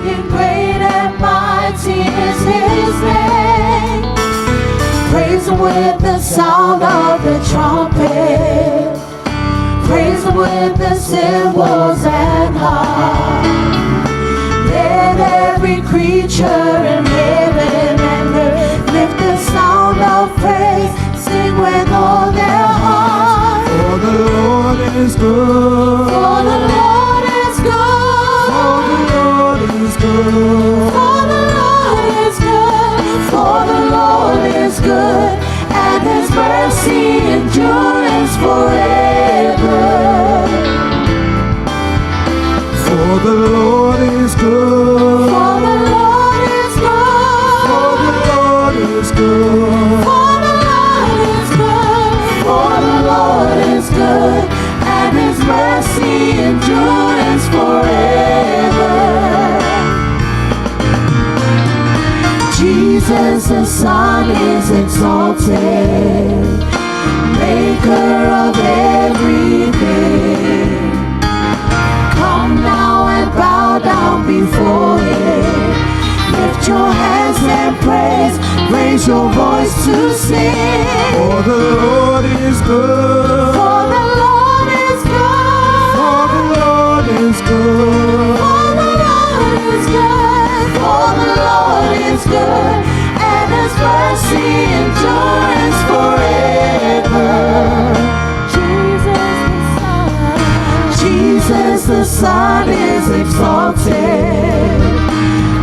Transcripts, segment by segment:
Singing great and mighty is his name. Praise him with the sound of the trumpet. Praise him with the cymbals and harp. Let every creature in heaven and earth lift the sound of praise. Sing with all their heart. For the Lord is good. For the Lord is good. For the Lord is good. For the Lord is good. For the Lord is good. And his mercy endures forever. For the Lord is good. For the Lord is good. For the Lord is good. For the Lord is good. For the Lord is good. And his mercy endures forever. Jesus the Son is exalted, maker of everything. Come now and bow down before him. Lift your hands and praise, raise your voice to sing. For the Lord is good. For the Lord is good. For the Lord is good. For the Lord is good. For the Lord is good. And his mercy endures forever. Jesus the Son. Jesus the Son is exalted,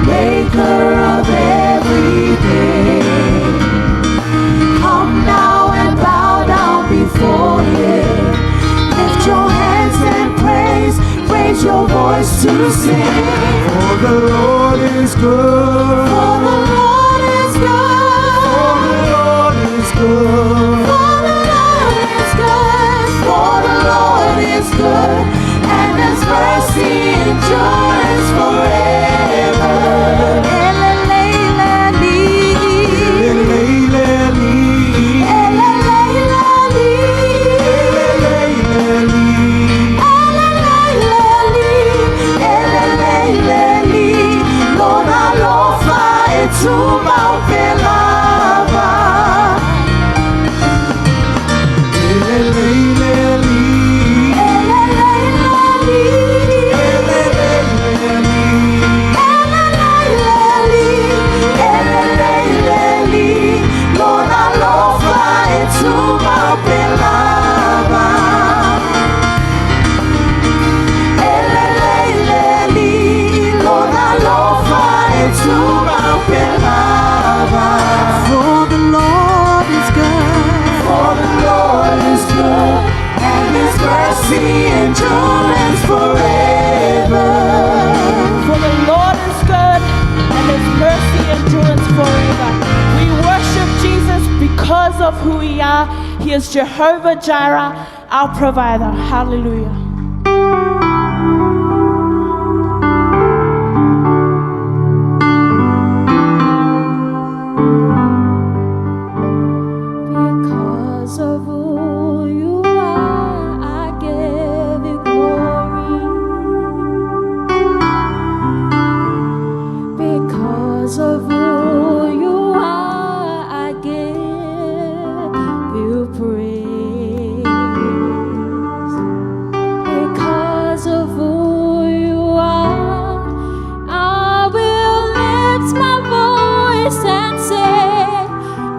maker of everything. Come now and bow down before him. Lift your hands and praise, raise your voice to sing. For the Lord is good. For the Lord is good. For the Lord is good. For the Lord is good. For the Lord is good. And his mercy endures forever. Eleleleli. Eleleleli. Eleleleli. Eleleleli. Eleleleli. Eleleleli. Lona lofa e tumau pea lava. Eleleleli. Eleleleli. Eleleleli. Eleleleli, eleleleli, lona alofa e tumau pea lava. Eleleleli, lona alofa e tumau pea lava. For the Lord is good. For the Lord is good, and his mercy endures forever. For the Lord is good and his mercy endures forever. We worship Jesus because of who he are. He is Jehovah Jireh, our provider. Hallelujah. Because of who you are, I give you glory. Because of who you are, I give you praise. Because of who you are, I will lift my voice and say,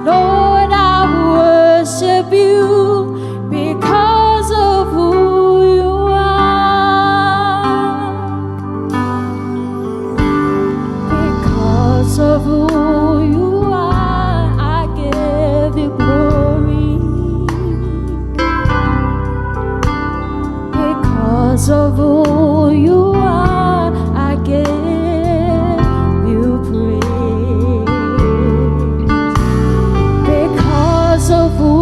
Lord, I worship you because of who you are. Because of who you are, I give you glory. Because of who you are, I give you praise. Because of who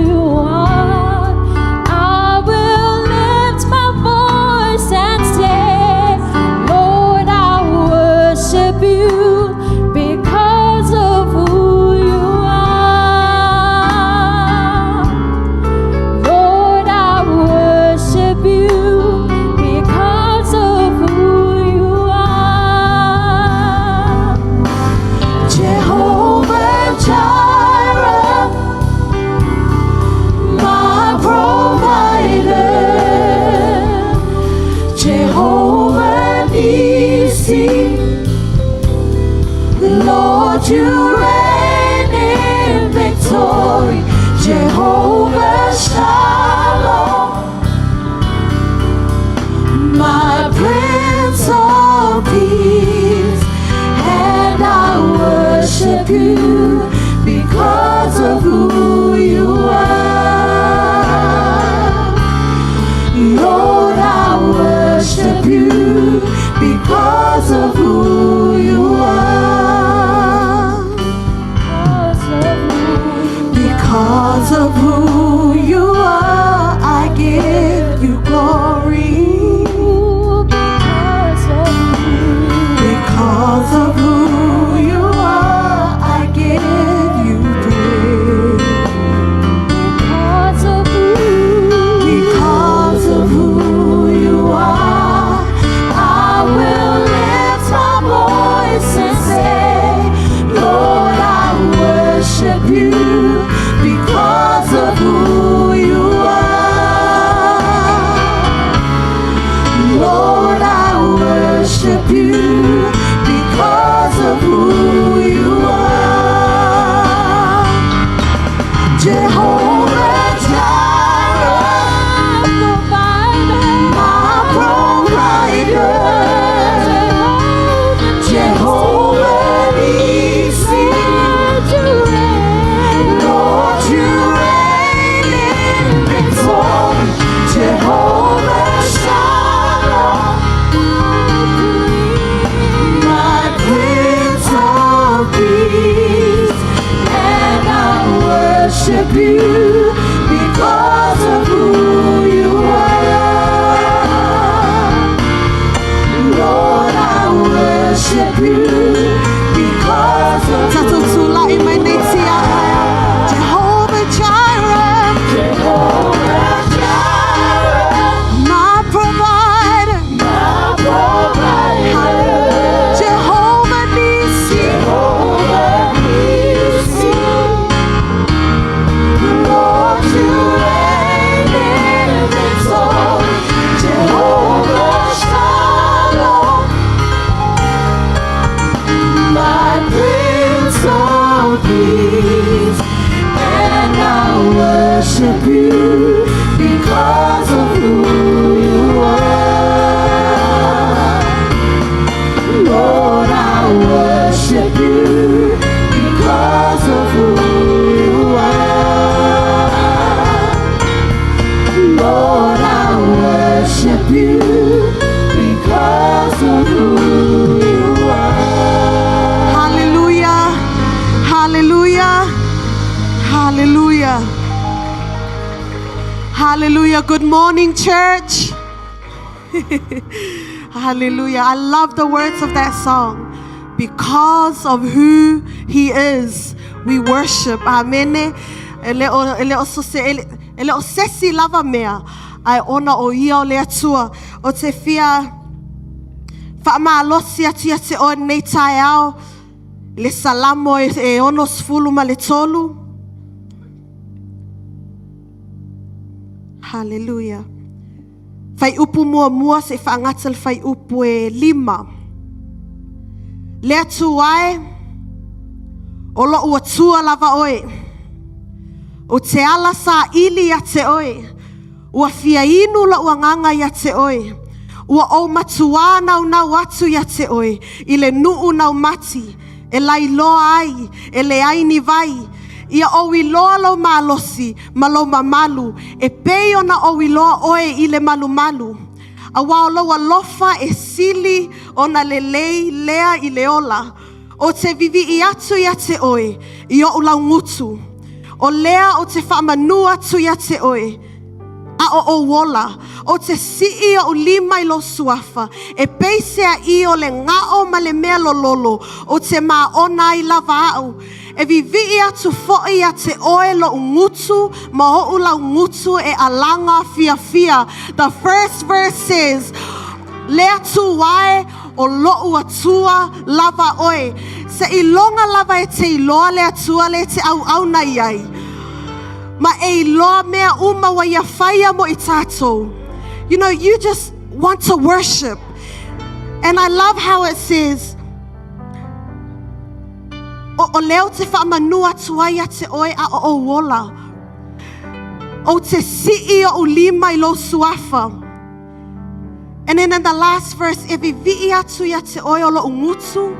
you are, I will lift my voice and say, Lord, I worship you because of who you are. Lord, I worship you. worship you because of who you are. Hallelujah. Hallelujah. Hallelujah. Hallelujah. Good morning, church. Hallelujah. I love the words of that song. Because of who he is, we worship. Amen. E le o, e le o so se, e le, e le o sesi lava mea. Ai ona o ia o le atua. O te fia whaamalosi atu ia te oe nei tae ao. Le salamo e, e ono sefulu ma le tolu. Hallelujah. Whai upu mua mua se whaangata le whai upu e lima. Le atu ai, o lo ua tua lava oe. O te ala sa ili ia te oe. Ua fia inu la ua nganga ia te oe. Ua o matua nau nau atu ia te oe. I le nuu nau mati. E lai loa ai, e le ai ni vai. Ia o iloa lau malosi ma lou mamalu. E pei ona o iloa oe i le malumalu. A wao lau alofa e sili ona le lei lea i le ola. O te vivi i atu ia te oe, i o lau ngutu. O lea o te whaamanu atu ia te oe, a o o wola, o te sii o lima i lo suafa, e peisea i o le ngao ma le mea lololo, o te maona i lava au. E vivi atu foi ia te oe lo ngutu, ma o lau ngutu e alanga fia fia. The first verse says, Le atu ai o lou atua lava oe. Se ilonga lava e te iloa le atua le te au au nei ai. Ma e iloa mea uma wa ia whaia mo i tātou. You know, you just want to worship. And I love how it says, o, o leo te whaamanu atu ai a te oe a o o ola. O te sii o ulima i lo suafa. And then in the last verse, e vivi atu ia te oe o lo ngutu,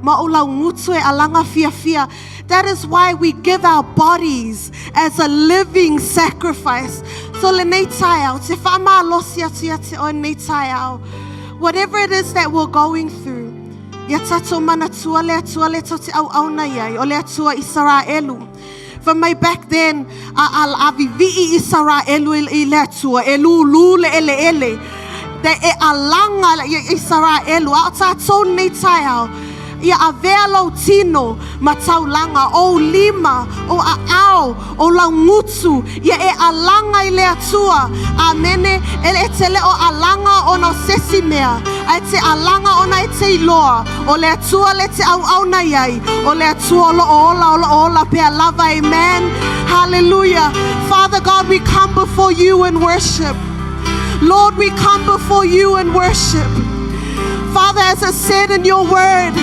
ma o lau ngutu e alanga fia fia. That is why we give our bodies as a living sacrifice. So le nei tai au, te whaamalosi atu ia te oe nei tai au. Whatever it is that we're going through, ia tatou manatua le atua le tau te au au nei ai, o le atua Israelu. For my back then, a, a, a vivi Israelu i, i le atua, e lulu le ele ele. Te e alanga i Israelu, a o tātou nei tai au. Ia avea lau tino ma taulanga, o lima, o a ao, o lau ngutu, ia e alanga i le atua. Amene, e e te le o alanga o no sesi mea, a e te alanga ona e te iloa, o le atua le te au au nei ai, o le atua o lo ola, o lo ola pea lava, amen. Hallelujah. Father God, we come before you in worship. Lord, we come before you in worship. Father, as it said in your word,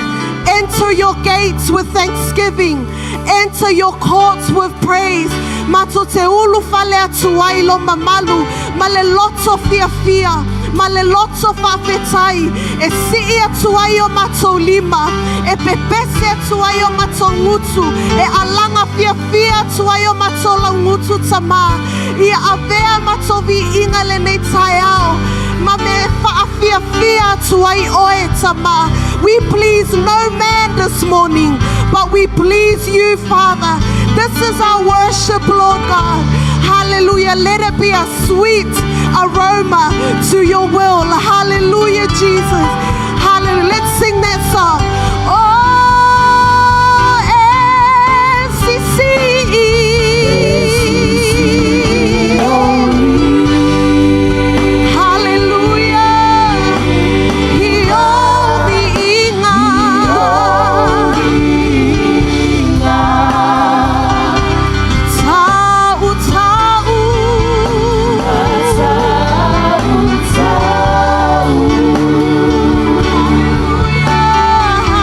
enter your gates with thanksgiving, enter your courts with praise. Mato te ulu fale atu ai lo mamalu, ma le loto fia fia, ma le loto whawhetai, e sii atu ai o matou lima, e pepese atu ai o matou ngutu, e alanga fia fia atu ai o matou lau ngutu tama, ia avea matou vi inga le nei tai ao, ma me whaafia fia atu ai oe tama. We please no man this morning, but we please you, Father. This is our worship, Lord God. Hallelujah. Let it be a sweet aroma to your will. Hallelujah, Jesus. Hallelujah. Let's sing that song. Oh, S-C-C-E. Hallelujah. Hi o inga. Tau, tau. Hallelujah.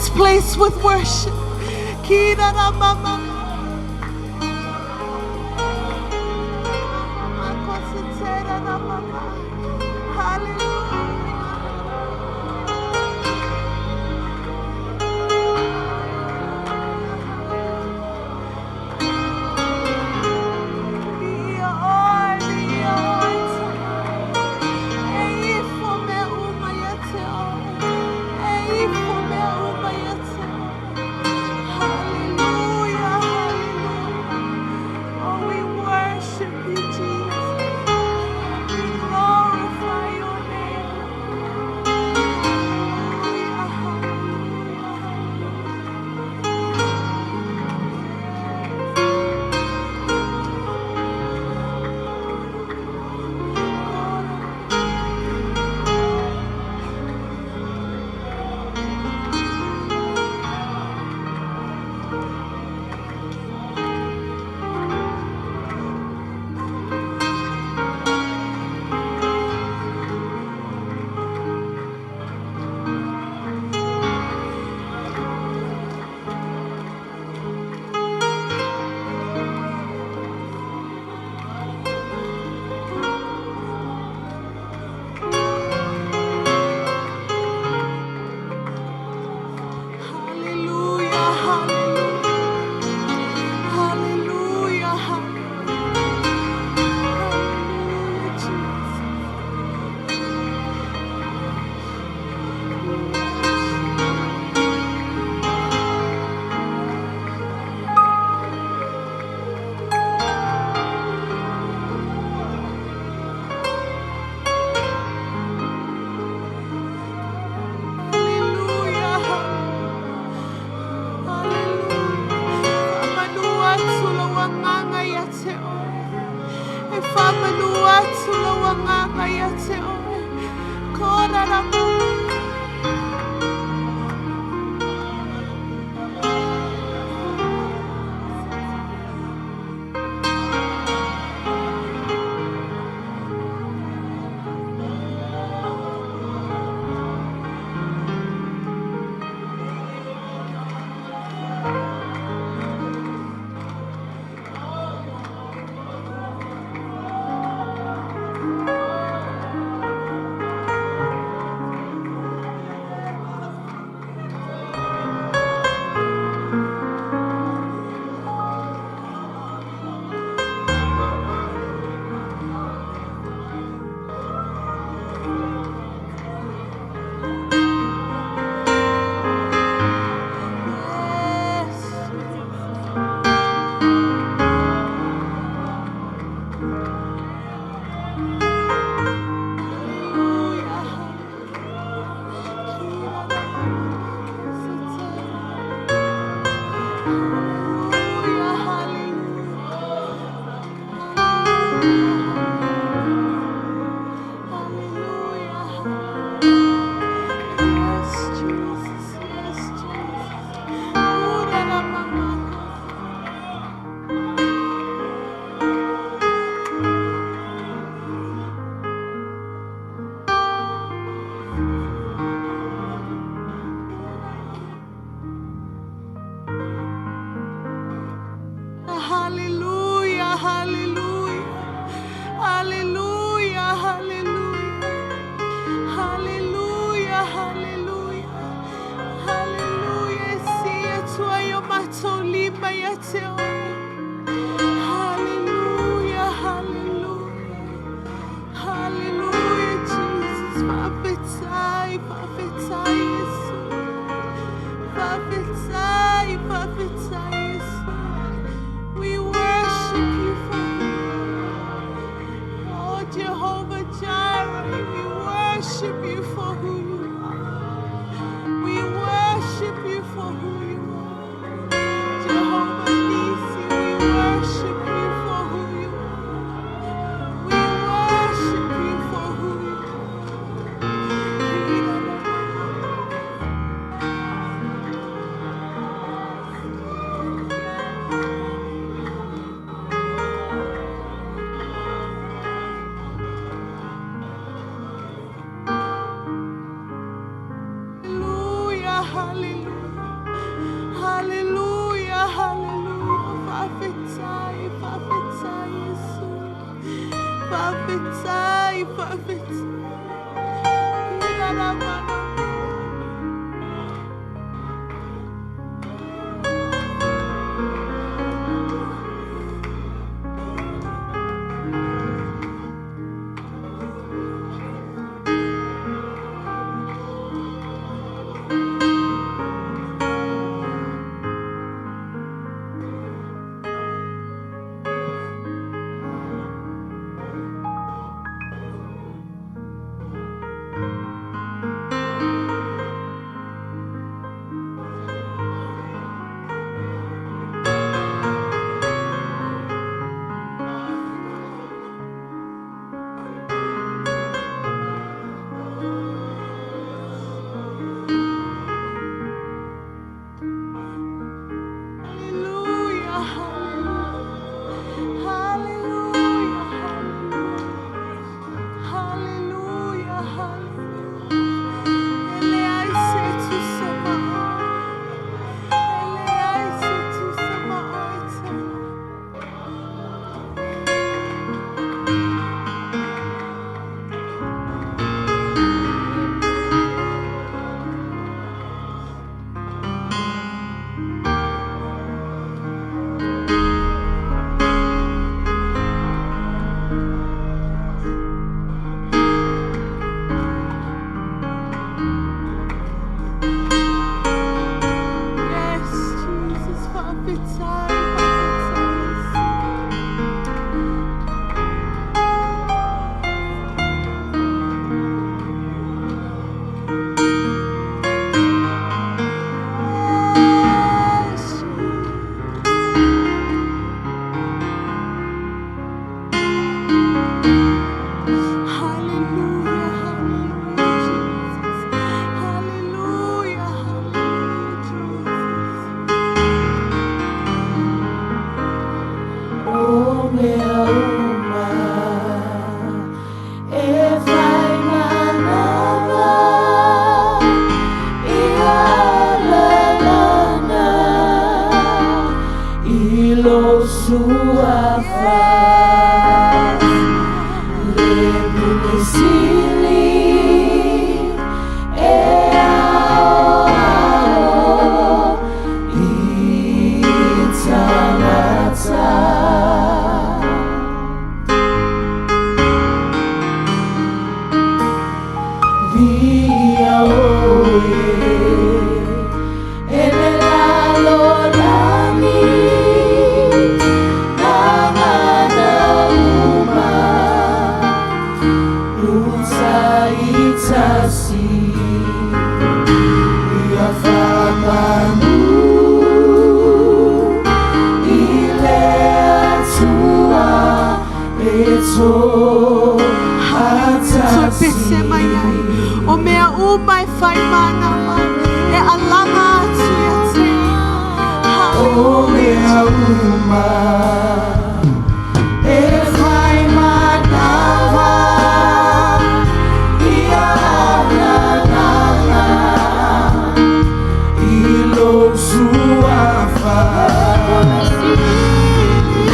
this place with worship. Hallelujah. Hallelujah, hallelujah. Oh, we worship you, Jesus. We glorify your name. Hallelujah, hallelujah, hallelujah. Hallelujah, hallelujah, hallelujah, hallelujah, Jesus. Hallelujah, hallelujah. Famanua atu lau agaga ia te oe. E famanua atu lau agaga ia te oe. Kora ra mama. Yes. Hallelujah. Hallelujah, hallelujah. Hallelujah. Yes, Jesus. Yes, Jesus. Ura la mama. Hallelujah, hallelujah, hallelujah, hallelujah, hallelujah, hallelujah, hallelujah. Sia tua yo matolima ya te oe. Hallelujah, hallelujah, hallelujah, Jesus. Fa'afetai, fa'afetai, Yesu. Fa'afetai, fa'afetai, Yesu. We worship you, Father. Oh, Jehovah Jireh, we worship you for who you are. We worship you for who you are. Jehovah Nissi, we worship you for who you are. We worship you for who you are. Faafetai, faafetai. Hallelujah, hallelujah, hallelujah, hallelujah. Ele ai se tu sama Ele ai se tu sama Yes, Jesus, faafetai, faafetai. Yes, Jesus. Hallelujah, hallelujah, Jesus. Hallelujah, hallelujah, Jesus. O mea uma e whai manawa i alalanga i lo suafa le pule sili e ao ao i tangata. Via oe e le lalo lani nā ngana uma uta i tasi Ia whamanu i le atua e tō Toe pese mai ai. O mea uma e whai manawa. E alanga atu ia te. O mea uma E whai manawa i alalanga i lo suafa E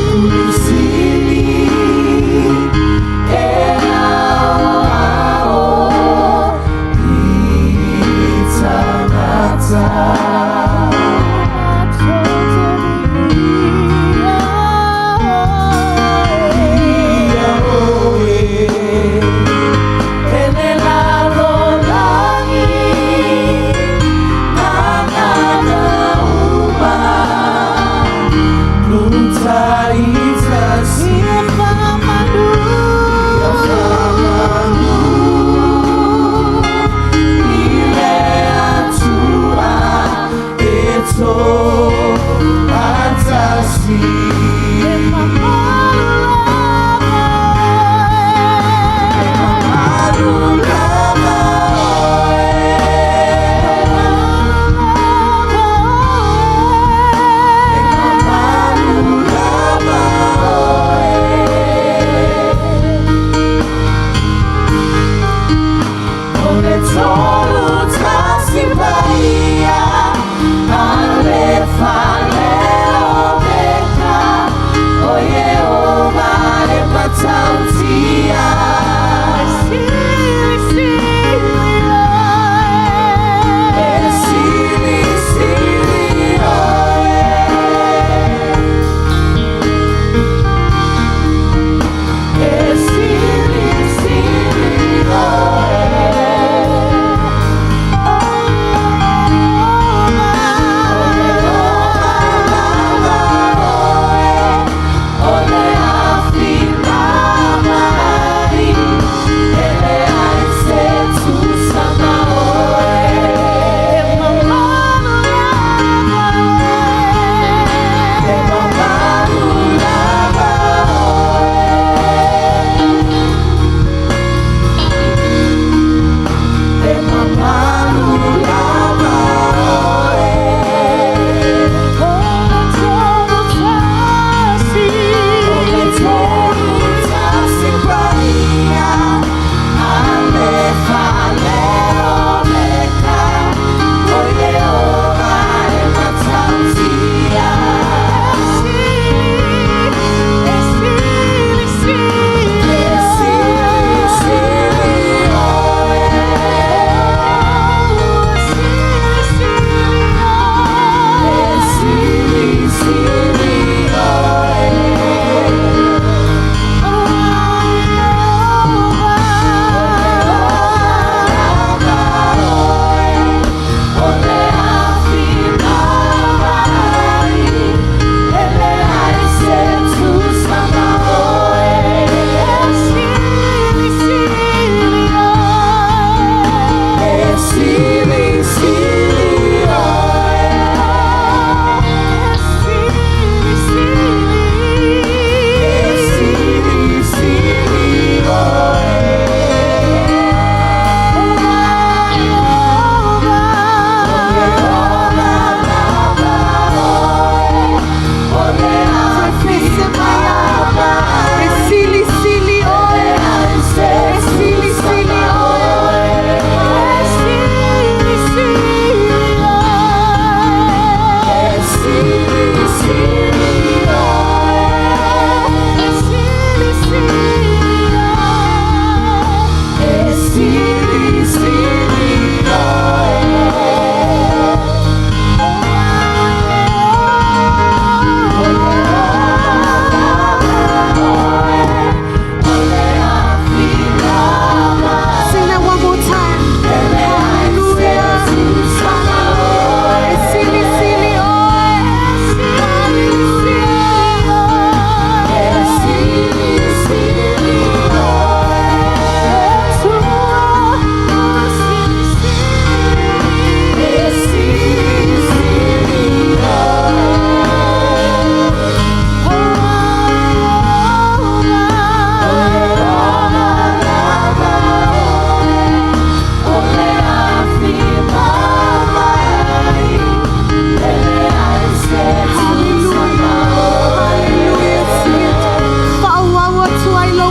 pule sili e ao ao i tangata.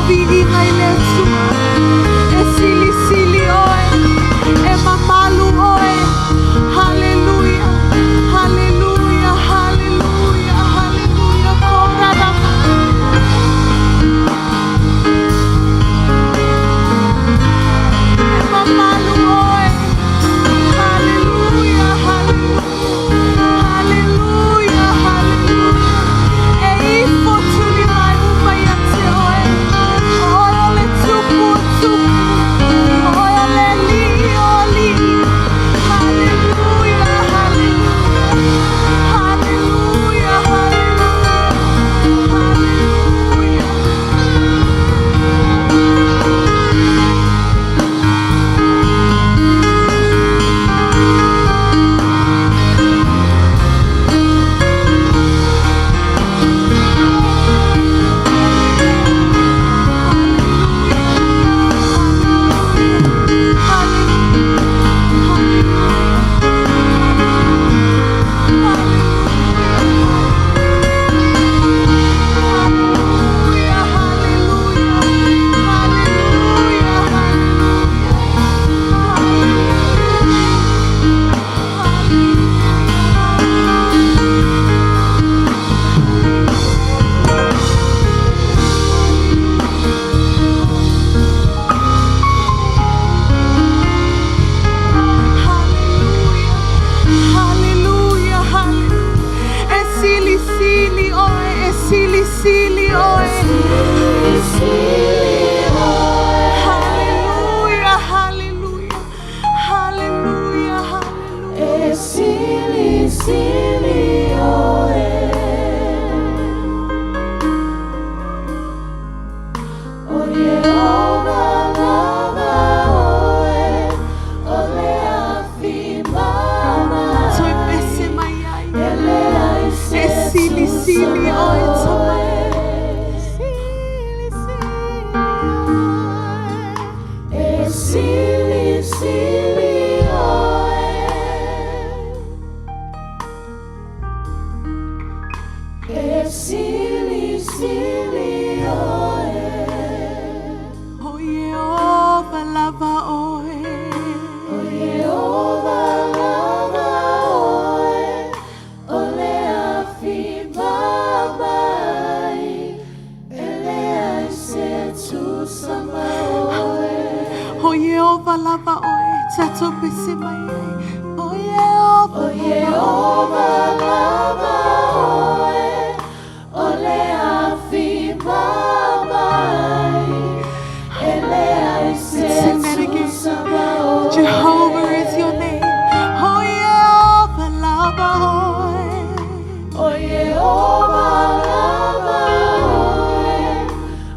viiga i le Atua. E silisili oe, e mamalu oe. Haleluia, haleluia, haleluia, haleluia. Korarama. E mamalu oe. Haleluia, haleluia, haleluia, haleluia. E ifo tuli mai uma ia te oe. O oe o le tupu o tupu. O oe o le alii o alii. Haleluia, haleluia. Haleluia, haleluia. Haleluia. Hallelujah, hallelujah. E sili sili oe, e sili sili oe. Hallelujah, hallelujah, hallelujah, hallelujah. E sili sili oe. O Yehova lava oe, o le afi mama. Toi pese mai ai. Ele ai se E sili sili oe tama. Sili sili oe. E sili sili oe. E sili sili oe. O Yehova lava oe. O Yehova lava oe, o le afi mamai, ele ai se tusa ma oe. O Yehova lava oe. Tato pese mai ai. O Yehova O Yehova lava oe, o le afi mamai, ele ai se Sing that again. tusa ma oe. Jehovah is your name. O Yehova lava oe. O Yehova lava oe,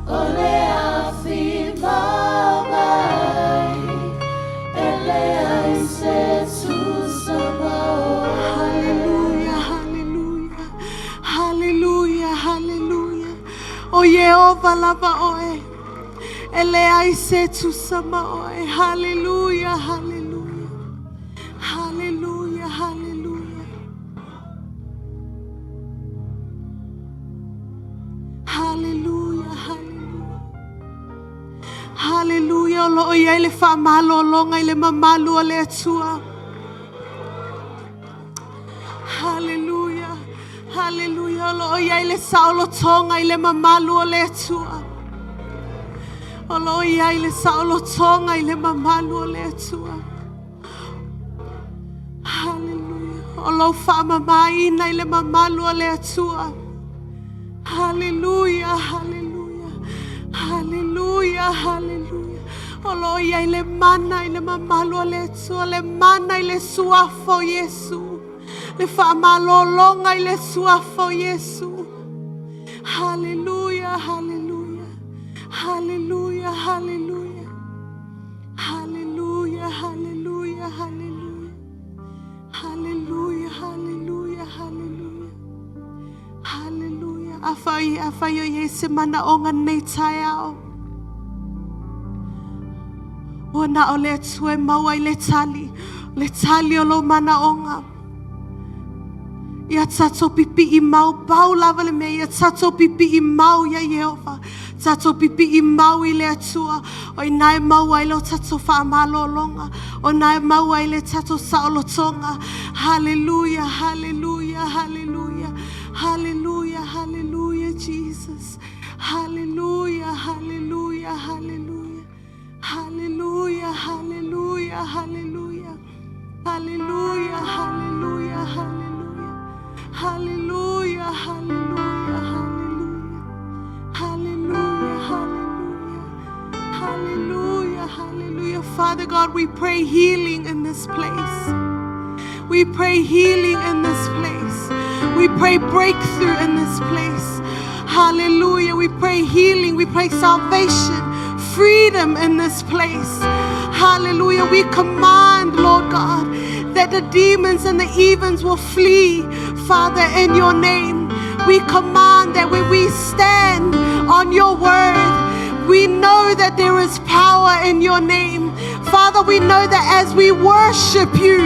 o le afi mamai, ele ai se tusa ma oe. Hallelujah, hallelujah, hallelujah, hallelujah. O Yehova lava oe. Ele ai se tusa ma oe. Hallelujah, hallelujah. Hallelujah, hallelujah. Hallelujah, hallelujah. Hallelujah. O lo o iai le whaamalologa i le mamalu o le Atua. Hallelujah. Hallelujah. O lo o iai le saolotoga i le mamalu o le Atua. O lo o iai le saolotoga i le mamalu o le Atua. Hallelujah. O lou faamamaina i le mamalu o le Atua. Hallelujah, hallelujah. Hallelujah, hallelujah. O lo o iai le mana i le mamalu o le Atua, le mana i le suafa o Iesu. Le faamalologa i le suafa o Iesu. Hallelujah, hallelujah. Hallelujah, hallelujah. Hallelujah, hallelujah, hallelujah. Hallelujah, hallelujah, hallelujah. Hallelujah. Afai, afai o iai se manaoga nei taeao. Ua na o le Atua e maua i le tali. Le tali o lou manaoga. Ia tatou pipii mau, pau lava le mea, ia tatou pipii mau ia Iehova. Tatou pipi'i mau i le Atua, o ina e maua ai lo tatou faamalologa, o ina e maua ai le tatou saolotoga. Hallelujah, hallelujah, hallelujah, hallelujah, hallelujah, Jesus. Hallelujah, hallelujah, hallelujah. Hallelujah, hallelujah, hallelujah. Hallelujah, hallelujah, hallelujah. Hallelujah, hallelujah, hallelujah. Hallelujah, hallelujah. Hallelujah, hallelujah. Father God, we pray healing in this place. We pray healing in this place. We pray breakthrough in this place. Hallelujah. We pray healing. We pray salvation, freedom in this place. Hallelujah. We command, Lord God, that the demons and the evens will flee, Father, in your name. We command that when we stand on your word, we know that there is power in your name. Father, we know that as we worship you,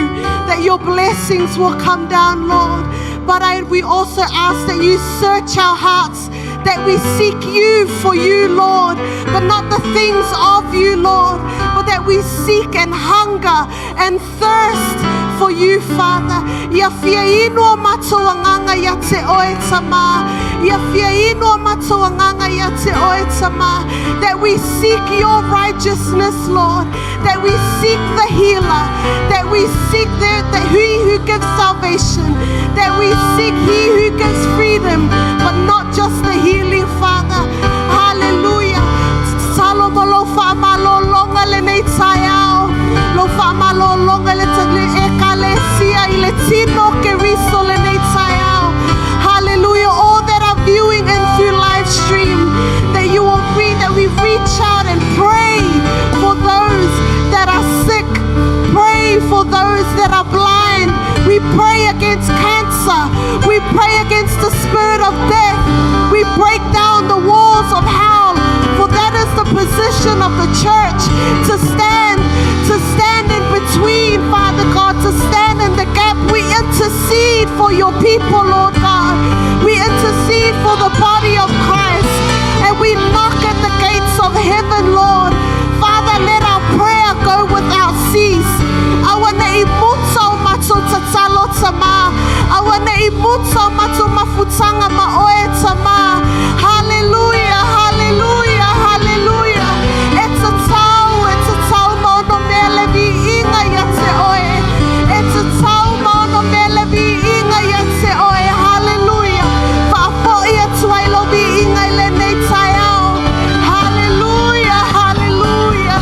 that your blessings will come down, Lord. But we also ask that you search our hearts, that we seek you for you, Lord, but not the things of you, Lord, but that we seek and hunger and thirst for you, Father. Ia fia inu o matou agaga ia te oe tama. Ia fia inu o matou agaga ia te oe tama. That we seek your righteousness, Lord. That we seek the healer. That we seek the he who gives salvation. That we seek he who gives freedom, but not just the healing, Father. Hallelujah. Tatalo mo lou faamalologa lenei taeao. Lou faamalologa le le ekalesia i le tino o Keriso lenei taeao. Hallelujah. All that are viewing in through live stream, that you will read, that we reach out and pray for those that are sick. Pray for those that are blind. We pray against cancer. We pray against the spirit of death. We break down the walls of hell. For that is the position of the church to stand in between, Father God, to stand in the gap. We intercede for your people, Lord God. We intercede for the body of Christ. And we knock at the gates of heaven, Lord. Father, let our prayer go without cease. Aua nei muta o matou tatalo tama. Aua nei muta o matou mafutaga ma oe tama. Hallelujah, hallelujah, hallelujah. E tatau, e tatau ma ono mea le viiga ia te oe. E tatau ma ono mea le viiga ia te oe. Hallelujah. Faafoi atu ai lou viiga i lenei taeao. Hallelujah, hallelujah,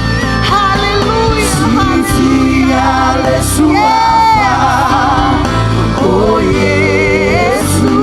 hallelujah, hallelujah. Le suafa o Iesu.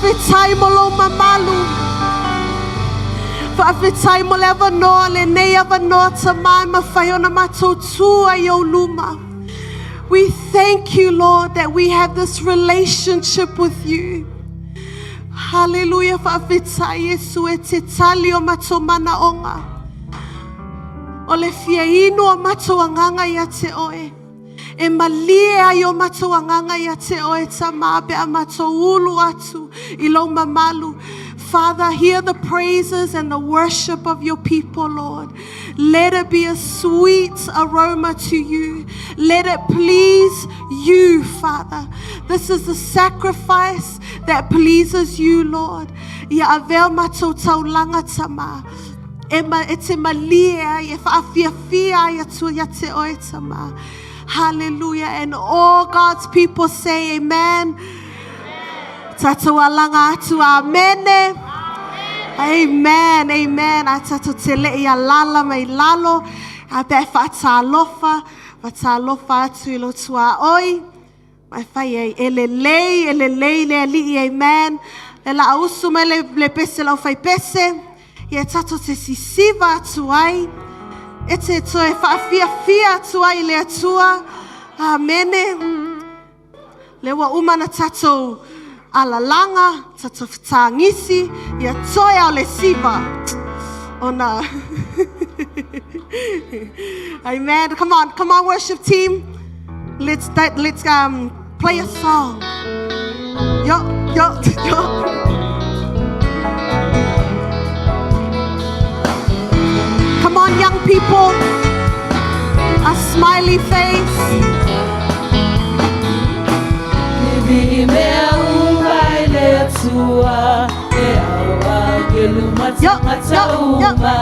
Faafetai mo lou mamalu. Faafetai mo le avanoa lenei avanoa tamā e mafai ona matou tu ai i ou luma. We thank you, Lord, that we have this relationship with you. Hallelujah. Faafetai Iesu e te tali o matou manaoga. O le fia inu o matou agaga ia te oe. E malie ai o matou agaga ia te oe tamā pe a matou ulu atu i lou mamalu. Father, hear the praises and the worship of your people, Lord. Let it be a sweet aroma to you. Let it please you, Father. This is the sacrifice that pleases you, Lord. Ia avea matou taulaga tamā. E, ma, e te malie ai, e whaafiafia ai atu ia te oe tamā. Hallelujah. And all God's people say amen. Tatou alaga atu, amene. Amen, amen. A tatou te le i alala mai lalo. A pe whaatalofa, whaatalofa atu i lo tua oi. Mai whai ai, e le lei, e le lei le alii, amen. Le la usu mai le, le pese lau whai pese. Ia tatou te sisiva atu ai. E te toe whaafiafia atu ai le atua. Amene. Le ua uma na tatou alalaga, tatou fetagisi, ia toe ao le siva. Ona. Amen. Come on, come on, worship team. Let's play a song. Yo, yo, yo. Come on, young people. A smiley face. Vivi mea uma i le Atua, e au angelu Yo, yo, yo. uma.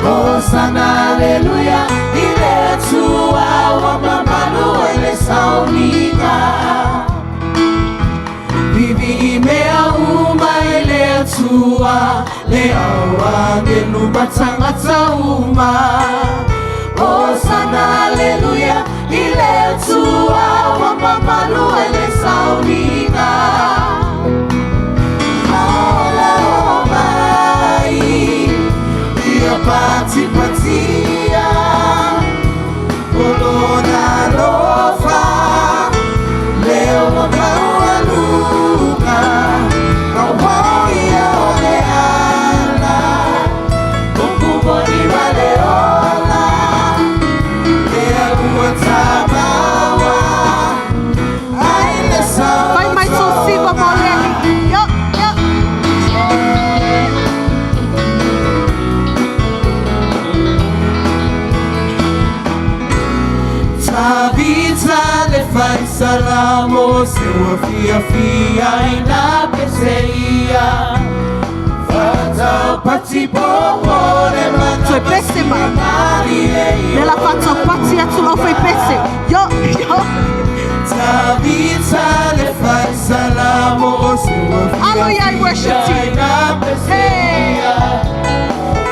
Hosana, haleluya, i le Atua ua mamalu ai le sauniga. Vivi mea uma i le Atua, le au angelu ma tagata uma. Hosana, haleluya, i le Atua ua mamalu ai le sauniga. Maola o mai, ia patipatia, o lona alofa, lea ua maualuga, auā o ia o le ala, upu moni ma le ola, lea ua tamaua, ai le Fai mai so siva mo le alii. Yo, yo. Tavita le fai salamo se ua fiafia i na pese ia. Fataupati popo le mana Toe pese mai. Le la whataupati atu lau whai pese. Yo, yo. Tavita le fai salamo se ua Hallelujah, worship fiafia team. i na pese Hey. ia.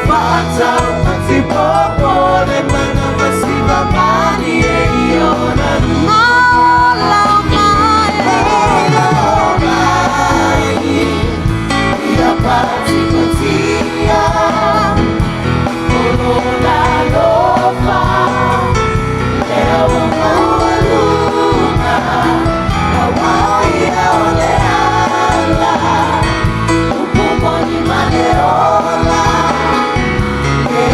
Fataupati popo le mana masiva mali e iona. Maola mai. Ia patipatia, o lona alofa, lea ua maualuga, auā o ia o le ala, upu moni ma le ola, lea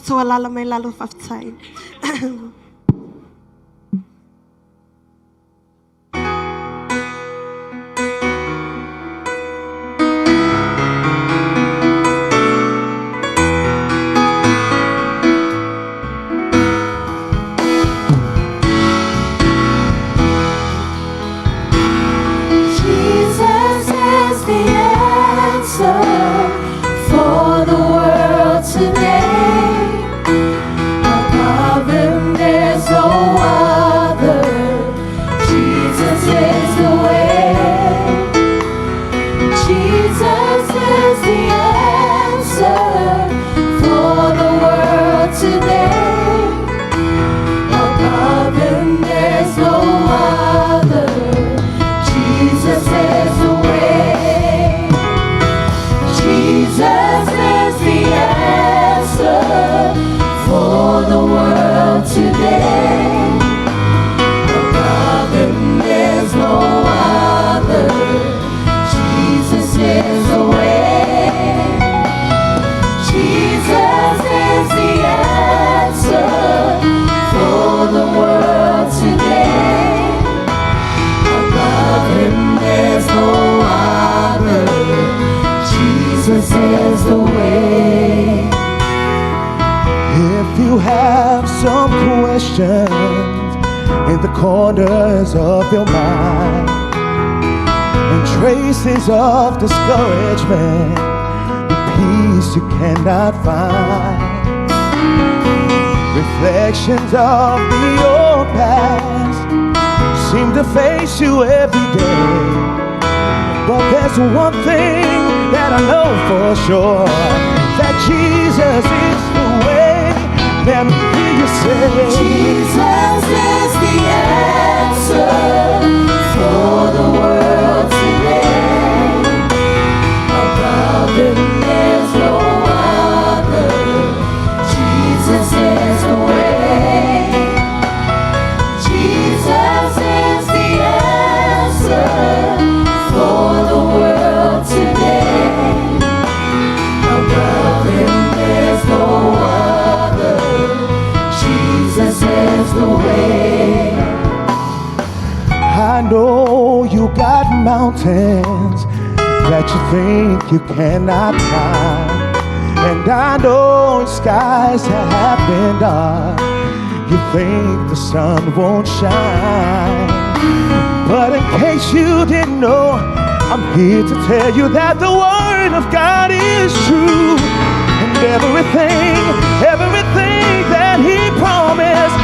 Tatou alala mai lalo faafetai. Jesus is the answer for the world today. Above him there's no other. Jesus is the way. Jesus is the answer for the world today. Above him there's no other. Jesus is the way. Jesus is the answer for the world today. Above him there's no other. Jesus is the way. Jesus is the answer for the world today. Above him there's no other. Jesus is the way. If you have some questions in the corners of your mind and traces of discouragement, the peace you cannot find, reflections of the old past seem to face you every day. But there's one thing that I know for sure, that Jesus is the way. Let me hear you say, Jesus is the answer for the world today. Above him there's no other. Jesus is the way. Jesus is the answer for the world today. Above him there's no other. Jesus is the way. I know you got mountains that you think you cannot climb. And I know skies have been dark. You think the sun won't shine. But in case you didn't know, I'm here to tell you that the word of God is true. And everything, everything that he promised,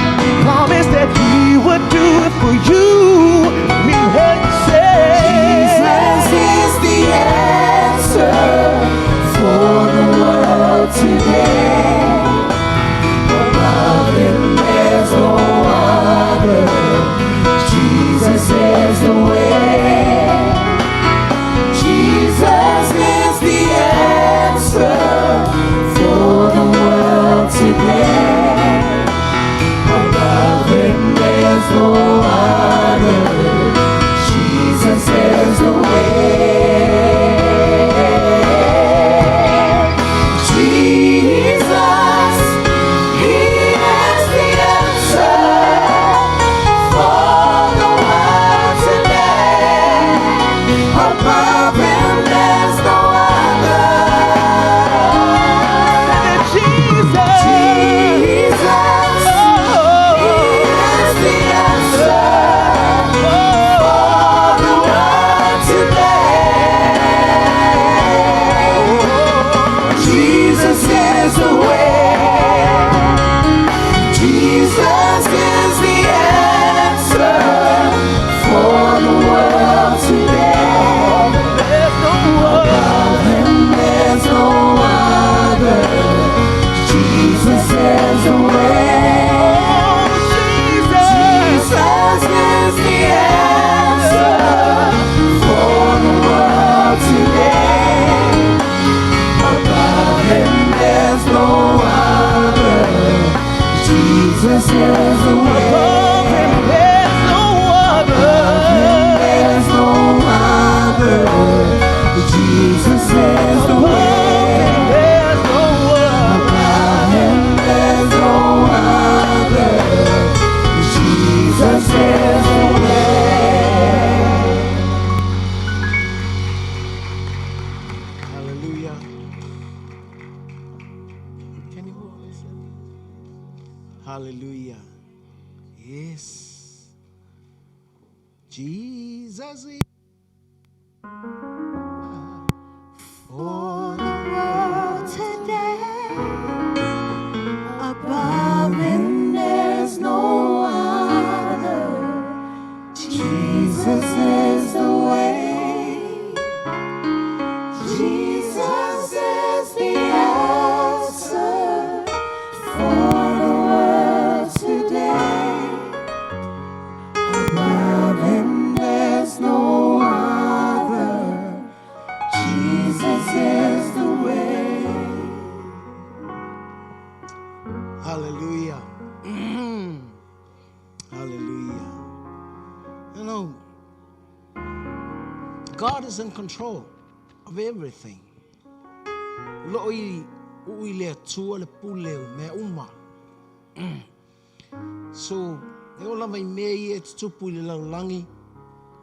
promised that he would do it for you. Me hear you say, Jesus is the answer for the world today. Above him there's no other. Jesus is the way. Jesus is the answer for the world today. Above him there's no other. Jesus is the way. Jesus Hallelujah. Yes. Jesus is For the world today, above him there's no other. Jesus is the way. Jesus is the answer for the world today. Above him there's no other. Jesus is the way. Hallelujah. Hallelujah. You know, God is in control of everything. Lo i ui le atua le pule o mea uma. So, e o lava i mea ia e tutupu i le lalolagi,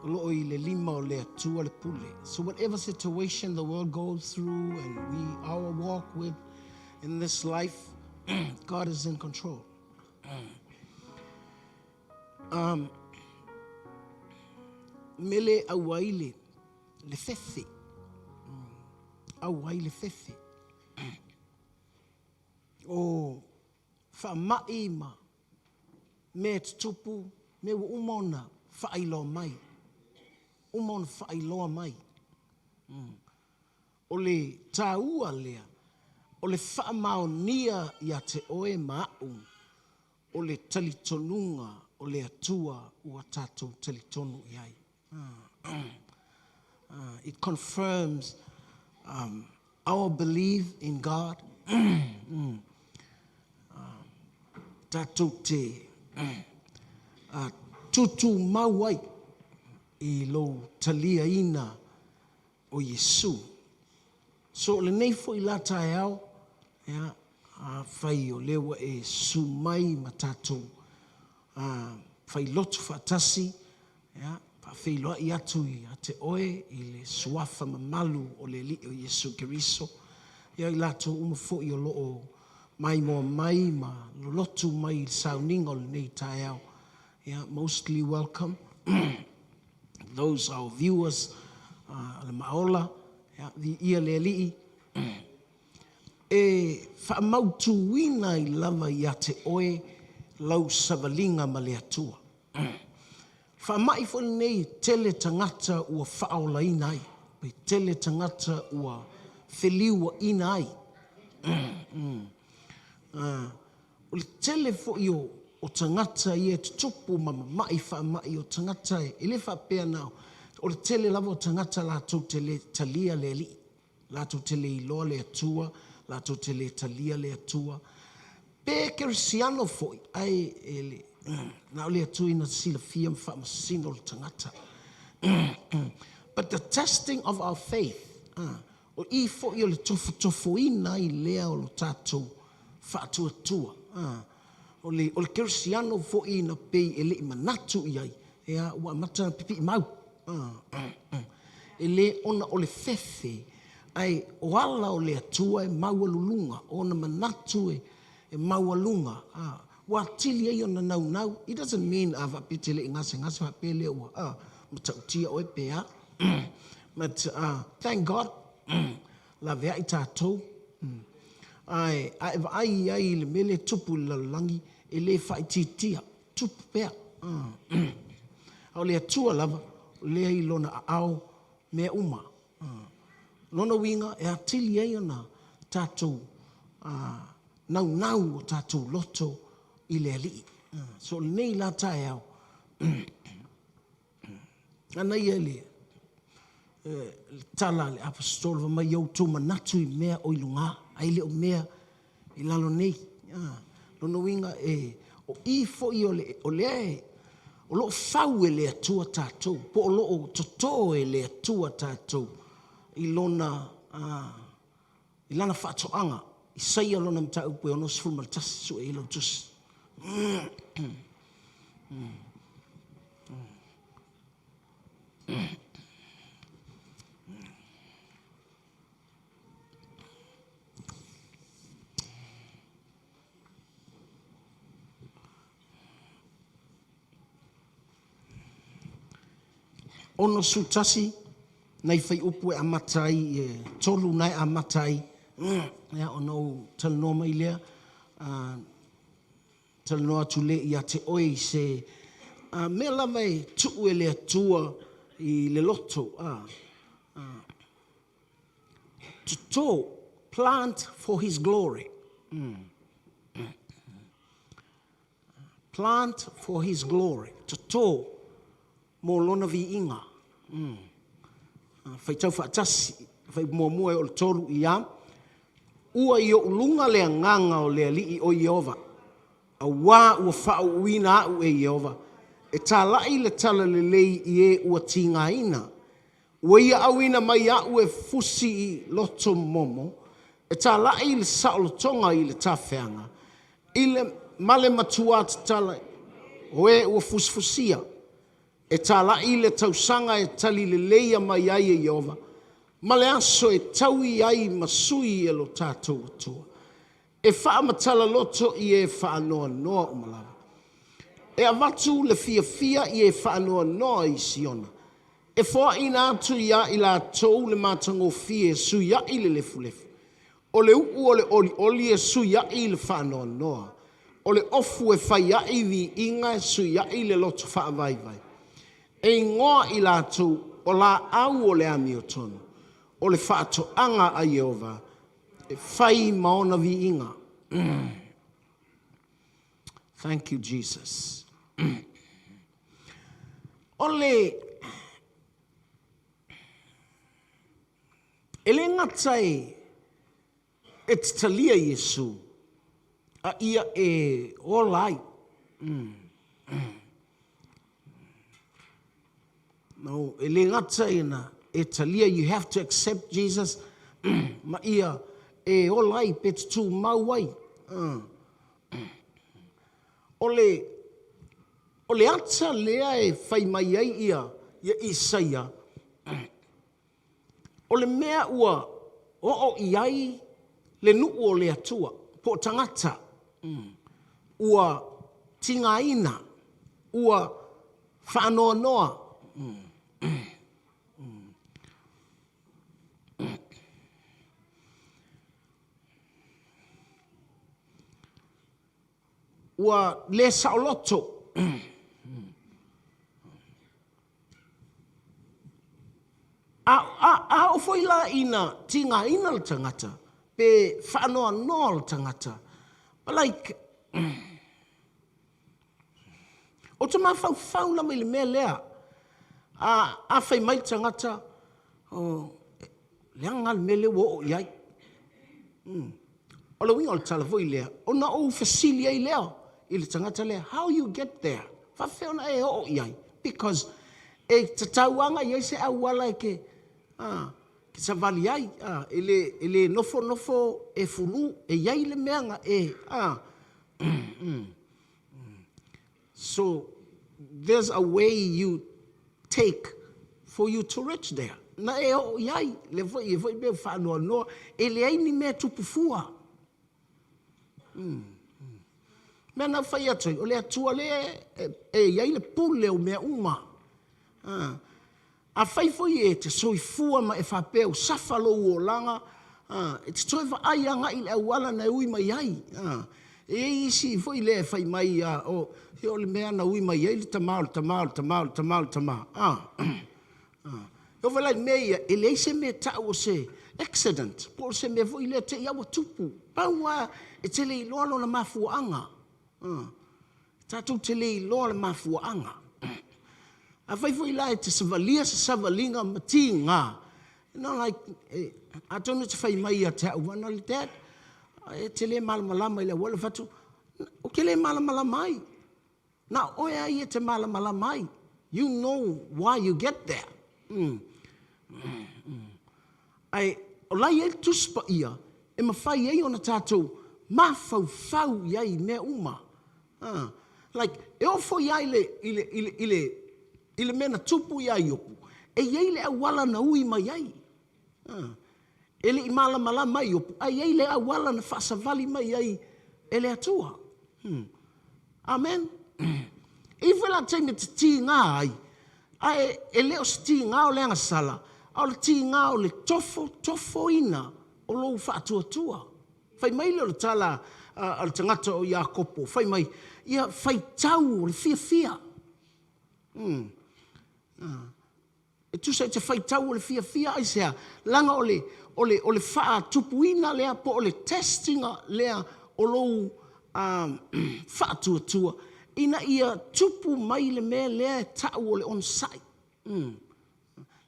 o lo i le lima o le Atua le pule. So whatever situation the world goes through and we our walk with in this life, God is in control. Mele auai le fefe. Auai le fefe. O faamai ma mea e tutupu, mea ua uma ona faailoa mai. Uma ona faailoa mai. O le tāua lea, o le faamaonia ia te oe ma a'u, o le talitonuga o le Atua ua tatou talitonu i ai. It confirms our belief in God. Tatou te tutumau ai i lou taliaina o Iesu. So o lenei foi la taeao, ia, afai o lea ua e susu mai ma tatou failotu faatasi, ia, faafeiloai atu ia te oe i le suafa mamalu o le Alii o Iesu Keriso. Ia i latou uma foi o lo o maimoa mai ma lolotu mai i le sauniga o lenei taeao. Ia, mostly welcome. Those our viewers, le Maola, ia, viia le Alii. E faamautuina ai lava ia te oe lau savaliga ma le Atua. Faamai foi lenei e tele tagata ua faaolaina ai, pe tele tagata ua feliuaina ai. O le tele foi o tagata ia e tutupu ma mamai faamai o tagata e le faapea na o le tele lava o tagata latou te le talia le Alii, latou te le iloa le Atua, latou te le talia le Atua. Pe kerisiano foi, ae e le na o le Atua ina silafia ma faamasino le tagata. But the testing of our faith, o i foi o le tofotofoina ai lea o lo tatou faatuatua. O le kerisiano foi na pei e lei manatu i ai, ia, ua amata na pipii mau. E le ona o le fefe, ae o ala o le Atua e maualuluga, o ona manatu e maualuga. Ua atili ai ona naunau. It doesn't mean a faapea te lei gasegase faapea lea ua matautia oe pe a. But thank God, laveai tatou. Ae a e vaai ai i le mea lea e tupu i le lalolagi, e le faaitiitia, tupu pea. A o le Atua lava, o lea i lona aao mea uma. Lona uiga e atili ai ona tatou naunau o tatou loto i le Alii. So o lenei la taeao, ana ia le tala a le aposetolo fai mai, ia outou manatu i mea o i luga, ae le o mea i lalo nei. Lona uiga e o i foi o lea e o lo o fau e le Atua tatou, po o lo o toto e le Atua tatou i lona i lana faatoaga. Isaia lona mataupu e 61, sue i lau tusi. 61 nai fuaiupu e amata ai, e tolu na e amata ai, ia ona ou talanoa mai lea, talanoa atu lea ia te oe i se mea lava e tuu e le Atua i le loto, toto, plant for His glory. Plant for His glory. Toto mo lona viiga. Faitau faatasi, fuaiupu muamua e oo i le tolu ia. Ua i ou luga le agaga o le Alii o Ieova, auā ua faauuina a'u e Ieova, e tāla'i le talalelei i e ua tigaina. Ua ia auina mai a'u e fusi i loto momo, e tāla'i le saolotoga i le tafeaga, i le ma le matuā tatala o e ua fusifusia, e tāla'i le tausaga e tali leleia mai ai e Ieova, ma le aso e taui ai ma sui e lo tatou Atua, e faamatala loto i e faanoanoa uma lava, e avatu le fiafia i e faanoanoa i Siona, e foaʻina atu iā i latou le matagofie e suiaʻi le lefulefu, o le uʻu o le ʻoliʻoli e suiaʻi le faanoanoa, o le ofu e faiaʻi viiga e suiaʻi le loto faavaivai. E igoa i latou o laau o le amiotonu, o le faatoaga a Ieova e fai ma ona viiga. Thank you, Jesus. O le e le gata e e te talia Iesu, a ia e ola ai. No, e le gata ina e talia, you have to accept Jesus, ma ia e ola ai pe te tumau ai. O le, o le ata lea e fai mai ai ia, ia Isaia, o le mea ua oo i ai le nuu o le Atua, po o tagata, ua tigaina, ua faanoanoa. Ua le saoloto. A, a, a oo foi la ina tigaina le tagata, pe faanoanoa le tagata, like, ou te mafaufau lava i le mea lea, a, a fai mai le tagata, oh, leaga le mea lea ua oo i ai. O le uiga o le tala foi lea, ona ou fesili ai lea i le tagata lea, how you get there? Faafefea ona e oo i ai? Because e tatau lava ona i ai se auala e te, te savali ai, e le, e le nofonofo e fulu, e i ai le mea na e, So, there's a way you take for you to reach there. Na e oo i ai, lea foi e foi mea faanoanoa, e leai ni mea tupu fua. Mea na fai atu ai, o le Atua lea e i ai le pule o mea uma. Afai foi e te soifua ma e faapea ua safa lou olaga, e te toe vaai agai i le auala na e ui mai ai. E i ai isi foi lea e fai mai, o, o le mea na ui mai ai le tama o le tama o le tama o le tama o le tama. E oo foi la i mea ia, e leai se mea e tau o se accident, po o se mea foi lea te i a ua tupu. Pau lava e te le iloa lona mafuaaga. Tatou te le iloa le mafuaaga. Afai foi la e te savalia se savaliga ma tiga, you know, like, e, atonu e te fai mai ia te au, not like that, e te le malamalama i le auala, fatu, ou te le malamalama ai. Na oe a ia te malamalama ai. You know why you get there. Ae o la e i ai le Tusi Paia e mafai ai ona tatou mafaufau i ai i mea uma. Like, e oo foi lava i le, i le, i le, i le, i le mea na tupu iā Iopu, e i ai le auala na ui mai ai. E le i malamalama ai Iopu, ae i ai le auala na faasavali mai ai e le Atua. Amen. E i ai foi la taimi e te tiga ai. Ae e le o se tiga o le agasala, a o le tiga o le tofotofoina o lou faatuatua. Fai mai lea o le tala a le tagata o Iakopo, fai mai, ia faitau o le fiafia. E tusa i te faitau o le fiafia, aisea? Leaga o le, o le, o le faatupuina lea po o le test ina lea o lou faatuatua ina ia tupu mai le mea lea e tau o le onosai.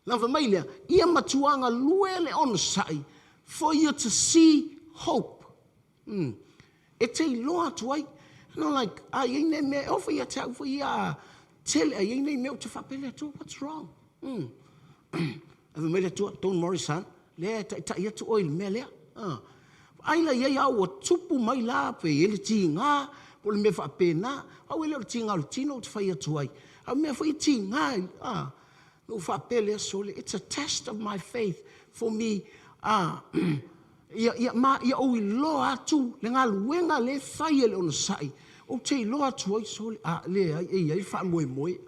Na fai mai lea, ia matua galue le onosai for you to see hope. E te iloa atu ai. You know, like, a i ai nei mea, e oo foi ia te au foi ia a tele, a i ai nei mea ou te faapea le Atua, what's wrong? Ae fai mai le Atua, don't worry son, lea e taitai atu oe i le mea lea. Ai la i ai au ua tupu mai la, pe i ai le tiga, po o le mea faapena. Au e le o le tiga o le tino ou te fai atu ai. A o mea foi e tiga, na ou faapea lea, sole, it's a test of my faith for me, ia, ma, ia ou iloa atu le galuega lea e fai e le onosai, ou te iloa atu ai, sole, a, leai, e i ai le faamoemoe.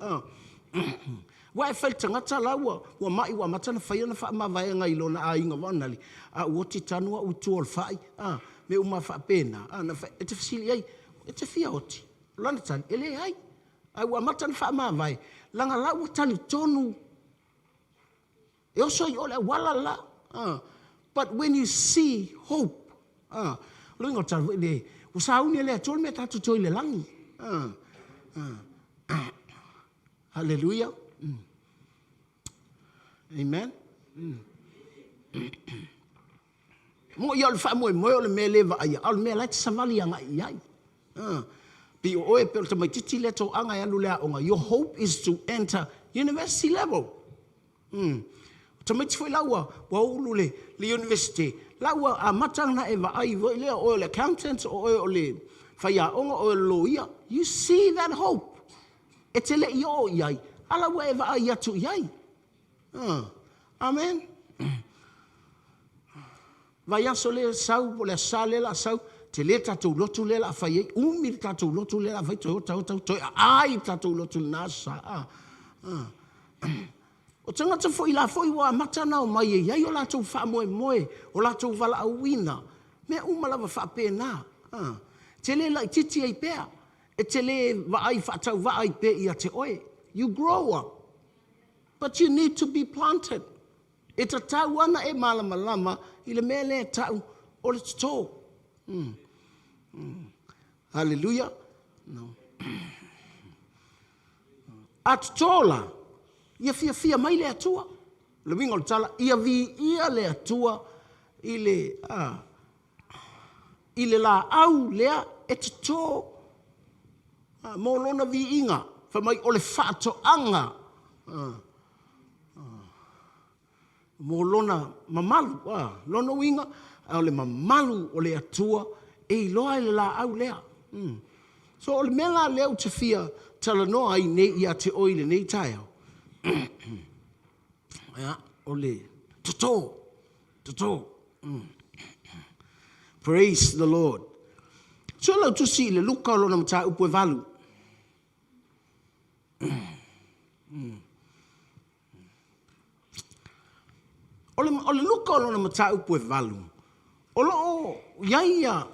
Aua e fai i le tagata la ua, ua mai ua amata ona fai ana faamavaega i lona aiga vaonali, a ua oti tanu au i tua o le fai, a, mea uma lava faapena, a, na fai, e te fesili i ai, e te fia oti? O lana tali, e leai. Ae ua amata ona faamavae, leaga la ua talitonu e oso i o le auala la. But when you see hope, o le uiga o le tala foi le, ua sauni e le Atua le mea tatou te o i le lagi. Hallelujah. Amen. Mo ia o le faamoemoe o le mea le vaaia, a o le mea la e te savali agai i ai. Pei o oe, pei o le tamaitiiti lea toaga e alu i le aoga, your hope is to enter university level. O tamaiti foi la ua, ua ulu le, le university, la ua amata ona e vaai foi lea, o oe o le accountant, o oe o le faiaoga, o oe o le loia. You see that hope. E te le i oo i ai, a la ua e vaai atu i ai. Amen. Vaiaso lea sau, po o le Aso Sa lea o le a sau, tele le tatou lotu lea o le a fai ai, umi le tatou lotu lea o le a fai, toe ota ota, toe aai le tatou lotu i lena Aso Sa. O tagata foi la foi ua amata ona omai e i ai o latou faamoemoe, o latou valaauina, mea uma lava faapena. E te le laitiiti ai pea, e te le vaai faatauvaa ai pea ia te oe. You grow up. But you need to be planted. E tatau ana e malamalama i le mea lea e tau o le toto. Hallelujah. No. A toto la, ia fiafia mai le Atua. Le uiga o le tala, ia viia le Atua i le, i le laau lea e toto mo lona viiga. Fai mai o le faatoaga mo lona mamalu. Lona uiga, o le mamalu o le Atua e iloa i le laau lea. So o le mea la lea ou te fia talanoa ai nei ia te oe i lenei taeao, ia, o le toto, toto. Praise the Lord. Sue lau tusi i le Luka o lona mataupu e 8. O le, o le Luka o lona mataupu e 8, o lo o i ai ia,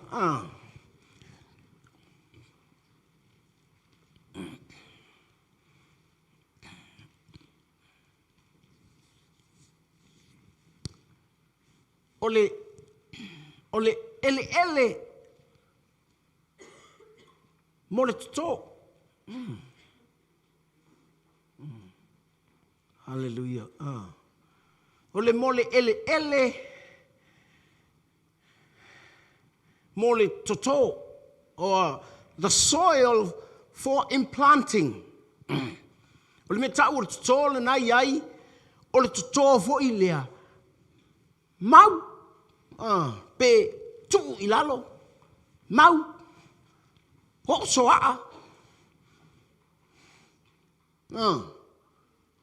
O le, o le eleele mo le toto. Hallelujah. O le mo le eleele mo le toto. Or the soil for implanting. O le mea tau o le toto lena i ai, o le toto foi lea, mau, pe tuu i lalo, mau, oo soaa,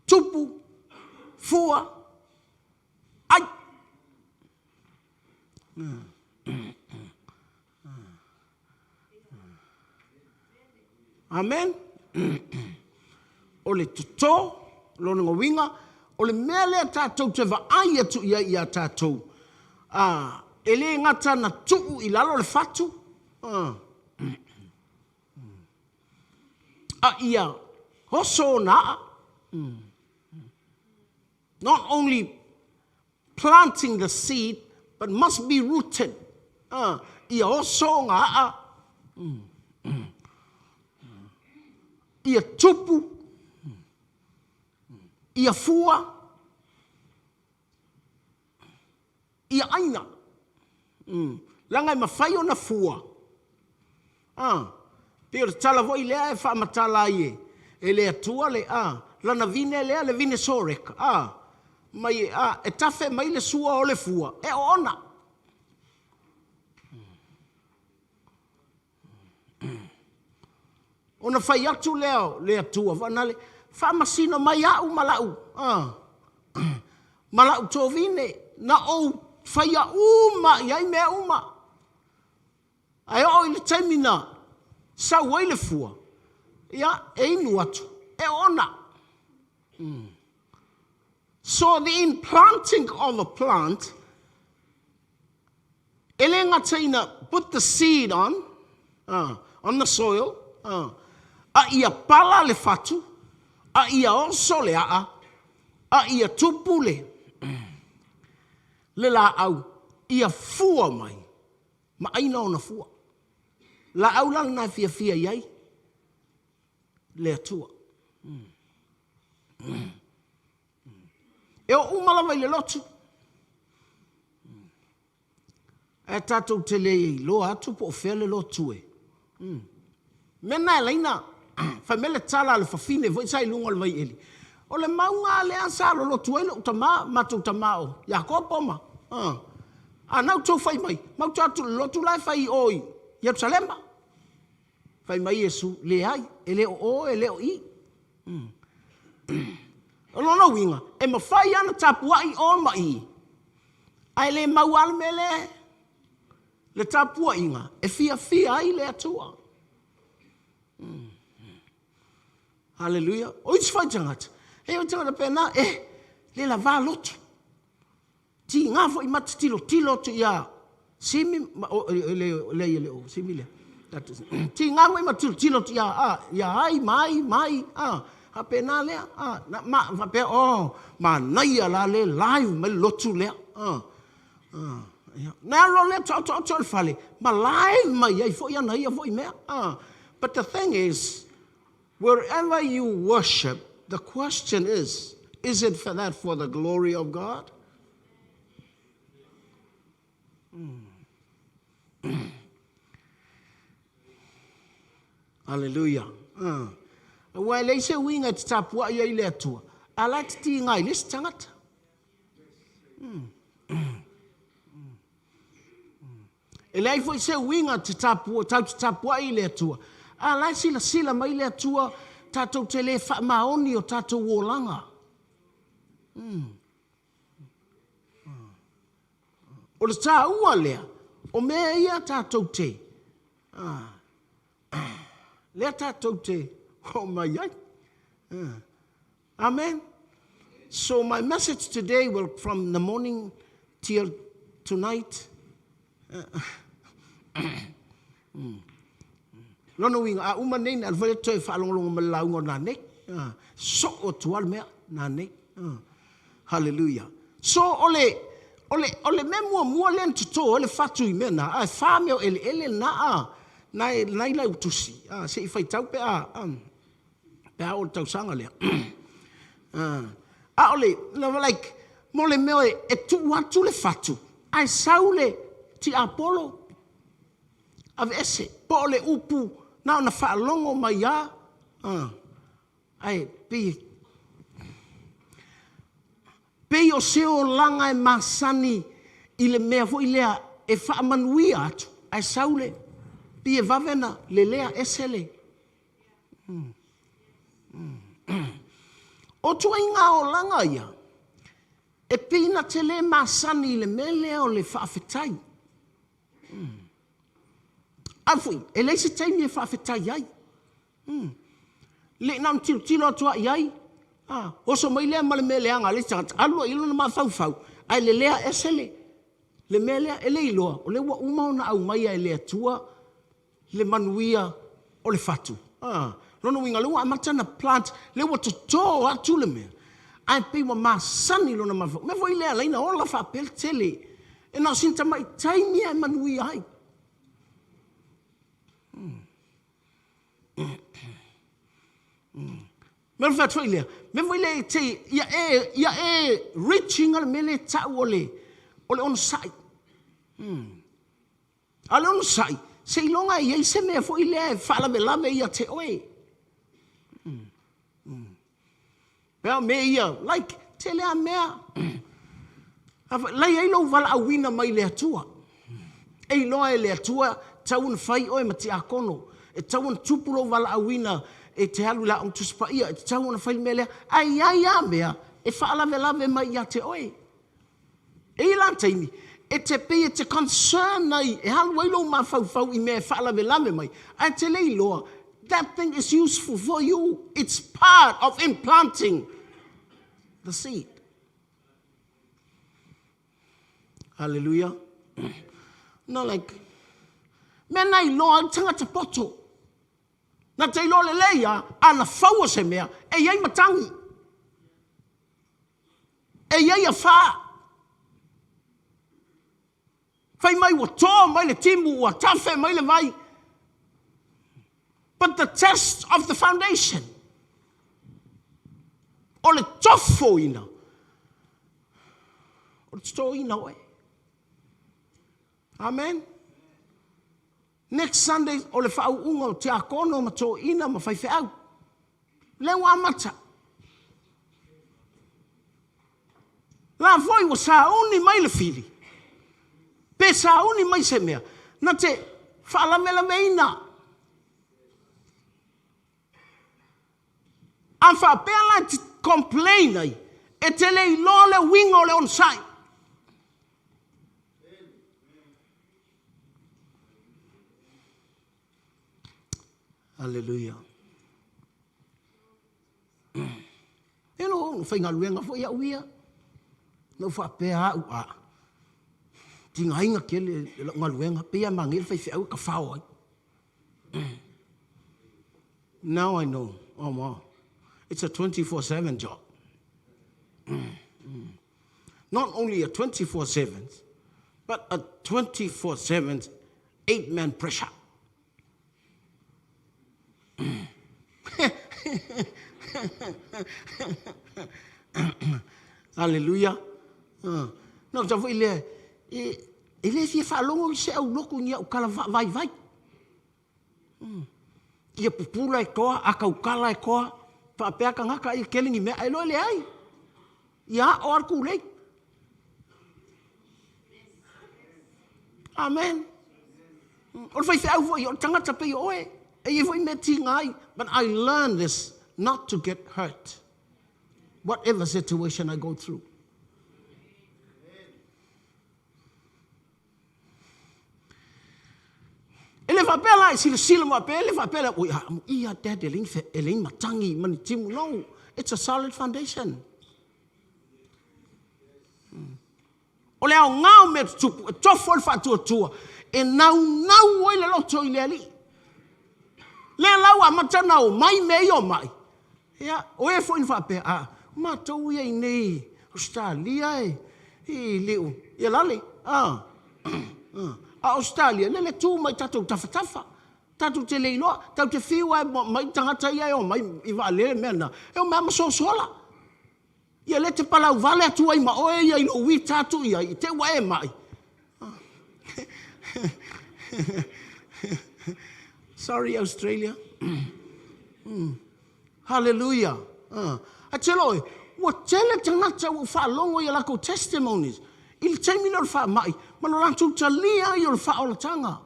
tupu, fua, ai. Amen. O le toto. Lona uiga, o le mea lea tatou te vaai atu i ai ia tatou, a, e le gata na tuu i lalo le fatu, a, a ia oso ona aa. Not only planting the seed, but must be rooted. Ia oso ona aa. Ia tupu. Ia fua. Ia aina. Leaga e mafai ona fua. A, pei o le tala foi lea e faamatala ai e, e le Atua le, a, lana vine lea, le vine Soreka, a, mai, a, e tafe mai le sua o le fua, e oona. Ona fai atu lea o le Atua, faanale, faamasino mai au ma lau, a, ma lau tovine, na ou faia uma i ai mea uma. Ae oo i le taimi na sau ai le fua, ia, e inu atu, e oona. So the implanting of a plant, e le gata ina put the seed on, on the soil, a ia pala le fatu, a ia oso le aa, a ia tupu le, le laau, ia fua mai, ma aina ona fua. Laau la lena e fiafia i ai le Atua. E oo uma lava i le lotu. Ae tatou te le iloa atu po o fea le lotu e. Mea na e laina, fai mai le tala a le fafine foi sa i luga o le vaieli. O le mauga lea sa lolotu ai lou tama, matou tama o Iakopo ma. A na outou fai mai, matou atu i le lotu la e fai i o i Ierusalema. Fai mai Iesu, leai, e le o o, e le o i. O lona uiga, e mafai lava ona tapuai o ma i, ae le maua lava le mea lea, le tapuaiga e fiafia ai le Atua. Haleluia. O isi foi tagata, e o tagata pena, e le lava lotu. Tiga foi ma te tilotilo atu ia Simi, ma, o, e, le, le, le, o Simi lea. Tiga foi ma tilotilo atu ia, a, ia ai, mai, mai, a, faapena lea, a, na, ma, faapea, oh, manaia la le live mai le lotu lea, a, a, ia. Na alu lea taotaoto i le fale, ma live mai ai foi ana ia foi mea, a. But the thing is, wherever you worship, the question is, is it for that for the glory of God? Hallelujah. Aua e leai se uiga e te tapuai ai le Atua, a la e te tiga i le isi tagata. E leai foi se uiga te tapu, tau te tapuai i le Atua, a la e silasila mai le Atua tatou te le faamaoni o tatou olaga. O le taua lea, o mea ia tatou te, lea tatou te oo mai ai. Amen. So my message today will from the morning till tonight. Lona uiga, a uma nei, na alu foi le toe faalogologo ma le lauga o nanei. Soo atu lava le mea nanei. Hallelujah. So o le, o le, o le mea muamua lea na toto ai le fatu i mea na, ae fa mea o eleele na, a, na e, na i lau tusi, a, se i faitau pe a, a, pe a oo le tausaga lea. A o le, like, mo le mea e tuu atu le fatu, ae sau le tiapolo, aveese, po o le upu na ona faalogo mai lava, ae pei, pei o se olaga e masani i le mea foi lea e faamanuia atu, ae sau le, pei e vave na lelea ese le. O ituaiga olaga ia, e pei na te le masani i le mea lea o le faafetai. A foi, e leai se taimi e faafetai ai. Le na ona tilotilo atu lava i ai, A, oso mai lea ma le mea leaga a le isi tagata, alu loa i ai lona mafaufau, ae lelea ese le, le mea lea, e le iloa, o lea ua uma ona aumaia e le Atua le manuia o le fatu. A, lona uiga, o lea ua amata ona plant, lea ua toto atu le mea, ae pei ua masani lona mafaufau. O le mea foi lea e ala ai ona ola faapea le tele, e na o sina tamai taimi lava e manuia ai. Mea fai atu foi lea, mea foi lea te, ia e, ia e reach ina le mea lea e tau o le, o le onosai. A o le onosai, seiloga e i ai se mea foi lea e faalavelave ia te oe. Pei o mea ia, like, tele a mea. La i ai lou valaauina mai le Atua. E iloa e le Atua, e tatau ona fai oe ma tiakono. E tatau ona tupu lou valaauina e te alu i le Aoga Tusi Paia, e tatau ona fai le mea lea. Ae i ai lava mea e faalavelave mai ia te oe. E i ai la taimi e te pei e te concern ai, e alu ai lou mafaufau i mea e faalavelave mai, ae te le iloa, that thing is useful for you. It's part of implanting the seed. Hallelujah. No, like, mea na iloa ai le tagata poto. Na te iloa lelei lava, a na faua se mea, e i ai matagi. E i ai afā. Fai mai ua to mai le timu, ua tafe mai le vai. But the test of the foundation, o le tofoina, o le totoina oe. Amen. Next Sunday, o le faauuga o tiakono ma toeaiina ma faifeau. Lea ua amata. La foi ua sauni mai le fili, pe sauni mai se mea, na te faalavelaveina. A faapea la e te complain ai, e te le iloa le uiga o le onosai. Hallelujah. E no, faigaluega foi au ia. Na ou faapea au, a, tigaina tele lau galuega, pei lava e manaia le faifeau e tafao ai. Now I know, oh wow, it's a 24/7 job. Not only a 24/7, but a 24/7 8-man pressure. Hallelujah. No, ta foi lea, e, e le fia faalogo i se aulotu ni au tala faavaivai. Ia pupula e toa, a tautala e toa, faapea tagata ia tele ni mea, ae loa e leai. Ia ao lava le tulei. Amen. O le faifeau foi, o le tagata pei o oe. E i ai foi mea tiga ai. But I learned this not to get hurt. Whatever situation I go through. E le faapea la e silasila mai faapea, e le faapea la, oi, a, ia dad e leai ni, e leai ni matagi ma ni timu. No, it's a solid foundation. O le aoga o mea tutupu, e tofo ai le faatuatua, e naunau ai le loto i le Alii. Lea la ua amata ona omai mea ia o mai. Ia, o e foi na faapea, a, o matou ia i inei Ausetalia e, i le, ia lale, a, a, a Ausetalia, lele tu mai tatou tafatafa, tatou te le iloa, tatou te fiu lava e mai tagata ia e omai i vaalele mea na, e omai lava ma sosola. Ia lea te palauvale atu ai ma oe ia i lou ita atu i ai, i te i ua e mai. Sorry Australia. Hallelujah. Ae te iloa oe, ua tele tagata ua ou faalogo i a latou testimonies i le taimi lea o le faamai ma lo latou talia ai o le faaolataga.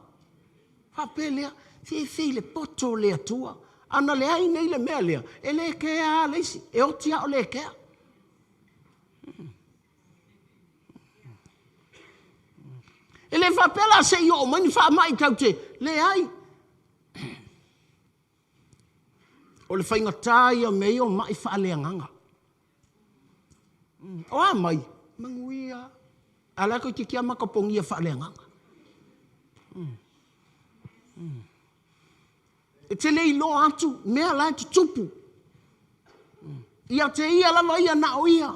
Faapea lea, feifei le poto o le Atua. A na leai nei le mea lea, e le kea lava le isi, e oti lava o le kea. E le faapea la se i oo mai ni faamai tatou te leai. O le faigata ia o mea ia o mai faaleagaga. O a mai? Manuia. A la toeitiiti lava matapogia faaleagaga. E te le iloa atu mea la e tutupu. Ia te ia lava ia na o ia.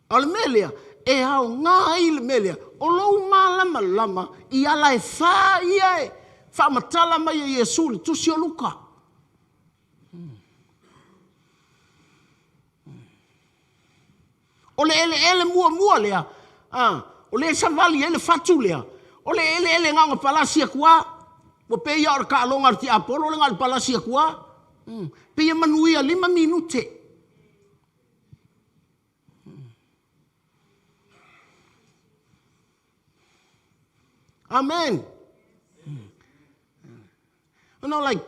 A o le mea lea, e aoga ai le mea lea, o lou malamalama i ala e fā ia e faamatala mai e Iesu i le Tusi o Luka. O le eleele muamua lea, a, o lea e savali ai le fatu lea, o le eleele na ona palasi atu lava, ua pei lava o le taaloga a le tiapolo lea na o le palasi atu lava. Pei e manuia 5 minute. Amen. You know, like,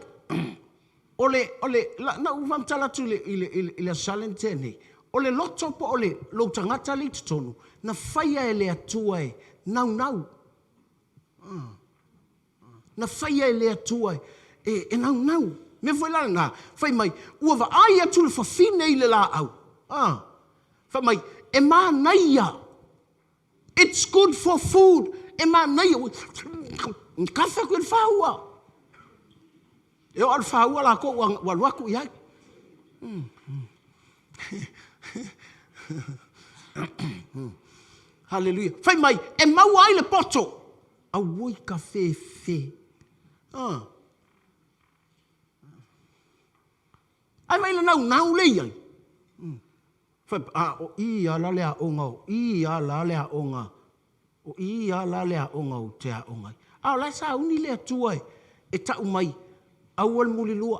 o le, o le, la, na ou faamatala atu i le, i le, i le, i le Aso Sa lea na tea nei, o le loto po o le lou tagata lea i totonu, na faia e le Atua e naunau. Na faia e le Atua e, e naunau. Mea foi la lena, fai mai, ua vaai atu le fafine i le laau. Ah. Fai mai, e manaia. It's good for food. E manaia. Kafe atu i le faua. E oo le faua lakou ua alu atu i ai. Hallelujah. Fai mai, e maua ai le poto. Auoi ka fefe. Ah. Ai mai le naunau le i ai. Fai, a o i a la le aoga o i a la le aoga o i a la le aoga ou te aoga ai. A o la e sauni le Atua e, e tau mai, aua le mulilua,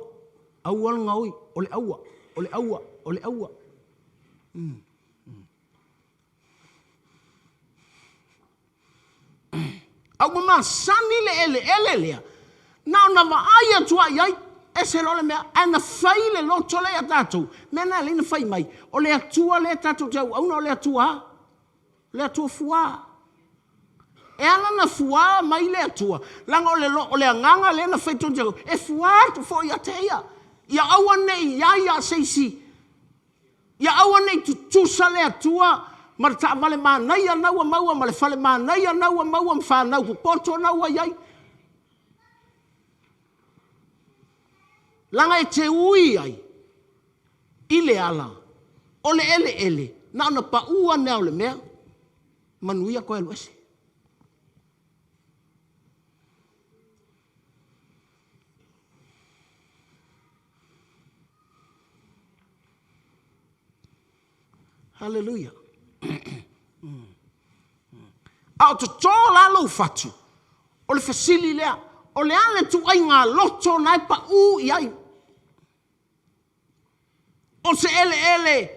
aua le gaoi, o le aua, o le aua, o le aua. A ua masani le eleele lea, na ona vaai atu lava i ai, ese loa le mea, ae na fai le loto lea ia tatou, mea na e alai na fai mai, o le Atua lea tatou te auauna o le Atua a? O le Atua fuā. E ala na fuā mai le Atua, leaga o le, o le agaga lea na fai tonu e fuā atu foi ia te ia, ia aua ne i i ai se isi Ia aua ne i tutusa le Atua ma le taavale manaia na ua maua ma le fale manaia na ua maua ma fanau popoto na ua i ai. Leaga e te ui ai i le ala o le eleele na ona pau ane lava o le mea, manuia toe alu ese. Hallelujah. A o totō la lou fatu, o le fesili lea, o le a le ituaiga loto na e paū i ai? O se eleele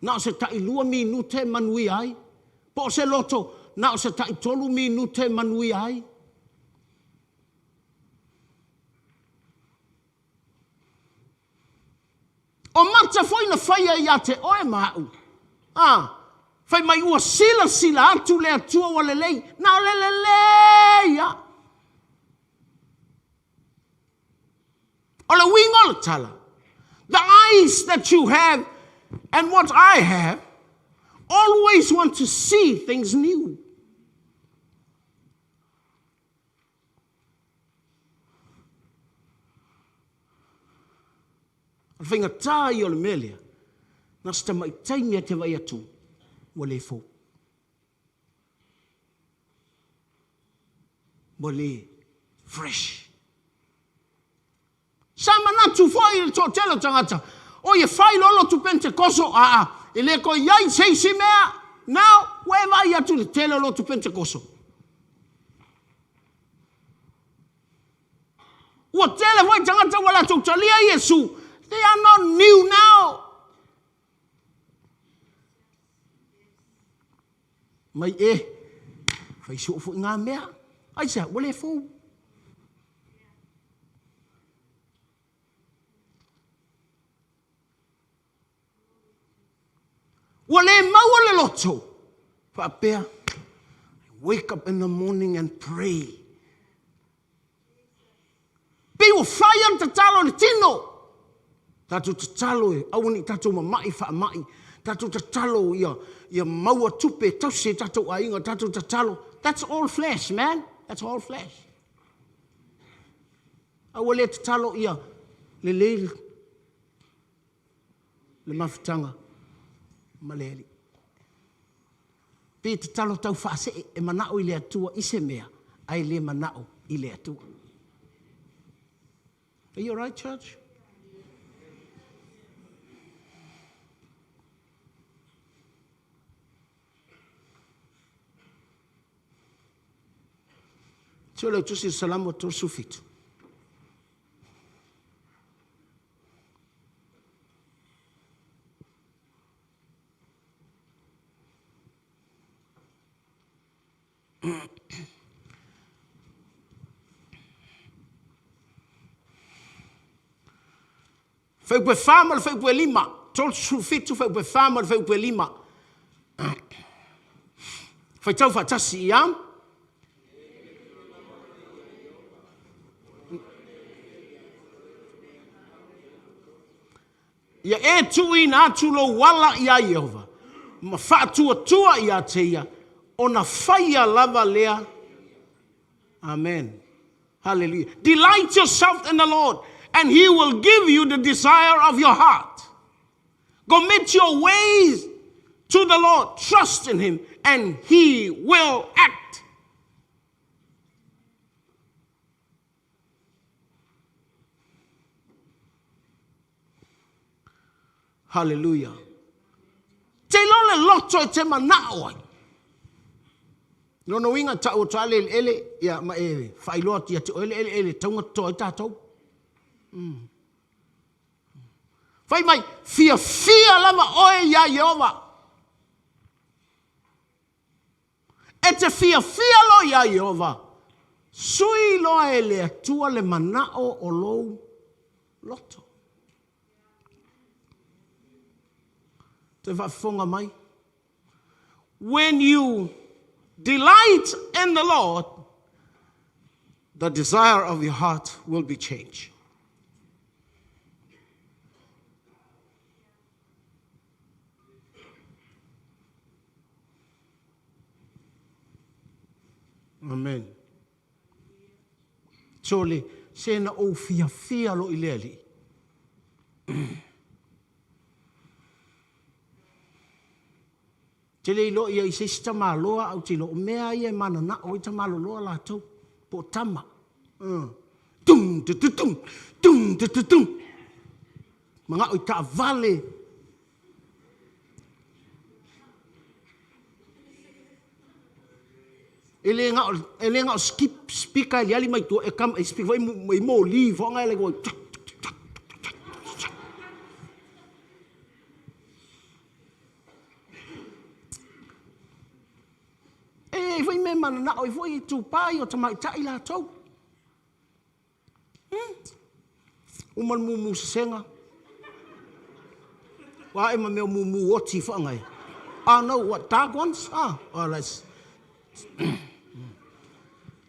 na o se tailua minute e manuia ai, po o se loto na o se taitolu minute e manuia ai? O mata foi na faia ia te oe ma a'u, ā, fai mai ua silasila atu le Atua ua lelei, na o le lelei lava. O le uiga o le tala, the eyes that you have and what I have always want to see things new. O le faigata ia o le mea lea, na o se tamai taimi lava e te vaai atu ua le fou. Ua le fresh. Sa manatu foi le toatele o tagata, oi e fai loa lotu Pentekoso, aa, e le toe i ai se isi mea. Now, ua e vaai atu i le tele o lotu Pentekoso. Ua tele foi tagata ua latou talia Iesu. They are not new now. Mai e, fai soo foi ngā mea. Aisea, ua le fou. Ua le maua le loto. Faapea, wake up in the morning and pray. Pei ua fai a le tatalo i le tino. Tatou tatalo e aua ne i tatou mamai faamai. Tatou tatalo ia, ia maua tupe e tausi ai tatou aiga. Tatou tatalo. That's all flesh, man. That's all flesh. Aua le tatalo ia lelei le mafutaga ma le Alii. Pe tatalo tau faasee e manao i le Atua i se mea, ae le manao i le Atua. Are you alright, church? Tio le tusi Salamo 37. Fuaiupu e 4 ma le fuaiupu e 5. 37 fuaiupu e 4 ma le fuaiupu e 5. Faitau faatasi ia. Ia e tuuina atu lou ala iā Ieova, ma faatuatua ia te ia, ona faia lava lea. Amen. Hallelujah. Delight yourself in the Lord, and he will give you the desire of your heart. Commit your ways to the Lord. Trust in him, and he will act. Hallelujah. Te iloa le loto e te manao ai. Lona uiga tau atu lava le eleele ia ma e faailoa atu ia te oe le eleele e tatau ona totoa ai tatou. Mm. Fai mai, fiafia lava oe iā Ieova. E te fiafia loa iā Ieova, sui loa e le Atua le manao o lou loto. Toe faafofoga mai. When you delight in the Lord, the desire of your heart will be changed. Amen. Sole, se na ou fiafia loa i le Alii. Te le iloa ia i se isi tamaloa au te iloa, o mea ia e mananao ai tamaloloa latou, po o tama. Tum, tu, tu, tum, tum, tu, tu, tum. Manao i taavale. E le gao, e le gao skip, speaker e aliali mai tua, e kam, e speak foi i moli foi ngai le koi. E i ai foi mea e mananao ai foi itupa ia o tamaitai latou. Uma le mumu sesega. Ua ae ma mea o mumu oti whaangai. Ah, no, what, dark ones? Ah, oh, that's...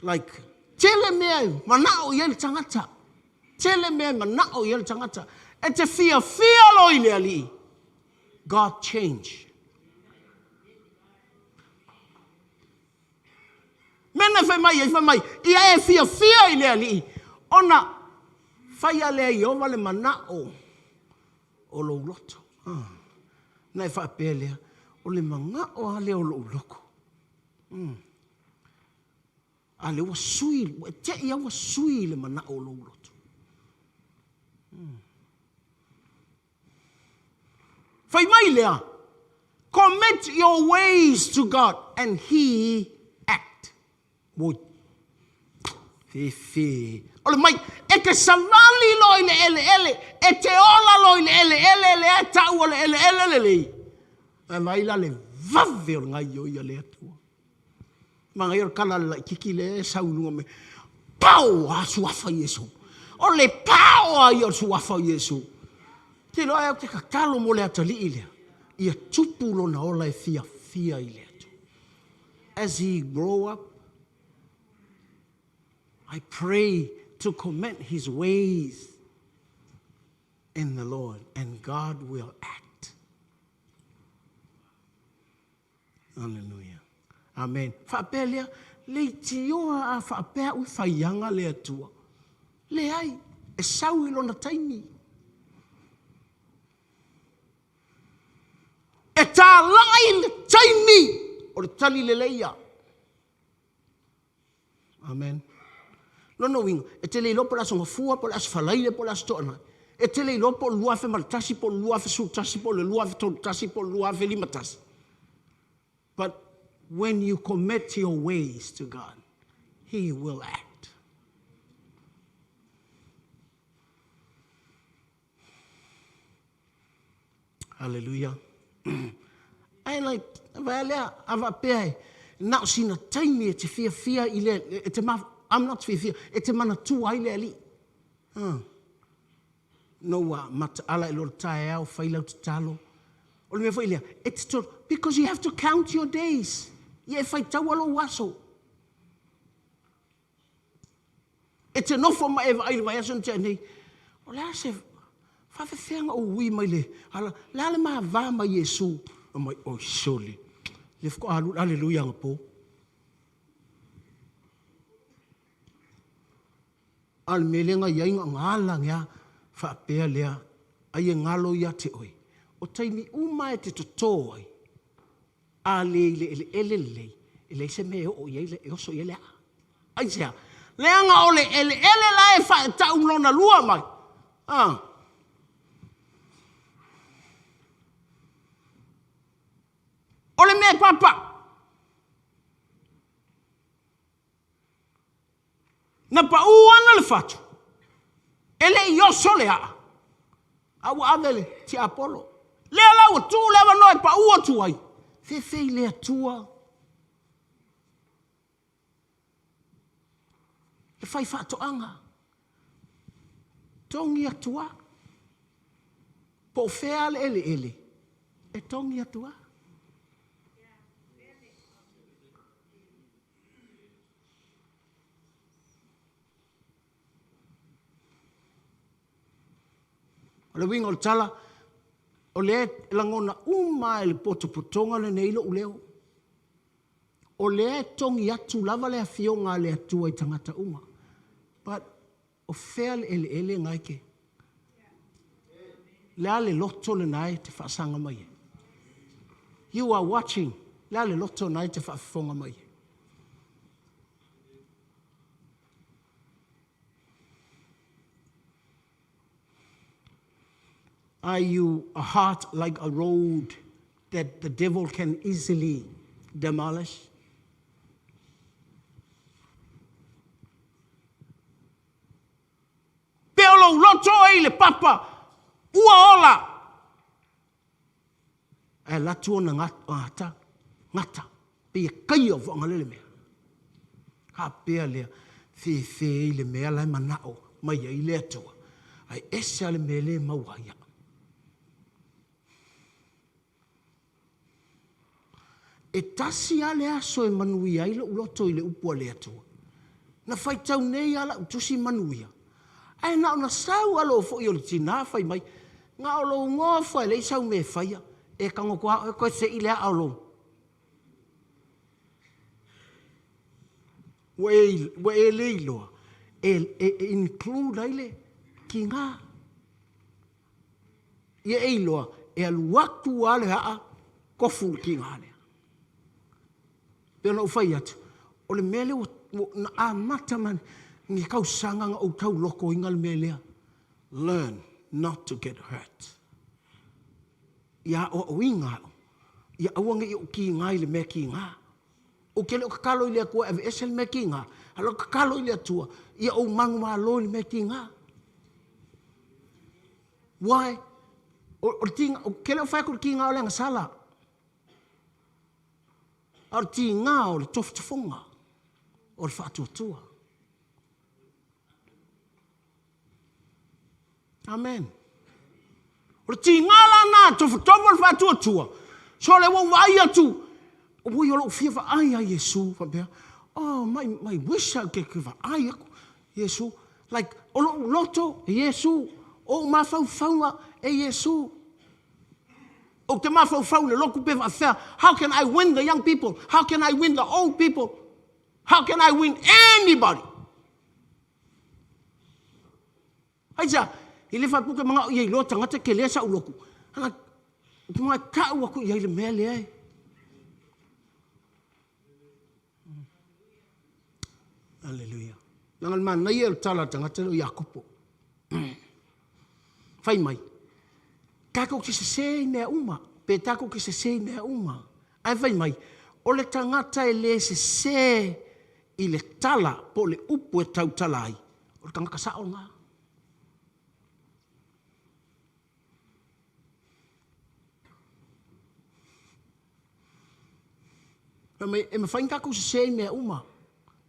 Like, tele mea e manao i ai le tagata. Tele mea e manao i ai le tagata. E te fiafia loa i le Alii. God change. Mea na fai mai ai, fai mai, ia e fiafia i le Alii, ona faia lea Ieova le manao o lou loto. Ah. Na e faapea lea, o le manao lava lea o lou loto. Mm. A lea ua sui, ua te i ua sui le manao o lou loto. Mm. Fai mai lea, Commit your ways to God and he act. Oi. Fefe. O le mai, e te savali loa i le eleele, e te ola loa i le eleele, lea e tau o le eleele lelei. Ae vaai la le vave o le gaioia le Atua. Manaia o le tala a le laititi lea e sau i luga mai. Pao a suafa Iesu. O le pao a ia o le suafa o Iesu. Te iloa ai au te tatalo mo le atalii lea, ia tupu lona ola e fiafia i le Atua. As he grow up, I pray to commit his ways. in the Lord and God will act. Hallelujah. Amen. Faapea lea, leitioa a faapea au e faiaga le Atua. Leai, e sau i lona taimi. E talai le taimi o le tali lelei ia. Amen. Lona uiga, e te le iloa po o le Aso Gafua, po o le Aso Faraile, po o le Aso Toonai. E te le iloa po o le 2001, po o le 2011, po o le 2031, po o le 2051. But when you commit your ways to God, He will act. Hallelujah. Ae like, vaea lea, a faapea e, na o sina taimi e te fiafia i le, e te ma, I'm not fiafia, e te manatua ai le Alii. Huh. No ua mataala i lona taeao, fai lau tatalo. O le mea foi lea, e te to, because you have to count your days. Ia e faitaua lou aso. E te nofo ma e vaai i le vaiaso na tea nei, o le a se faafefeaga ou ui mai le ala, le a le ma va ma Iesu? Fai mai, oi sole, le faatoa alu le Aleluia anapo. A o le mea lea na i ai na o na ala ane lava faapea lea, ai e galo ia te oe, o taimi uma e te toto ai, A le i le eleele lelei, e leai se mea e oo i ai, e oso i ai le aa. Aisea? Leaga o le eleele la e faatau lona lua mai. Ah. O le mea e papa. Na pau ana le fatu, e le i oso le aa, a ua ave le tiapolo. Lea la ua tuu le avanoa e pau atu ai, fefe i le Atua. Le faifaatoaga, togi atu lava. Po o fea le eleele, e togi atu lava. O le uiga o le tala, o lea e lagona uma lava e le potopotoga lenei lou leo. O lea e togi atu lava le Afioga a le Atua i tagata uma. But o fea le eleele na e te... Le a le loto lena e te faasaga mai ai? You are watching. Le a le loto lena e te faafofoga mai ai? Are you a heart like a road that the devil can easily demolish? Pe o lou loto e i le papa, ua ola. Ae alu atu ona gata, gata, pei e kaia o foagalele mea. Faapea lea, fefe i le mea la e manao mai ai le Atua, ae ese lava le mea lea e maua ai au. E tasi lava le aso e manuia ai lou loto i le upu a le Atua. Na faitau nei lava lau tusi manuia, ae na ona sau alo foi o le tina fai mai, Na o lou nofo e leai sau mea e faia, e tago atu lava oe toe sei le aa o lou. Ua e, ua e le iloa, e, e, e include ai le tiga. Ia e iloa, e alu atu lava le aa, tofu le tiga lea. Pei ona ou fai atu, o le mea lea ua, ua na amata mai ni tausaga na ou taulotoina le mea lea. Learn not to get hurt. Ia aoaoina au, ia aua ne i ou tiga i le mea tiga. Ou te le o tatalo i le Atua e aveese le mea tiga, a o lau tatalo i le Atua, ia ou manumalo i le mea tiga. Why? O, o le tiga, ou te le o fai atu o le tiga o le agasala. A o le tiga o le tofotofoga, o le faatuatua. Amen. O le tiga la na tofotofu o le faatuatua. So le ua ou vaai atu, ui o lou fia vaai ia Iesu, faapea, oh, my, my wish au ke, ke vaai aku Iesu. Like, o lou loto, Iesu, O ou mafaufauga e Iesu. Ou te mafaufau i le lotu pe faafefea, how can I win the young people? How can I win the old people? How can I win anybody? Aisea? E le faapea ou te manao ia iloa tagata e kelea sau lotu. Ana, ou te manao e tau atu i ai le mea lea e. Aleluia. Leaga o le manaia o le tala a le tagata lea o Iakopo. Fai mai, tatou te sese i mea uma, pe tatou te sese i mea uma. Ae fai mai, o le tagata e le sese i le tala po o le upu e tautala ai, o le tagata sao lena. Fai mai, e mafai ona tatou sese i mea uma.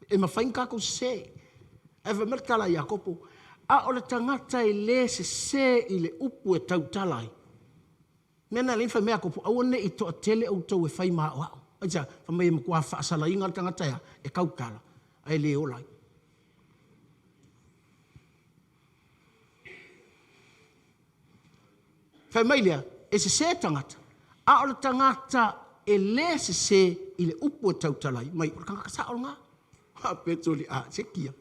E mafai ona tatou sese. Ae fai mai le tala a Iakopo, a o le tagata e le sese i le upu e tautala ai. Mea na alai fai mai Iakopo, aua ne i toatele outou e fai ma aoao. Aisea? Fai mai e matua faasalaina le tagata e a? E tautala, ae le ola ai. Fai mai lea, e sese tagata, a o le tagata e le sese i le upu e tautala ai, mai o le tagata sao lena. A Petoli, a se kia,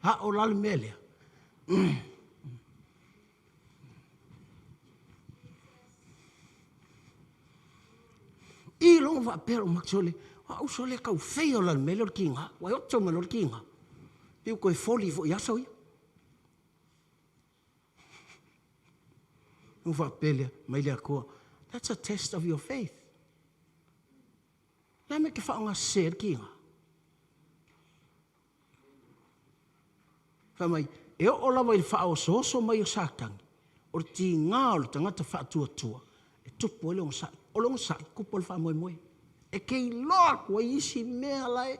a o la le mea lea. I logo faapea lou mati sole, a uso le tau feia o la le mea lea o le kiga, ua e oto mai loa le kiga. Piu toe foli foi i aso ia. Ou faapea lea, mai le Atua, that's a test of your faith. Le a mea e te faaaoga sese ai le kiga? Fai mai, e oo lava i le faaosooso mai o Satani, o le tiga o le tagata faatuatua, e tupu ai le ogasai. O le ogasai, tupu ai le faamoemoe. E te iloa atu ai isi mea la e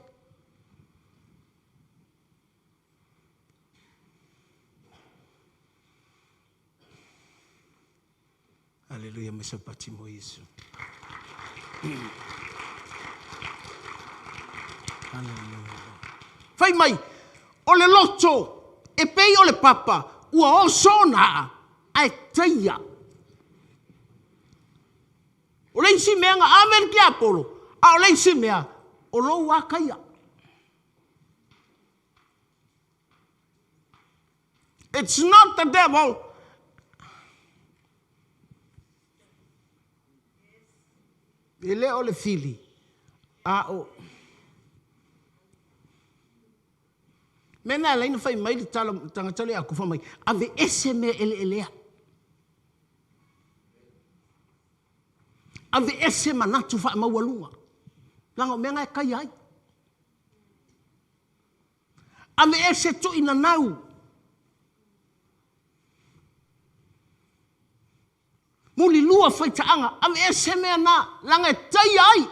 Aleluia mai sapati mo Iesu. Aleluia. Fai mai, o le loto e pei o le papa ua oso ona aa ae taia. O le isi mea na ave le tiapolo, a o le isi mea, o lou a taia. It's not the devil. E le o le fili, a o... Mea na alaina fai mai le tala tagata le aku fai mai, ave ese mea eleelea. Ave ese manatu faamaualuga. Leaga o mea na e taia ai. Aveese tui nanau. Mulilua faitaaga, aveese mea na, leaga e taia ai.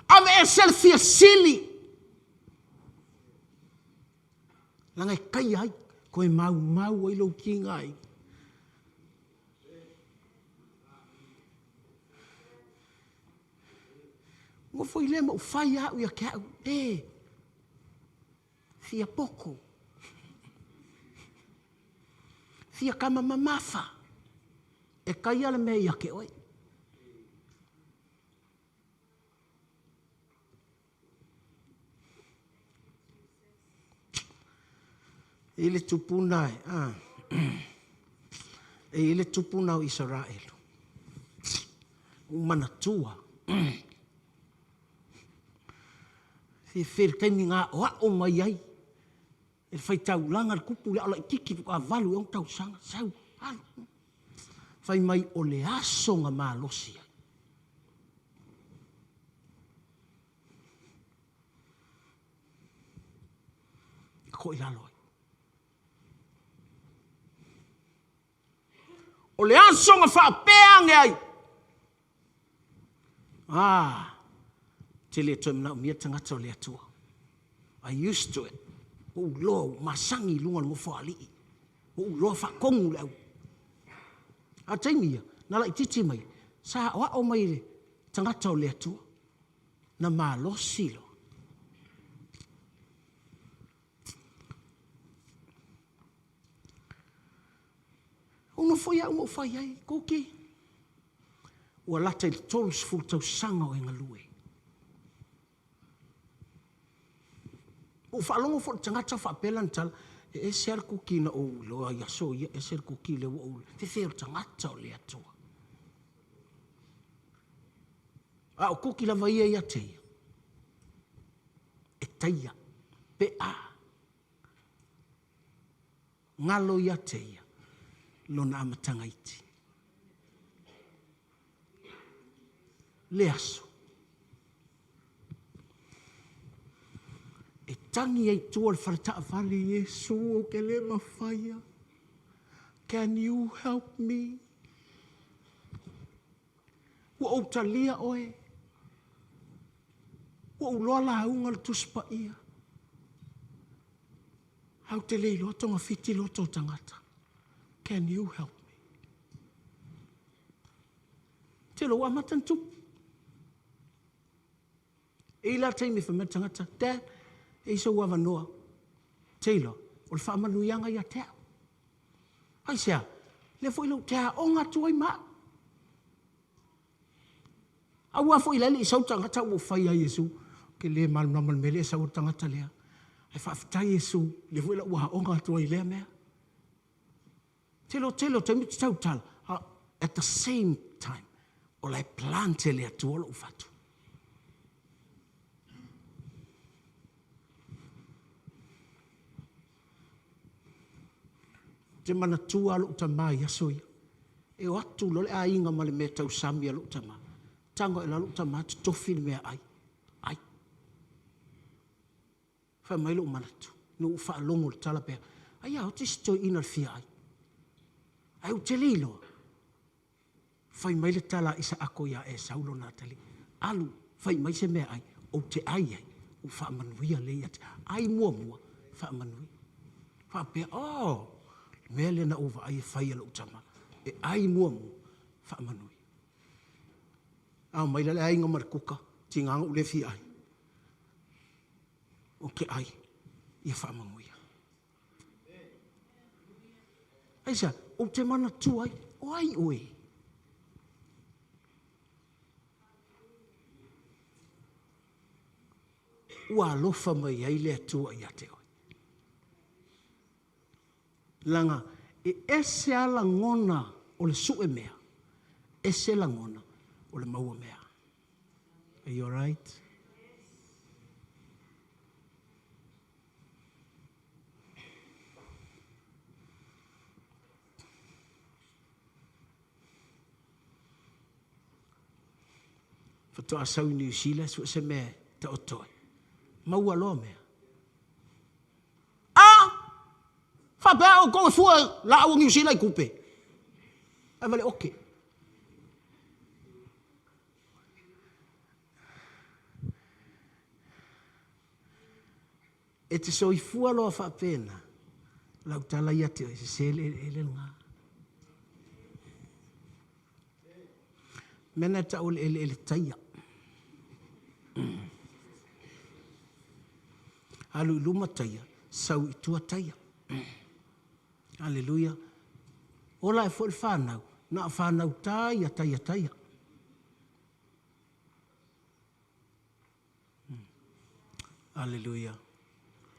Aveese le fia sili, leaga e taia ai. Koe maumau ai lou kiga ai. Nofo i lea ma ou fai au ia te au, e, fia poko, fia kama mamafa, e kai le mea ia te oe. E le tupuna e, ah. E i le tupuna o Isaraelu. U manatua. Fia le taimi na aoao mai ai. E le faitaulaga le kupu le ao laititi faatoa 8 i 6 tausaga. Sau, alu. Fai mai o le aso na malosi ai. Ko i lalo ai. O le aso na faapea ane ai. Ah, te le toe manaomia tagata o le Atua. I used to it. Ua ou iloa ua masani i luga o le nofoalii. Ua ou iloa faatonu le au. A taimi ia, na laititi mai, sa aoao mai le tagata o le Atua. Na malosi loa. nofo au ma ou fai ai, Kuki, ua lata i le 30 tausaga o e galue. Ua ou faalogo foi i le tagata o faapea lana tala, e ese lava le Kuki na ou iloa i aso ia, ese le Kuki lea ua ou... Fefe o le tagata o le Atua. A o Kuki lava ia ia te ia, e taia pe a galo ia te ia lona amataga iti. Le aso e tagi ai i tua o le fale taavale, Iesu ou te le mafaia, can you help me? Ua ou talia oe, ua ou iloa lauga o le Tusi Paia, ae ou te le iloa togafiti loto o tagata. Can you help me? Tele ua amata ona tupu. E i la taimi e fai mai le tagata, Dad, e i sou avanoa. Taylor, o le faamanuiaga ia te au. Aisea? Lea foi lou te aoga atu ai ma au. Aua foi la le i sau tagata ua ou fai ai Iesu. Ke le malamalama le mea lea e sau le tagata lea. Ae faafetai Iesu, lea foi la ua aoga atu ai i lea mea. Tele o tele o taimi te tautala, at the same time, o la e plant e le Atua lou fatu. Ou te manatua lou tama i aso ia. E o atu loa le aiga ma le mea tausami a lou tama. Tago ae la lou tama totofi le meaai, ai. Fai mai lou manatu, ina ua ou faalogo i le tala pea, ai a oti si toeaina i le fia ai. Ae ou te le iloa. Fai mai le tala a Isaako ia Esau lona atalii, Alu, fai mai se meaai, ou te ai ai, ou faamanuia lea ia te ai muamua, faamanuia. Faapea, oh, le mea lea na ou vaai e fai e lou tama, e ai muamua, faamanuia. Ao mai la le aiga ma le kuka, tiga na ou le fia ai. Ou te ai, ia faamanuia. Aisea? Ou te manatua ai, o ai oe? Ua alofa mai ai le Atua ia te oe. Leaga e ese lava lagona o le sue mea, ese lagona o le maua mea. Are you alright? Faatoa sau i New Zealand sue se mea e taoto ai. Maua loa mea. A! Faapea outou e fua laau o Niu Sila i tupe. Ae vale oke. E te soifua loa faapena, lau tala ia te oe, sese le eleele lena. Mea na e tau o le eleele taia. Alu i luma taia, sau i tua taia. Aleluia. Ola ae foi le fanau, na o fanau taia, taia, taia. Aleluia.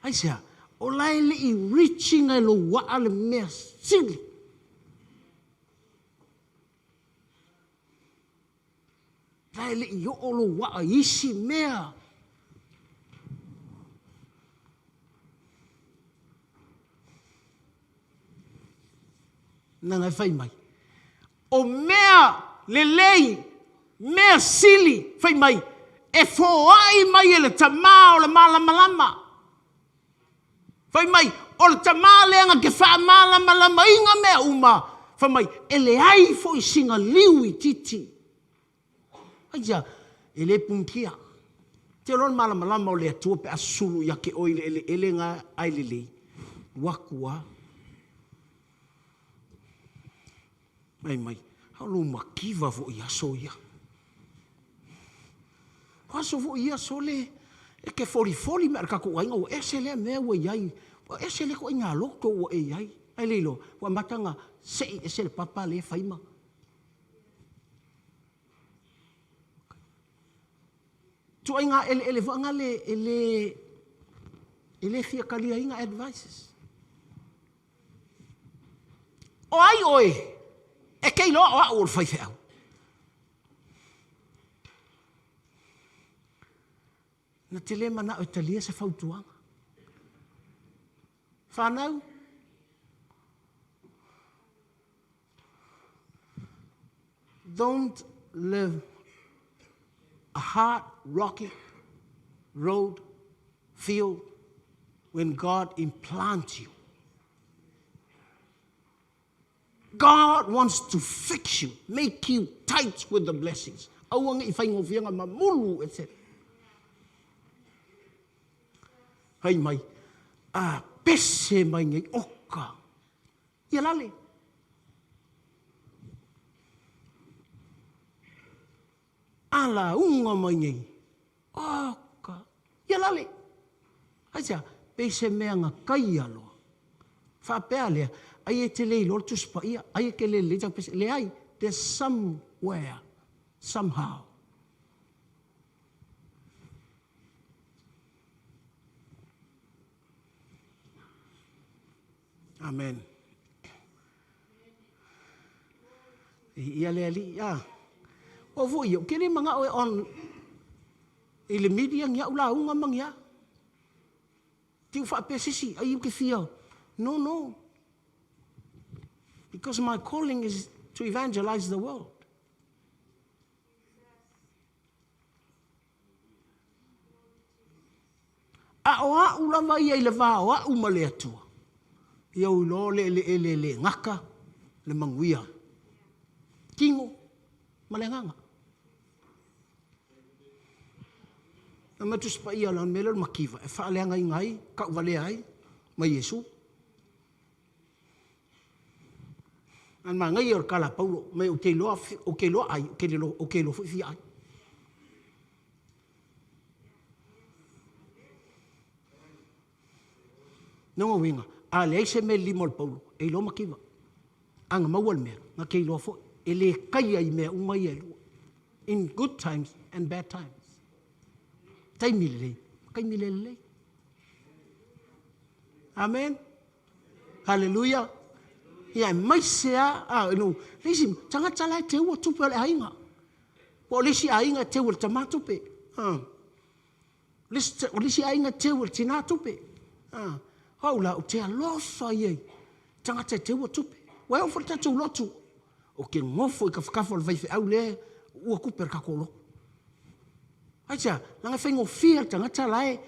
Aisea? O la e le i reaching e lou waa le mea sili. La e le i oo lou waa i isi mea. Nana e fai mai, o mea lelei, mea sili, fai mai, e foai mai e le Tama o le malamalama. Fai mai, o le Tama lea na te faamalamalamaina mea uma, fai mai, e leai foi sina liu itiiti. Aisea? E le punikia. Te iloa le malamalama o le Atua pe a sulu ia te oe i le eleele na ai lelei, alu atu lava. Fai mai, a o lou mativa foi i aso ia. O aso foi ia, sole, e te folifoli mai lava i le tatou aiga, ua ese lea mea ua i ai, ua ese lea ituaiga loto ua e i ai. Ae le iloa, ua amata ona Sei ese le papa lea e fai ma. Tuaiga eleele foi gale e le e le fia taliaina advices. O ai oe e te iloa o au o le faifeau? Na te le manao e talia se fautuaga. Whanau, don't live a hard, rocky road field when God implants you. God wants to fix you, make you tight with the blessings. Aua ne i faigofieina mamulu, etc. Fai mai, a pese mai nei oka. Ia lale. A lauga mai nei, oka. Ia lale. Aisea? Pei se mea na taia loa. Faapea lea, ai e te le iloa le Tusi Paia, ai e te le lelei sau pese. Leai, there's somewhere, somehow. Amen. Ia le alii, a. O foi ia, ke le manao e on i le media ni au lauga ma ni a. Tiu faapea sisi, ai u ke fia. No, no. Because my calling is to evangelize the world. A o a'u lava ia i le va o a'u ma le Atua, ia ou iloa o le eleele e le gata le manuia tino ma le agaga. Na mea Tusi Paia o le mea lea o le mativa e faaleagaina ai, tauvalea ai ma Iesu. A manaia o le tala a Paulo, mai ou te iloa, ou te iloa ai, ou te iloa, ou te iloa foi fia ai. Lona uiga, a leai se mea i le lima o le Paulo, e iloa mativa. A na maua le mea, na te iloa foi. E le taia i mea uma ia e lua. In good times and bad times. Taimi lelei, taimi le lelei. Amen. Haleluia. Ia, aemaise lava, a, no, le isi, tagata la e teua tupe o le aiga. Po o le isi aiga e teu e le tama tupe. A. O le isi aiga e teu e le tina tupe. A. O au la, ou te alofa ia i tagata e teua tupe. Ua e oo foi le tatou lotu, ou te nofo i tafatafa o le faifeau lea ua tupe a le tatou lotu. Aisea? Leaga e faigofie le tagata la e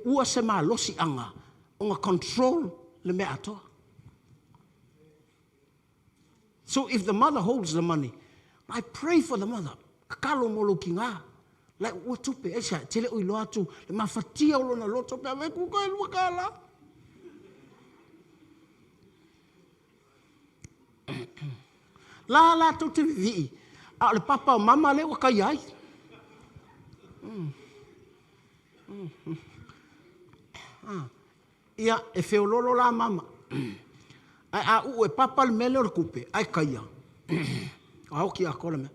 uua se malosiaga ona control le mea atoa. So if the mother holds the money, I pray for the mother. Tatalo mo lou tina. La e uua tupe. Aisea? E te le o iloa atu le mafatia o lona loto pe a fai atu toe $2. La latou te vivii, a o le papa o mama lea ua taia ai. Ia, e feololo la mama. Ae a uu e papa le mea lea o le tupe, ae taia, a oti atoa le mea.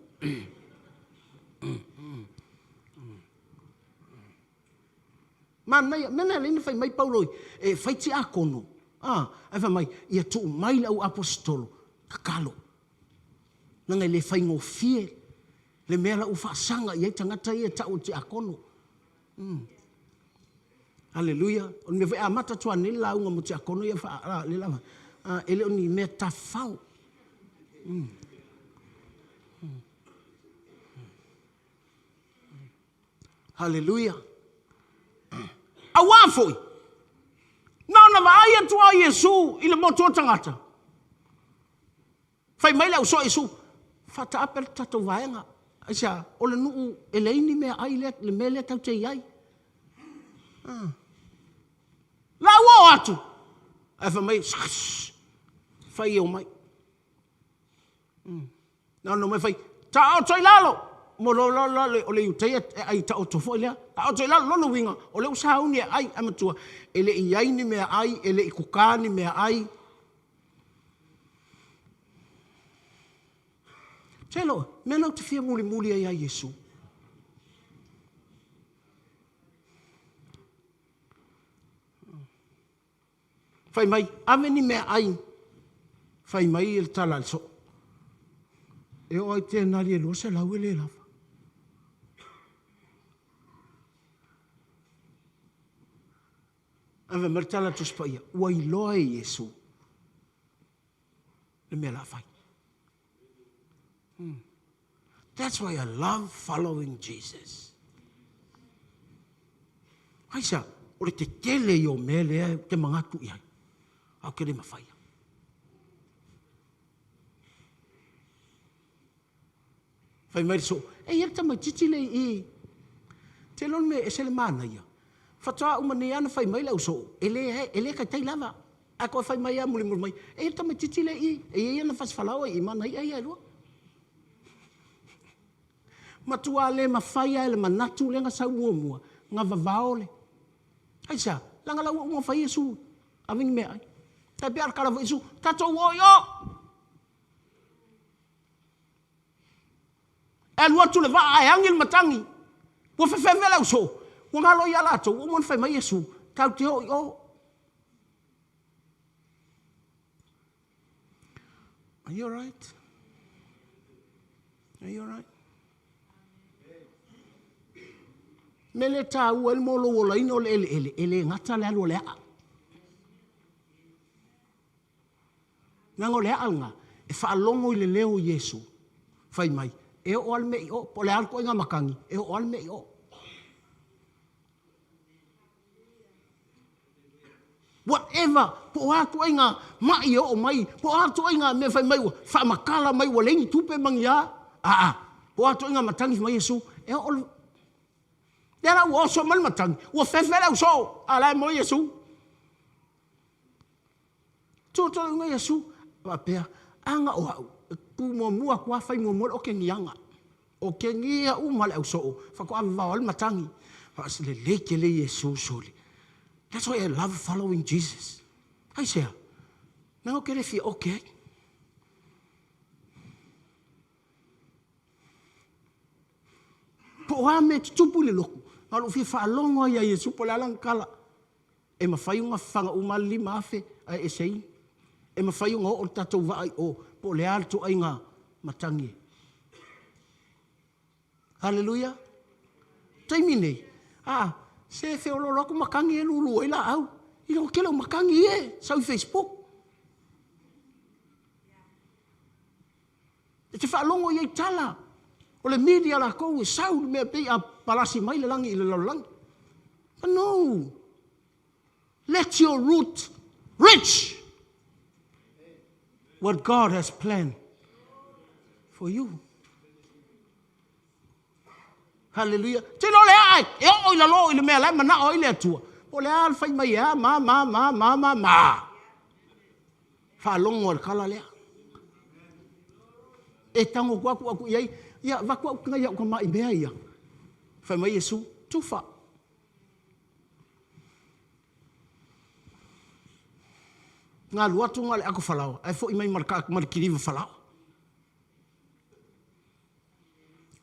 Manaia, mea lena e ala ai ona fai mai Paulo e fai tiakono, a, ae fai mai, ia tuu mai le au aposetolo, tatalo. Leaga e le faigofie le mea la ua faasaga i ai tagata ia e tau o tiakono. Mm. Haleluia. O le mea foi e amata atu nei le lauga mo tiakono ia fa, a, le lava. A, e le o ni mea tafao. Mm. Mm. Haleluia. Auā foi, na ona vaai atu lava o Iesu i le motu o tagata, fai mai le au soa Iesu, faataape le tatou vaega. Aisea, o le nuu e leai ni mea ai lea, le mea lea tatou te i ai. Ah. La ua oo atu, ae fai mai, fai e omai. Mm. Na ona omai fai, taoto i lalo! Mo lo lo lo o le Iutaia e ai taoto foi lea. Taoto i lalo, lona uiga, o lea ua sauni e ai, ae matua, e le i ai ni mea ai, e le i kuka ni mea ai. Telo, mea na ou te fia mulimuli ai ia Iesu. Fai mai, ave ni meaai. Fai mai le tala a le soo. E oo lava i tenari e 200 e le lava. Ae fai mai le tala a le Tusi Paia, ua iloa e Iesu le mea o le a fai. That's why I love following Jesus. Aisea? O le tetele ia o mea lea ou te manatu i ai, ae ou te le mafaia. Fai mai le soo, e i ai le tamaitiiti lea i i. Te iloa le mea e ese le manaia, faatoa uma nei lava ona fai mai le ausoo, e le, e le taitai lava. Ae toe fai mai lava mulimuli mai, e i ai le tamaitiiti lea i i, e i ai ana fasifalaoa i i ma ana i'a ia e lua. Matua le mafai lava e le manatu lea na sau muamua ona vavao le. Aisea? Leaga la ua uma ona fai Iesu, ave ni meaai. Tai pei o le tala foi a Iesu, tatou o i o! E alu atu le vaa ae agi le matagi. Ua fefefe le ausoo, ua galo ia latou, ua uma ona fai mai Iesu, tatou te o i o. Are you alright? Are you alright? Me le tāua ai le mo lou olaina o le eleele, e le gata le alu o le aa. Leaga o le aa lena, e faalogo i le leo o Iesu, fai mai, e oo lava le mea i o, po o le a le ituaiga matagi, e oo lava le mea i o. Whatever, po o a ituaiga mai e oo mai, po o a ituaiga mea fai mai ua faamatala mai ua leai ni tupe ma ni a, aa, po o a ituaiga matagi fai mai Iesu, e oo le... Lea la ua oso mai le matagi, ua fefe le ausoo, a o la e moe Iesu. Tu atu ai Iesu, faapea, a na o au, e tu muamua atu lava fai muamua le okegiaga. Okegia uma le ausoo, faatoa vavao ai le matagi. Lelei tele Iesu sole. That's why I love following Jesus. Aisea? Leaga ou te le fia oke ai. Po o a mea e tutupu i le lotu, na o lou fia faalogo lava ia Iesu po o le a lana tala. E mafai ona fafaga uma lava le 5,000 ae e saini. E mafai ona oo le tatou vaa i o, po o le a le ituaiga matagi e. Haleluia! Taimi nei, a, se e feoloolo atu matagi ia e lulu ai laau, i lona tele o matagi ia e sau i facebook. E te faalogo i ai i tala, o le media lakou e sau le mea pei a palasi mai le lagi i le lalolagi. But no! Let your root reach what God has planned for you. Haleluia. Te iloa le aa e oo i lalo i le mea la e manao ai le Atua. Po o le a le fai mai e a, ma, ma, ma, ma, ma, ma. Faalogo i le tala lea. E tago atu atu atu i ai, ia avatu au nai au tamai mea ia. Fai mai Iesu, tufa. Na alu atu na o le ato falaoa, ae foi mai ma le, ma le kiliva falaoa.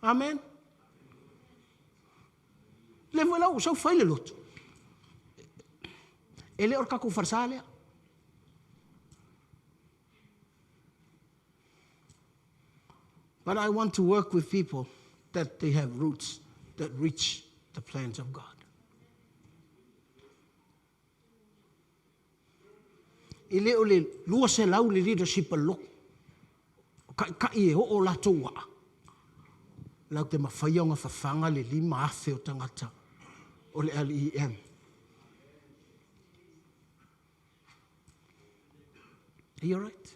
Amen. Lea foi la ua sau fai le lotu. E le o le tatou falesa lea. But I want to work with people that they have roots that reach the plans of God. E le o le 200 le leadership a le lotu. O taitai e oo latou aa, latou te mafaia ona fafaga le 5,000 o tagata o le LEM. Are you alright?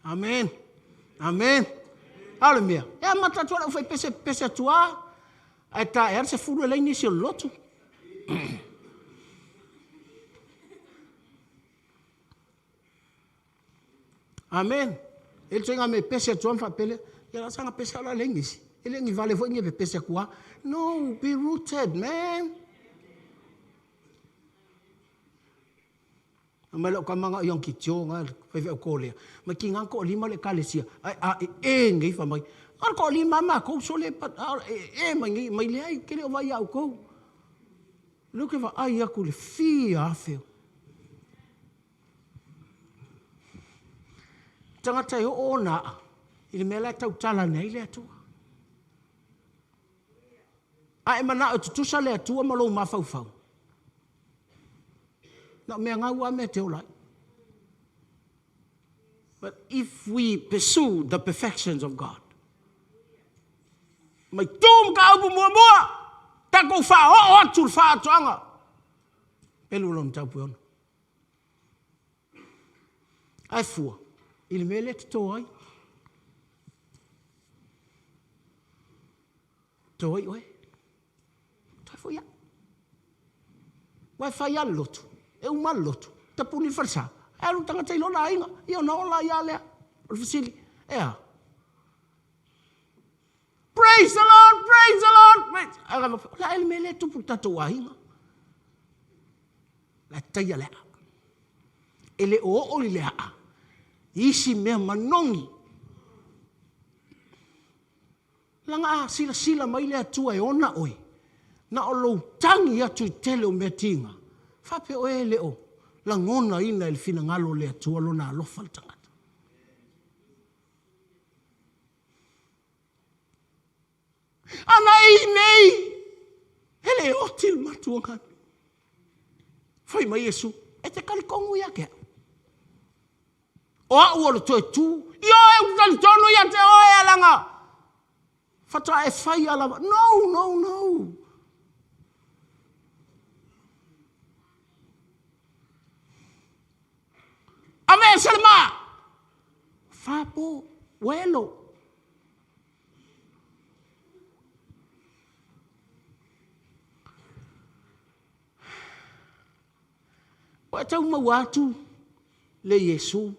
Amen. Amen. A o le mea, e amata atu lava le aufaipese pepese atu lava, ae taea le 10 e leai nisi o le lotu. Amen. E le ituaiga mea e pese atu lava ma faapea lea, ia la saga pese lava o le a leai nisi. E le o ni vale foi ni e pepese atu lava. No, be rooted, man. Fai mai lau tama na o Yong Ki Tio na le faifeau Kolea, mai tiga na toalima le ekalesia ae ae nei fai mai. Na o le toalima lava matou sole a o le ee mai nei, mai leai ou te le o vaai ia outou. O lea ou te vaai atu i le fia afe o tagata e oo ona aa i le mea la e tautala nei le Atua. A e manao e tutusa le Atua ma lou mafaufau, na o mea gau lava mea e te ola ai. But if we pursue the perfections of God, mai tu mataupu muamua, tatou faaoo atu le faatoaga. Pelu lona mataupu e ono. Ae fua i le mea lea e toto ai. Toto ai oe. Toe foi au. Ua e fai lava le lotu, e uma lava le lotu, tapuni le falesa, ae alu le tagata i lona aiga, ia ona ola ai lava lea. O le fesili, e a? Praise the Lord, praise the Lord, praise. O le a le mea lea e tupu i le tatou aiga? La e taia le aa. E le o oo i le aa i isi mea manogi. Leaga a silasila mai le Atua e ona oe, na o lou tagi atu i tele o mea tiga, faapea oe e le o lagonaina e le finagalo o le Atua lona alofa i le tagata. Ana e i nei, e le oti le matuaganu. Fai mai Iesu, e te talitonu ia te au. O au o le toe tu, ioe ou te talitonu ia te oe alaga. Faatoa e fai a lava. No, no, no. Aveese le maa. Fā po, ua elo. Ua e tau maua atu le Iesu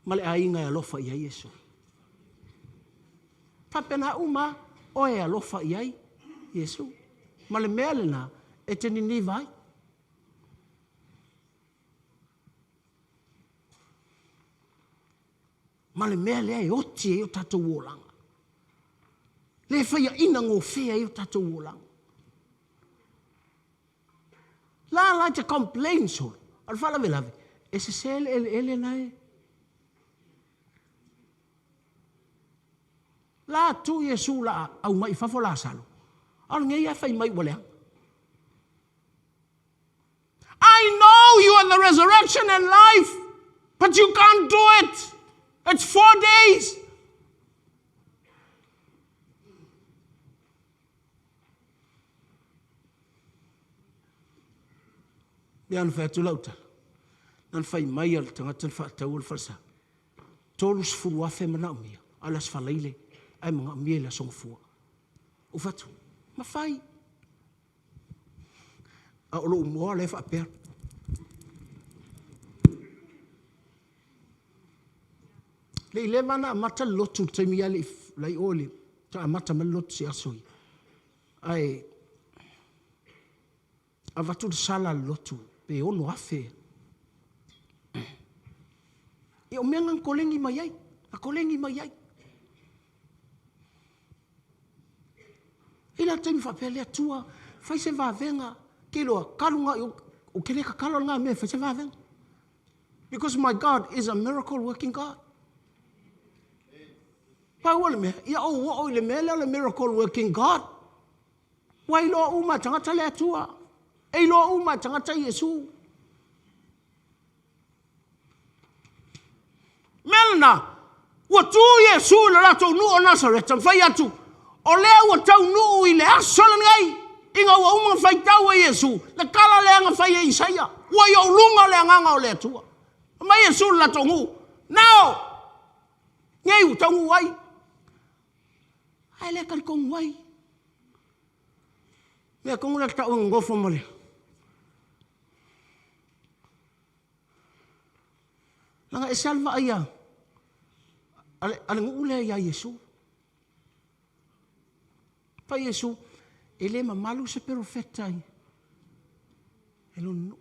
ma le aiga e alofa i ai Iesu. Faapena uma oe e alofa i ai Iesu. Ma le mea lena e te niniva ai. Ma le mea lea e oti ai o tatou olaga. Lea e faiaina gofie ai o tatou olaga. La la e te complain solo, a o le faalavelave, e sese le eleele la e. La tu Iesu la aumai i fafo Lasalo, a o lenei lava fai mai ua leaga. I know you are the resurrection and life, but you can't do it. It's 4 days. Ia na fai atu lau tala, na fai mai a le tagata na faataua le falesa, 30,000 manaomia, a o le Aso Faraile ae manaomia i le Aso Gafua. Ou fai atu, mafai. A o lou moa lea e faapea. Le i leva na amata le lotu i le taimi lea le i o le ta amata mai le lotu si aso ia. Ae avatu le sala a le lotu pe 6,000. Ia o mea na koleni mai ai, na koleni mai ai. I la taimi faapea le Atua, fai se vavega, ke iloa, kalu ngā, o ke le kakalo ngā mea, fai se vavega. Because my God is a miracle working God. Pau o le mea, ia o o i le mea lea o le miracle working God. Ua iloa uma tagata le Atua. E iloa uma tagata Iesu. Mea lena, ua tu Iesu i le latou nuu o Nasareta, ma fai atu, o lea ua taunuu i le aso lenei, ina ua uma ona faitau e Iesu, le tala lea na fai e Isaia, ua i ou luga le agaga o le Atua. Mai Iesu i le latou nuu, now, nei ua taunuu ai. Ae le talitonu ai. Mea tonu lea tau nofo ma le. Leaga e ese lava le vaai a le nuu lea ia Iesu. Fai Iesu, e le mamalu se perofeta i e lona nuu.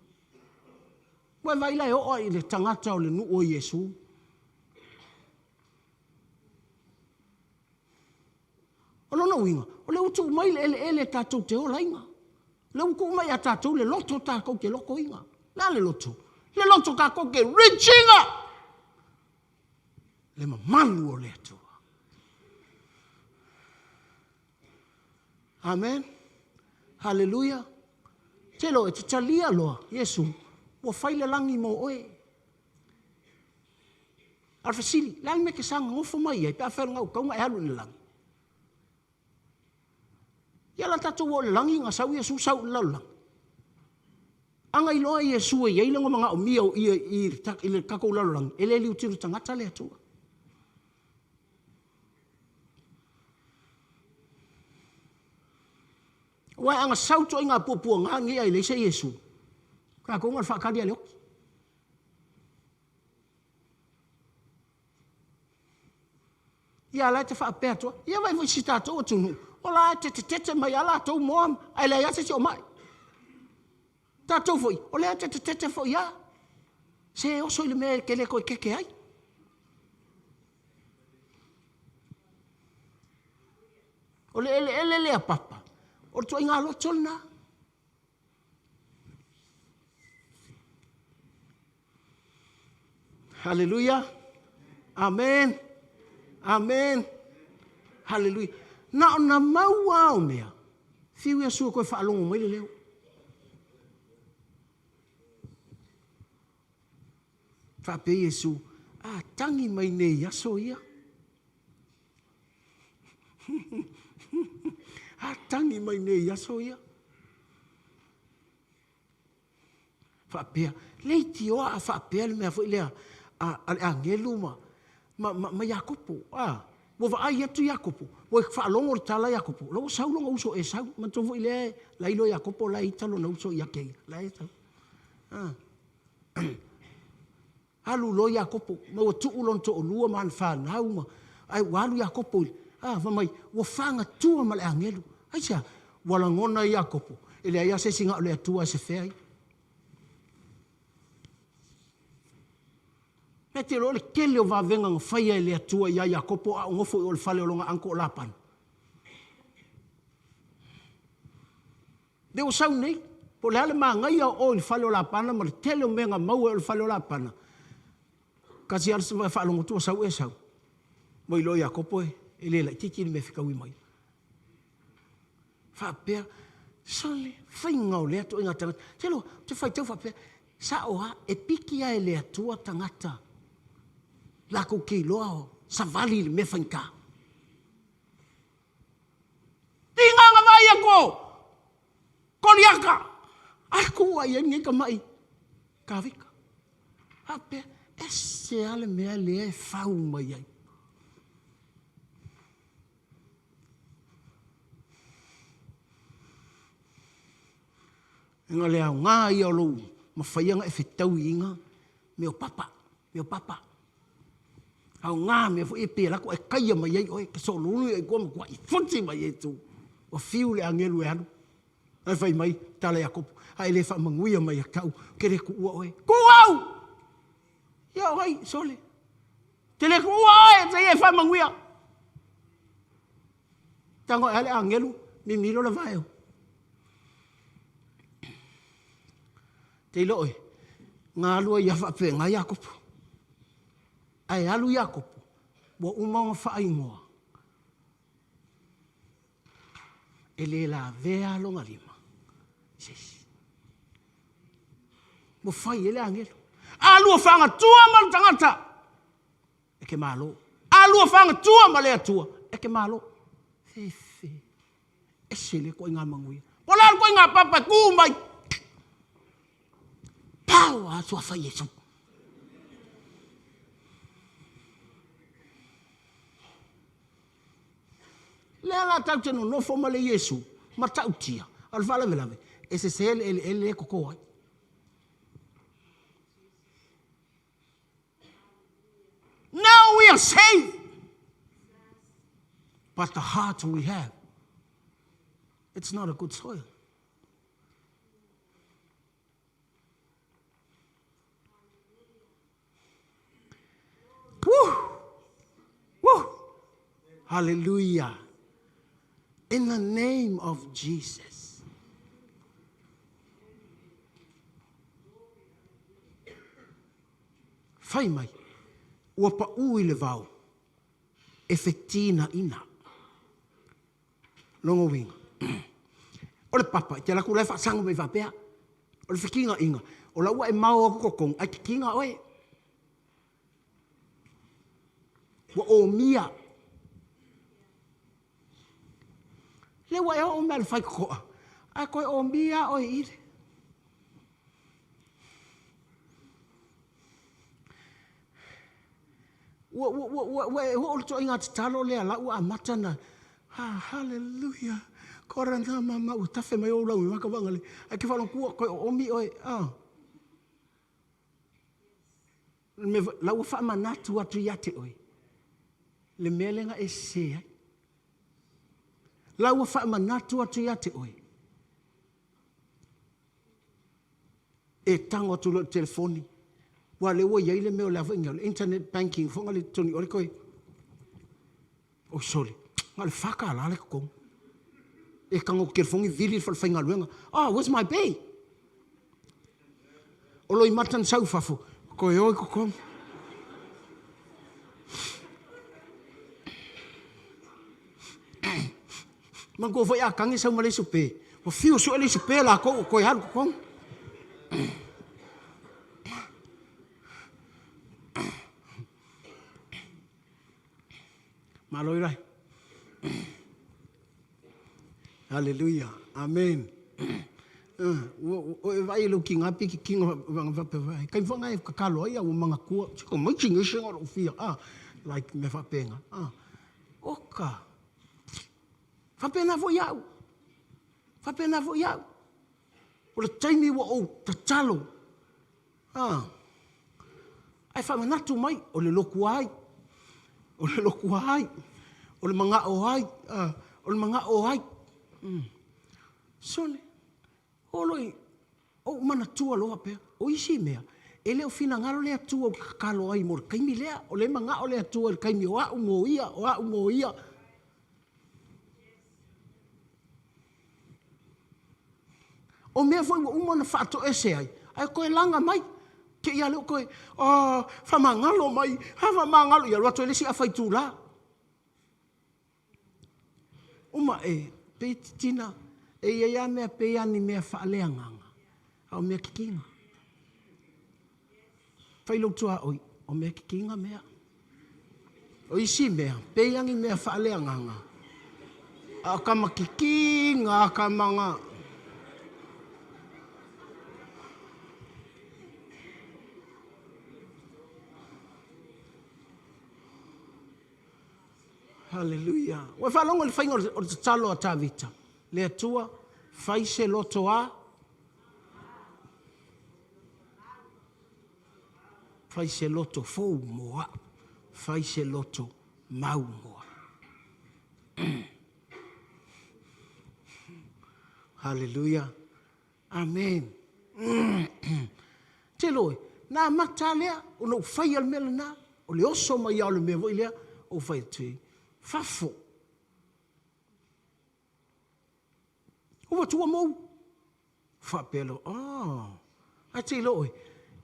Ua e vaai la e oo lava i le tagata o le nuu o Iesu. O lona uiga, o lea ua tuu mai le eleele tatou te olaina. O lea ua tuu mai ia tatou le loto tatou te lotoina. O le a le loto? Le loto tatou te reach ina le mamalu o le Atua. Amen. Haleluia. Te loa, e te talia loa Iesu, ua fai le lagi mo oe. A o le fesili, le a le mea e te saga nofo mai ai pe afai o lena ua tatau ona e alu i le lagi? Ia o le a tatou o i le lagi na sau Iesu sau i le lalolagi. A na iloa e Iesu e i ai lona manaomia o ia i le tatou lalolagi, e le liutilo tagata le Atua. Aua a na sau ituaiga puapuaga nei ae leai se Iesu, tatou na o le faatali lava i le oti. Ia a la e te faapea atu lava, ia vaai foi i si tatou atunuu, o la e tetete mai lava latou moa ae leai lava se isi o mai. Tatou foi, o lea e te tetete foi lava. Se oso i le mea e te le toe tete ai. O le eleele lea papa, o le ituaiga loto lena. Haleluia. Amen. Amen. Haleluia. Na ona mau lava o mea, fiu Iesu e toe faalogo mai le leo. Faapea Iesu, a tagi mai nei aso ia. A tagi mai nei aso ia. Faapea, leitioa a faapea le mea foi lea a, a le agelu ma, ma, ma, ma Iakopo. A, ua vaai atu Iakopo, ua faalogo le tala Iakopo, la ua sau lona uso Esau. Manatua foi lea, la iloa Iakopo la e ita lona uso ia te ia. La e sau. A. Alu loa Iakopo, ma ua tuu lona toalua ma ana fanau, ma, ae ua alu Iakopo i, a, fai mai, ua fagatua ma le agelu. Aisea? Ua lagona e Iakopo, e leai lava se isi na o le Atua e sefea ia. E te iloa le tele o vavega na faia e le Atua ia Iakopo a o nofo i o i le fale o lona uncle o Lapana. Lea ua sau nei, po o le a le manaia o oe i le fale o Lapana ma le tele o mea na maua e oe i le fale o Lapana, tasi lava le faalogo atu ua sau Esau, ua iloa e Iakopo e le laitiiti le mea e fetaui mai. Faapea, sole, faiga o lea ituaiga tagata. Ou te iloa, ou te faitau faapea, sao lava, e piki lava e le Atua tagata latou te iloa savali i le mea faigata. Tiga na vaai atu o Koliata, a tu lava i ai lenei tamai Tavita. Faapea, ese lava le mea lea e fau mai ai. E na o le aoga ia o lou mafai ona e fetaui i mea o papa, mea o papa. Aoga mea foi ia pei e alu atu ae taia mai ai oe, e sololuli oe i tua matuai futi mai ai i tua. Ua fiu le agelu e alu, ae fai mai, tala ia Kopu, a e le faamanuia mai ia te au, ou te le tuua oe. Tuu au! Ia o ai, sole. Te le tuua oe, seia e faamanuia. Tago ae le agelu, mimilo le vae o. Te iloa oe, na alu ai lava faapena Iakopo. Ae alu Iakopo, ua uma ona faaigoa, e le lavea lona lima i se isi. Ua fai ai le agelu. Alu o fagatua ma le tagata, e te malo. Alu o fagatua ma le Atua, e te malo. Fefe. Ese le ituaiga manuia. Po o le a le ituaiga papa e tu mai, pau a suafa Iesu. Lea la tatou te nonofo ma le Iesu, matautia, a o le faalavelave, e sese le eleele lea e toto ai. Now we are saved. But the heart we have, it's not a good soil. Hallelujah. In the name of Jesus. Fai mai, ua paʻū i le vao, e fetīnaina. Lona uiga, o le papa, e te alu atu la e faasaga mai faapea, o le fetīnaina, o la ua e mao atu totonu, ae titina oe. Ua omia. Lea ua e oo mai lava i le faitotoa, ae toe omia lava oe i le... Ua, ua, ua, ua, ua e oo i le ituaiga tatalo lea la ua amata ona, ah, hallelujah, korana mama, ua tafe mai ou lauimaga vagalei, ae te faalogo atu ua toe oomi oe, ah. La ua faamanatu atu ia te oe le mea lea na e sese ai. La ua faamanatu atu ia te oe e tago atu loa i le telefoni, aua o lea ua i ai le mea o le a foi nei, o le internet banking foi na le totogi oe le toe, oi sole, na o le $4 le totogi. E tago atu i le telefoni vili le falefaigaluega, oh, where's my pay? O Loimata na sau i fafo, toe o i totonu. Manatua foi a tagi sau ma le isi ope, ua fiu e sue le isi ope latou ua toe alu i totonu. Malo i rai. Haleluia. Amen. Ua e vaai i lou tiga pe tiga faapea foi. Taimi foi lena e tatalo ai a ua manatua, se tamaiti nei se na o lou fia, ah, like mea faapena. Ah, oka. Faapena foi au. Faapena foi au. O le taimi ua ou tatalo, ah, ae faamanatu mai, o le lotu ai, o le lotu ai, o le manao ai, ah, o le manao ai. Sole, o loi, ou manatua loa faapea, o isi mea, e le o finagalo le Atua ou te tatalo ai mo le taimi lea, o lea e manao le Atua i le taimi o au mo ia, o au mo ia. O mea foi ua uma ona faatoese ai, ae toe laga mai. Te i lava lea ua toe, oh, faamagalo mai, ah, faamagalo, ia alu atu ai le isi afa itula. Uma e, pei titina, e i ai lava mea pei lava ni mea faaleagaga, a o mea kikiga. Fai lou tuaoi, o mea kikiga mea. O isi mea, pei lava ni mea faaleagaga, a o tama kikiga a tama na. Haleluia. Ua e faalogo i le faiga o le tatalo a Tavita, Le Atua, fai se loto a Fai se loto fou mo a'u, fai se loto mau mo a'u. Haleluia. Amen. Te loe, na amata lea ona ou faia le mea lena, o le oso mai lava o le mea foi lea, ou fai atu i fafo. Ua atu ua mou. Faapea loa, oh, ae te iloa oe,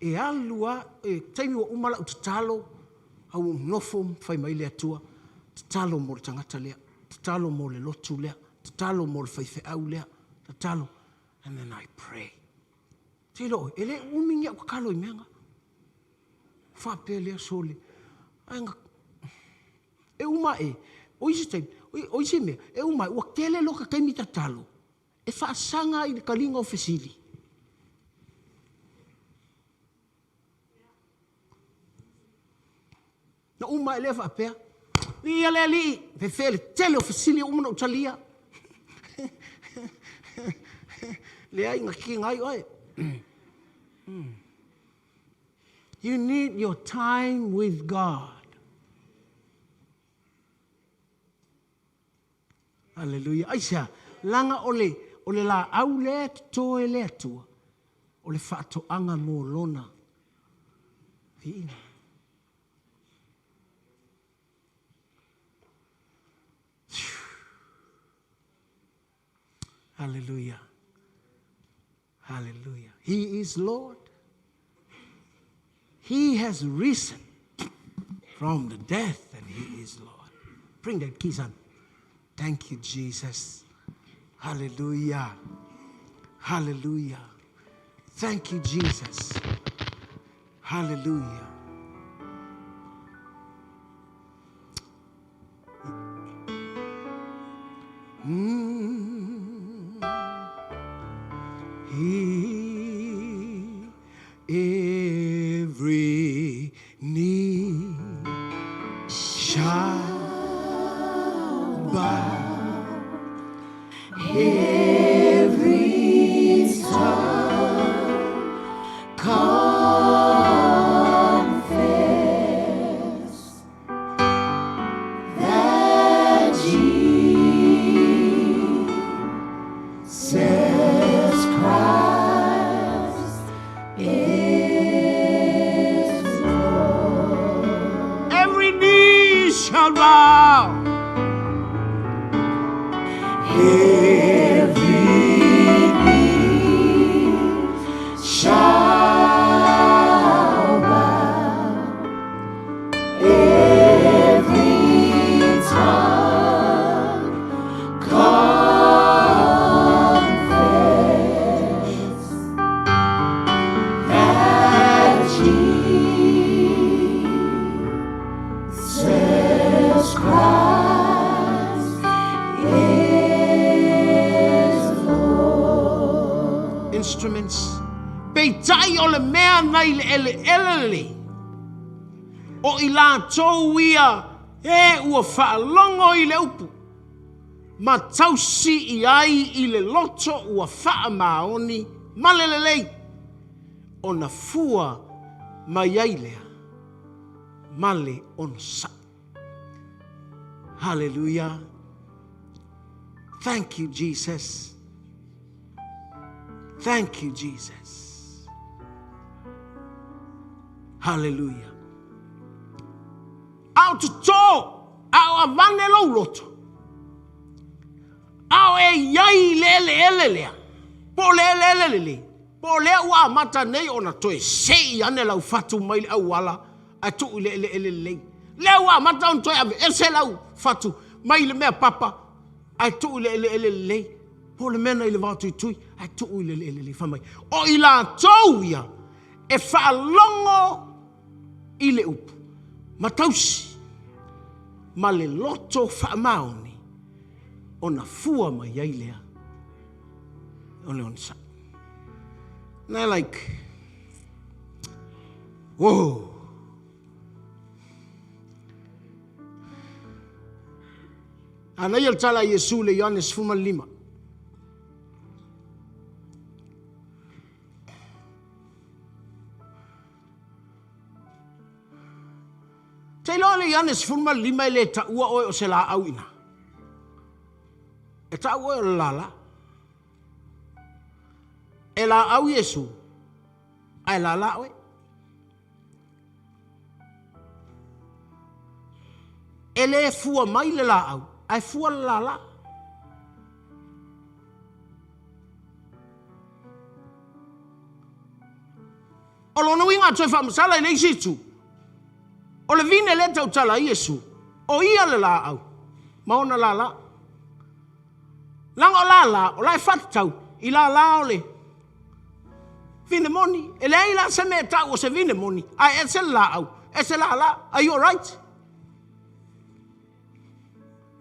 e alu lava, e taimi ua uma lau tatalo, a ua ou nofo ma fai mai le Atua, tatalo mo le tagata lea, tatalo mo le lotu lea, tatalo mo le faifeau lea, tatalo, and then I pray. Te iloa oe, e le umi ni au tatalo i mea na. Faapea lea, sole, ai na, e uma ae, o isi taimi, o isi mea, e uma ae, ua tele lota taimi tatalo, e faasaga ai i le taliga o fesili. Na uma ae lea faapea, Viia le Alii! Fefe le tele o fesili ua uma ona ou talia. Leai, na kiga ai oe. You need your time with God. Aleluia. Aisea? Leaga o le, o le laau lea e toto e le Atua, o le faatoaga mo Lona viiga. Hallelujah. Hallelujah. He is Lord. He has risen from the death and he is Lord. Bring that key, son. Thank you, Jesus. Hallelujah. Hallelujah. Thank you, Jesus. Hallelujah. He, every knee shall bow, every tongue confess that Jesus Christ is Lord. Every knee shall bow. Every knee shall bow. Every tongue confess that Jesus Christ is Lord. Instruments. Peitai o le mea nai le eleele lelei. O i latou ia e ua faalogo i le upu, ma tausi i ai i le loto ua faamaoni ma le lelei, ona fua mai ai lea ma le onosai. Hallelujah. Thank you, Jesus. Thank you, Jesus. Hallelujah. A o toto, a o avane lou loto. A o e iai i le eleele lea, po o le eleele lelei, po o lea ua amata nei ona toe sei ane lau fatu mai le auala ae tuu i le eleele lelei. Lea ua amata ona toe aveese lau fatu mai le mea papa ae tuu i le eleele lelei, po o le mea na i le vaotuitui ae tuu i le eleele lelei. Fai mai, o i latou ia e faalogo i le upu ma tausi ma le loto faamaoni ona fua mai ai lea o le onosai. And I like, whoa. Anaia le tala a Iesu le Ioane 15. Te iloa le Ioane 15 e le taua oe o se laau ina. E tau oe o le lala. E laau Iesu, ae lala oe. E le fua mai le laau, ae fua le lala. O lona uiga a toe faamasala i le isi itu, o le vine lea e tautala ai Iesu, o ia le laau ma ona lala. Leaga o lala, o la e faatatau i lala o le vine moni. E leai la se mea e tau o se vine moni, ae ese le laau, ese lala. Are you alright?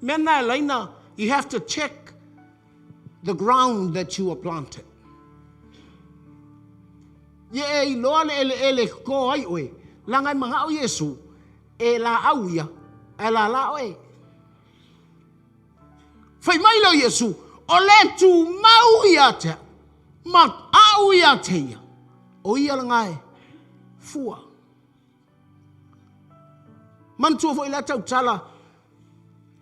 Mea na e laina, you have to check the ground that you are planted. Ia e iloa le eleele e kō ai oe, leaga e manao Iesu e laau ia, ae lala oe. Fai mai lea o Iesu, o le tumau ia te au, ma au ia te ia, o ia lena e fua. Manatua foi lea tautala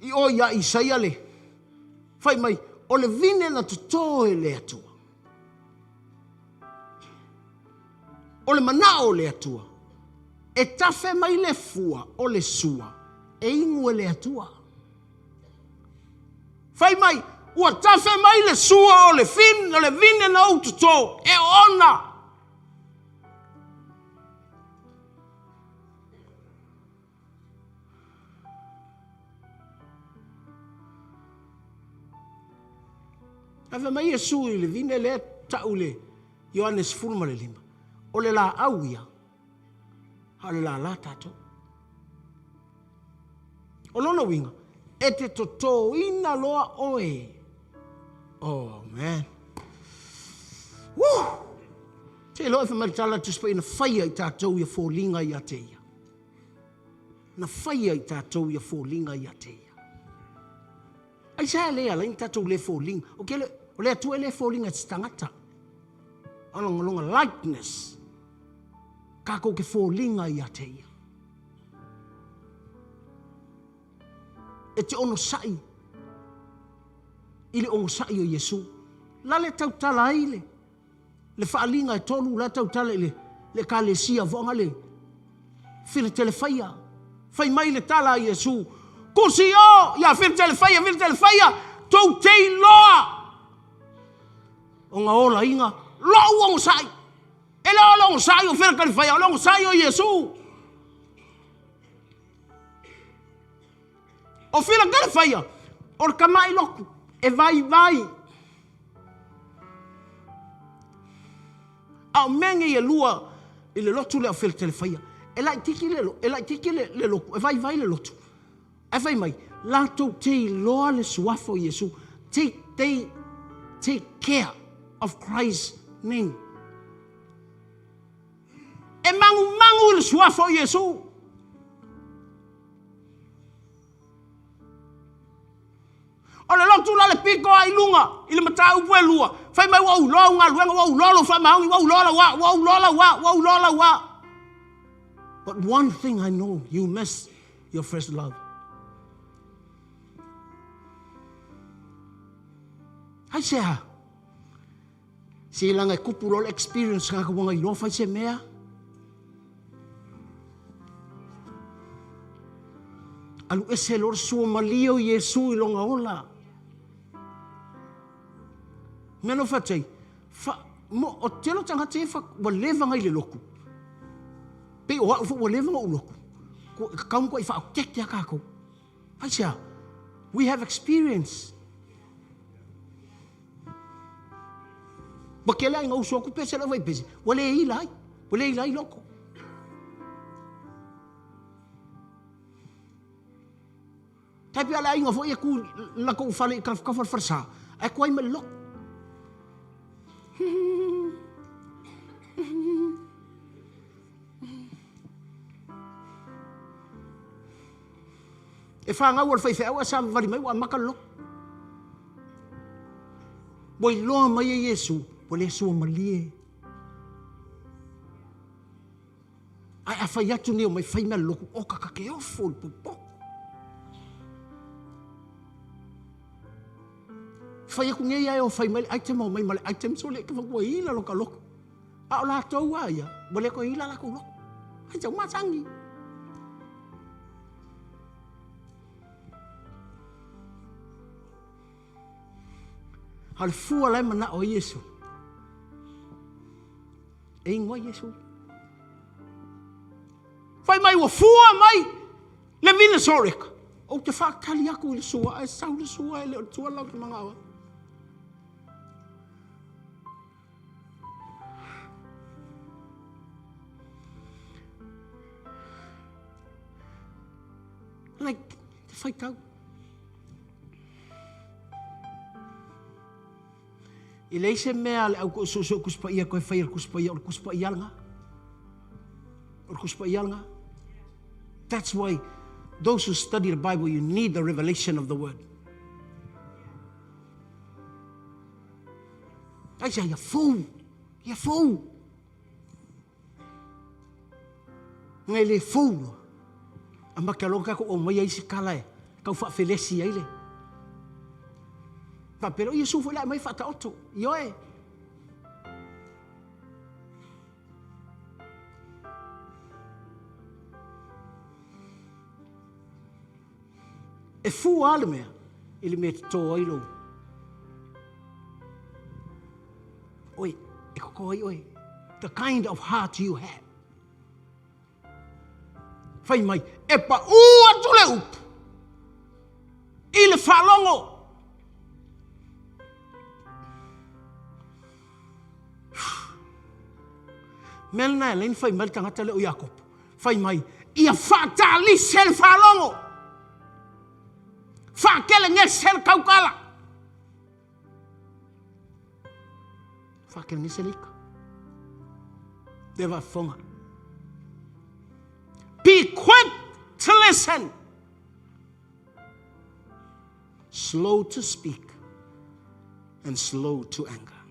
i o ia Isaia le fai mai, o le vine na totō e le Atua. O le manao o le Atua, e tafe mai le fua o le sua e inu e le Atua. Fai mai, Ua tafe mai le sua o le fin, o le vine na ou totō, e oona. Ae fai mai Iesu i le vine lea tau i le Ioane 15, o le laau ia, a o le lala tatou. O lona uiga, e te totōina loa oe. Oh man. Woo! Te iloa e fai mai le tala a le Tusi Paia na faia i tatou ia foliga ia te ia. Na faia i tatou ia foliga ia te ia. Aisea lea e ala ai ona tatou le foliga? O ke le, o le Atua e le foliga i se tagata. O longa, longa likeness. Kākou ke foliga ia te ia. E te onosai i le onosai o Iesu. La le tautala ai le, le faaliga e tolu la tautala i le, le ekalesia voaga le Filatelefaia. Fai mai le tala a Iesu, Kusi o ia Filatelefaia, Filatelefaia, tou te iloa o ga olaiga lou onosai. E le o le onosai o Filatelefaia, o le onosai o Iesu. O Filatelefaia, o le tama'i lotu, e vaivai. A o mea nei e lua i le lotu lea o Filatelefaia, e laitiiti le, e laitiiti le, le lotu, e vaivai le lotu. Ae fai mai, latou te iloa le suafa o Iesu. Take, they take care of Christ's name. E magumagu i le suafa o Iesu. O le lotu la le pito a i luga i le mataupu e lua, fai mai ua ou iloa au galuega, ua ou iloa lou faamaoni, ua ou iloa lau a, ua ou iloa lau a, ua ou iloa lau a. But one thing I know, you miss your first love. Aisea? Se laga e kupu loa le experience tagata ua iloa fai se mea. Alu ese loa le sua malie o Iesu i lona ola. Mea no fatai, fa, mo, o tele o tagata ia fa, ua leva ngai le lotu. Pei o au foi ua leva na ou lotu. Kau ma i whaotete a kākou. Aisea? We have experience. Ua kele ai uso aku pese lau vai pese. Ua le ila ai. Ua le ila ai loko. Tai pea le aiga foi e ku la kou fale i kafa le farsa. Ai kuai ma le loko. E whāngau o le whaiwheau a savavali mai ua amaka le lotu. Ua iloa mai e Iesu, ua le sua malie. Ae a fai atu nei o mai fai mea le lotu, o kaka ke ofo le popo. Fai aku nei ai o fai mai le item o mai ma le item so le ke ua ila lo ka lotu. A o latou a ia, ua le toe ila latou lotu. Ai tau matangi. A o le fua la e manao ai Iesu. E ingoa Iesu. Fai mai ua fua mai le vine soreka. Ou te whaatali aku i le sua, e sau le sua e le o le tua lau te mangawa. Like, te whaitau. I leai se mea a le au suesuesue o Tusi Paia toe faia e le Tusi Paia, o le Tusi Paia lena. O le Tusi Paia lena. That's why those who study the Bible, you need the revelation of the word. Aisea, ia fou, ia fou. Ngai le fou loa. A make aloa kākou o mai ai se kala e kau whaafelesi ai le. Whaapera, o Iesu foi le mai whaataoto. Ioe. E fua le mea i le mea te tō ai lou. Oe, e koko ai oe. The kind of heart you have. Fai mai, e paʻū atu le upu i le faalogo. Mea lena e ala ai ona fai mai le tagata lea o Iakopo, fai mai, ia faatalise le faalogo, faakelegese le tautala. Faakelegese le ika. Lea faafofoga. Be quick to listen. Slow to speak and slow to anger.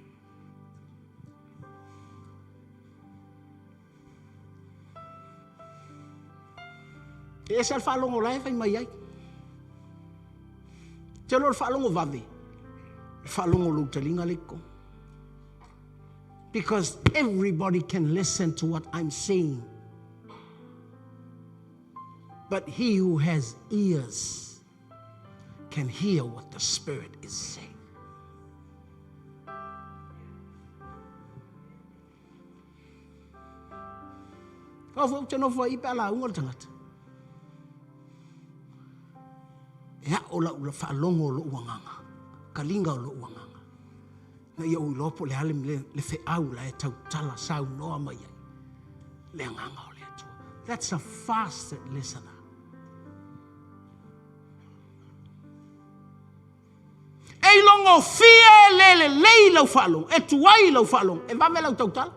E ese le faalogo la e fai mai ai. Te lo le faalogo vave, le faalogo lou taliga le iko. Because everybody can listen to what I'm saying. But he who has ears can hear what the Spirit is saying. Kau foi te nofo ai pe ala unga le tagata. E ao lau la faalogo o lou agaga, kaliga o lou agaga. Na ia ou iloa po o le a le, le, le feau la e tautala saunoa mai ai le agaga o le Atua. That's a fast listener. E ilogofie le lelei lau faalogo, e tuai lau faalogo, e vave lau tautala.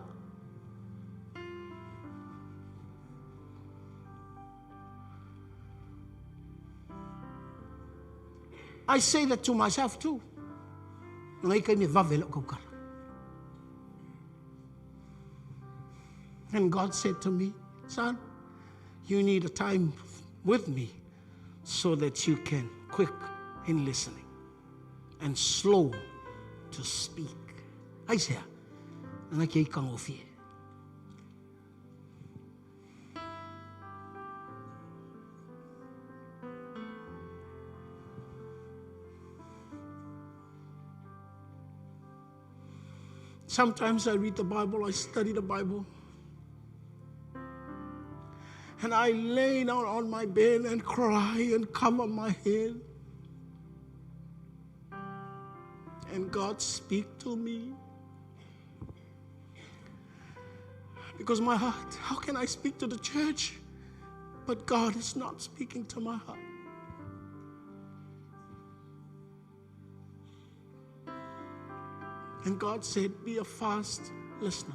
I say that to myself too. Ngai kai me vave lau kaukala. And God said to me, son, you need a time with me so that you can quick in listening and slow to speak. Aisea, ngai ke ikangofie. Sometimes I read the Bible, I study the Bible. And I lay down on my bed and cry and cover my head. And God speak to me. Because my heart, how can I speak to the church? But God is not speaking to my heart. And God said, Be a fast listener.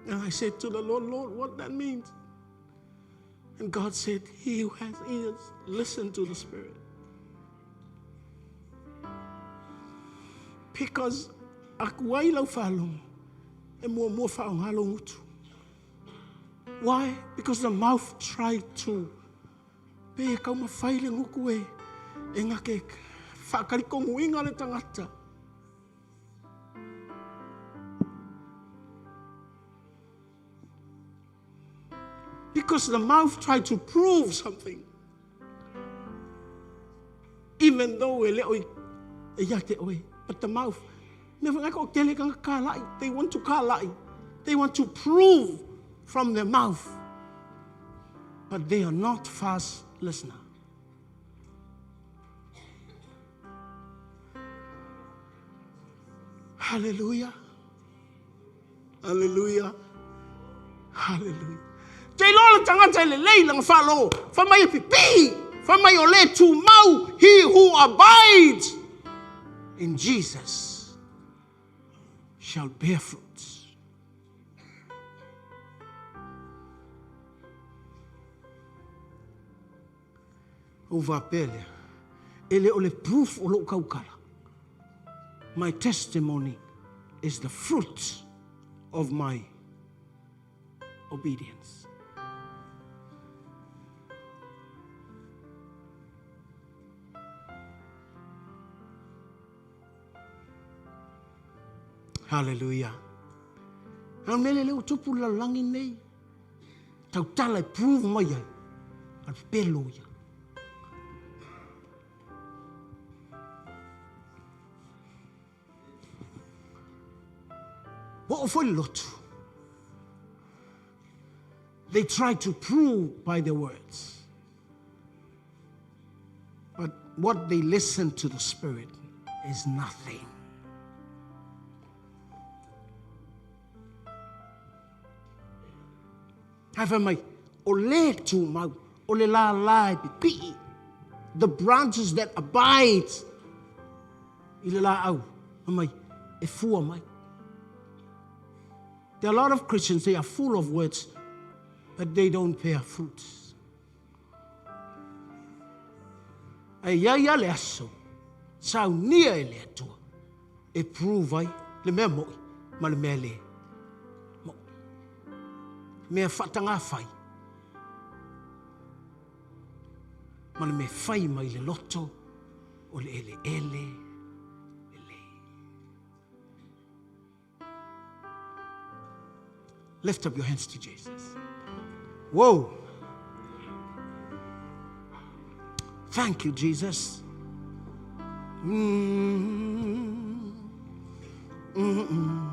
And I said to the Lord, Lord, what that means? And God said, He who has ears, listen to the Spirit. Because akuai lau faalogo, e muamua faaaoga lou gutu. Why? Because the mouth tried to pe e taumafai le gutu e e gake faatalitonuina le tagata. Because the mouth tried to prove something. Even though e le o e ia te oe, but the mouth, mea whangai ko tele kanga kalai, they want to kalai. They want to prove from their mouth. But they are not fast listener. Hallelujah. Hallelujah. Hallelujah. Te iloa le tagata e lelei lana faalogo, fai mai e pipii, fai mai o le tumau, he who abides in Jesus shall bear fruits. Ou faapea lea, e le o le proof o lou tautala. My testimony is the fruit of my obedience. Hallelujah. A o le mea lea lea ua tupu le lalolagi lenei. Tautala e prove mai ai, a le pepelo ia. Ua oo foi le lotu. They try to prove by their words. But what they listen to the Spirit is nothing. Ae fai mai, o le tumau, o le lālā e pipii, the branches that abide i le lāau, fai mai, e fua mai. There are a lot of Christians, they are full of words, but they don't bear fruits. Ae iai a le aso, saunia e le Atua e prove ai le mea mo'i ma le mea le mo'i. Mea faatagā fai ma le mea fai mai le loto o le eleele lelei. Lift up your hands to Jesus. Whoa. Thank you, Jesus. Mm. Mm -mm.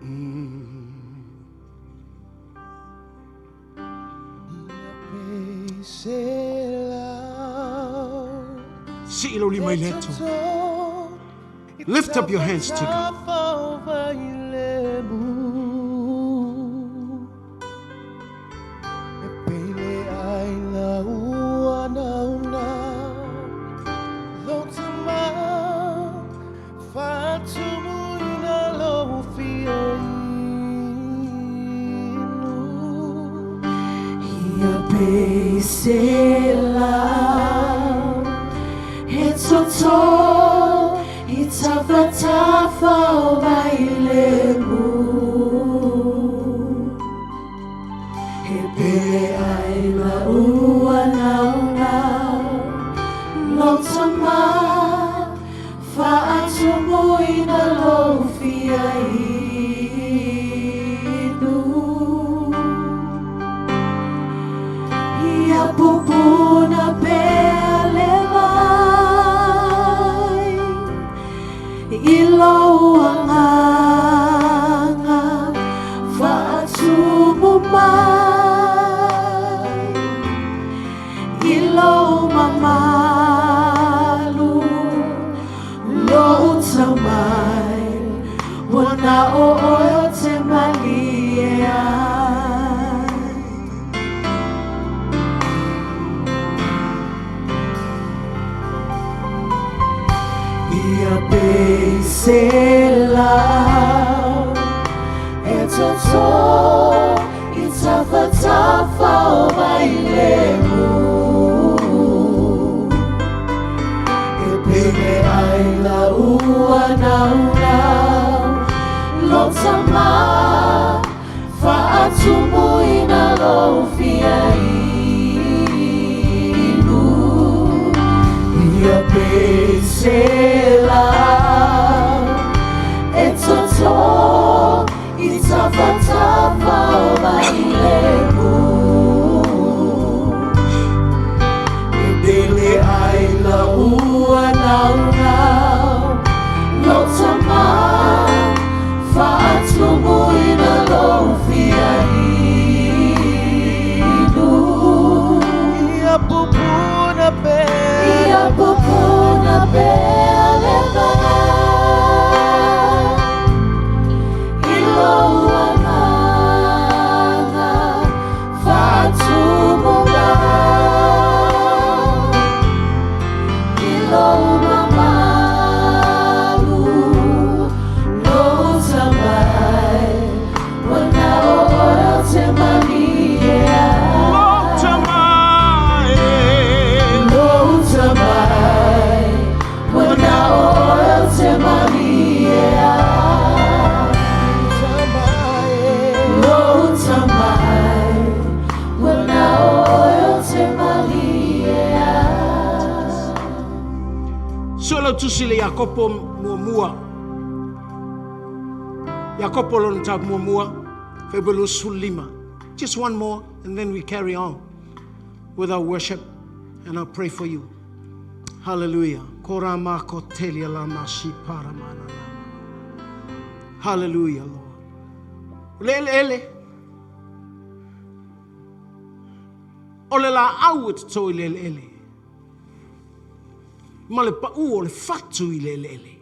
Mm. Sii lou lima i le Atua. Lift up your hands to God. Suelautusi le Iakopo muamua. Iakopo lona mataupu muamua, Fuaiupu 25. Just one more and then we carry on with our worship and I'll pray for you. Hallelujah. Korama kotelia lama shi paramana. Hallelujah, Lord. O le eleele, o le laau e toto i le eleele, ma le pau o le fatu i le eleele.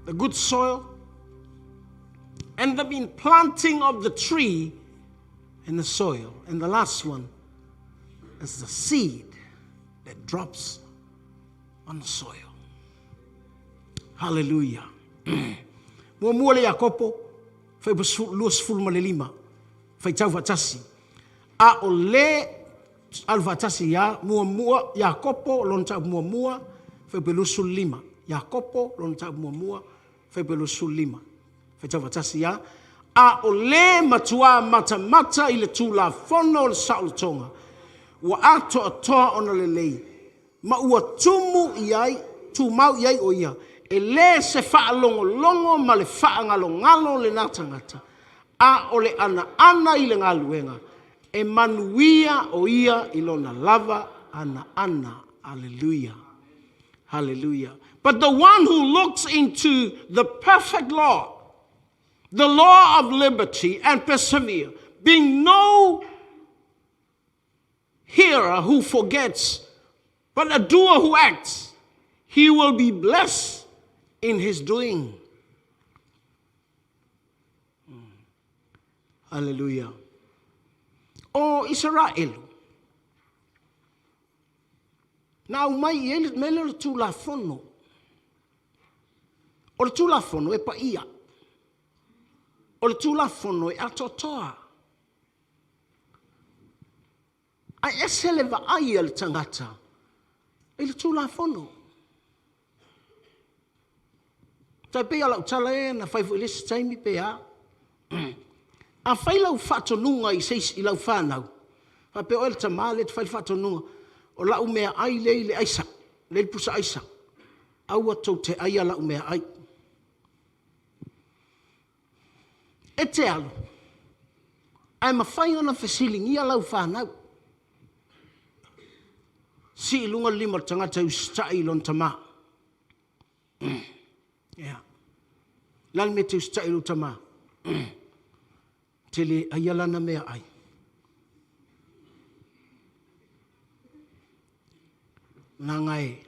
The good soil and the implanting of the tree in the soil. And the last one is the seed that drops on the soil. Hallelujah. Muamua le Iakopo, fuaiupu 25, faitau faatasi. A o le alu faatasi ia, muamua, Iakopo lona mataupu muamua, fuaiupu 25. Iakopo lona mataupu muamua, fuaiupu 25. Faitau faatasi ia, a o le matuā matamata i le Tulafono o le saolotoga, ua atoatoa ona lelei, ma ua tumu i ai, tumau i ai o ia, e le se faalogologo ma le faagalogalo lena tagata, a o le anaana i le galuega, e manuia o ia i lona lava anaana. Aleluia. Hallelujah. But the one who looks into the perfect law, the law of liberty, and persevere, being no hearer who forgets, but a doer who acts, he will be blessed in his doing. Hallelujah. O Isaraelu, na aumai i ai le mea lea o le Tulafono. O le Tulafono e paia. O le Tulafono e atoatoa. Ae ese le vaai a le tagata i le Tulafono. Tai pei o lau tala e na fai foi i le isi taimi pe a. A fai lau faatonuga i se isi, i lau fanau, faapea oe le tama lea e te fai le faatonuga, o lau meaai lea i le aisa, lea i le pusa aisa, aua tou te aia lau meaai. E te alu, ae mafai ona fesiligia lau fanau. Sii i luga le lima o le tagata e usitai i lona tama. Ia. O le a le mea e te usitai ai i lou tama? Te le aia lana meaai. Leaga e,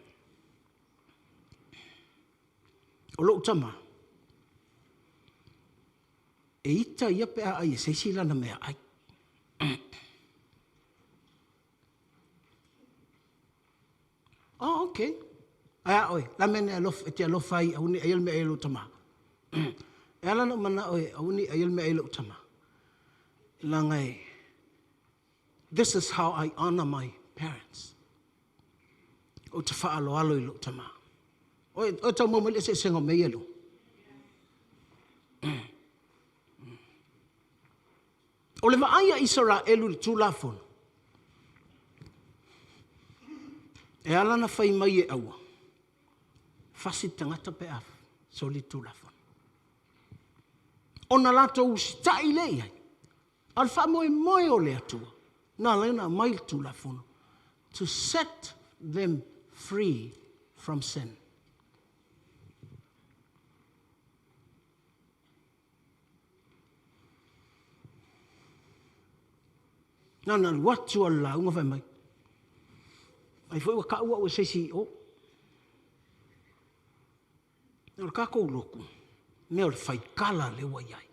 o lou tama, e ita ia pe a ai e se isi lana meaai. Oh, okay. Ae a oe, la mea e alofa, e te alofa ai, aua ne i aia le meaai a lou tama. E ala ona ou manao e aua ne i aia le meaai a lou tama, leaga e, this is how I honor my parents. Ou te faaaloalo i lou tama. Oe, oe tau maua mai le eseesega o mea ia e lua. O le vaai a Isaraelu i le Tulafono, e ala ona fai mai e aua, fasi le tagata pe a soli le Tulafono. Ona latou usitai lea i ai, a o le faamoemoe o le Atua, na ala ai ona aumai le Tulafono, to set them free from sin. Na ona alu atu lava o le lauga fai mai, ai foi ua tau au e se isi i o. O le tatou lotu, mea o le faikala lea ua i ai.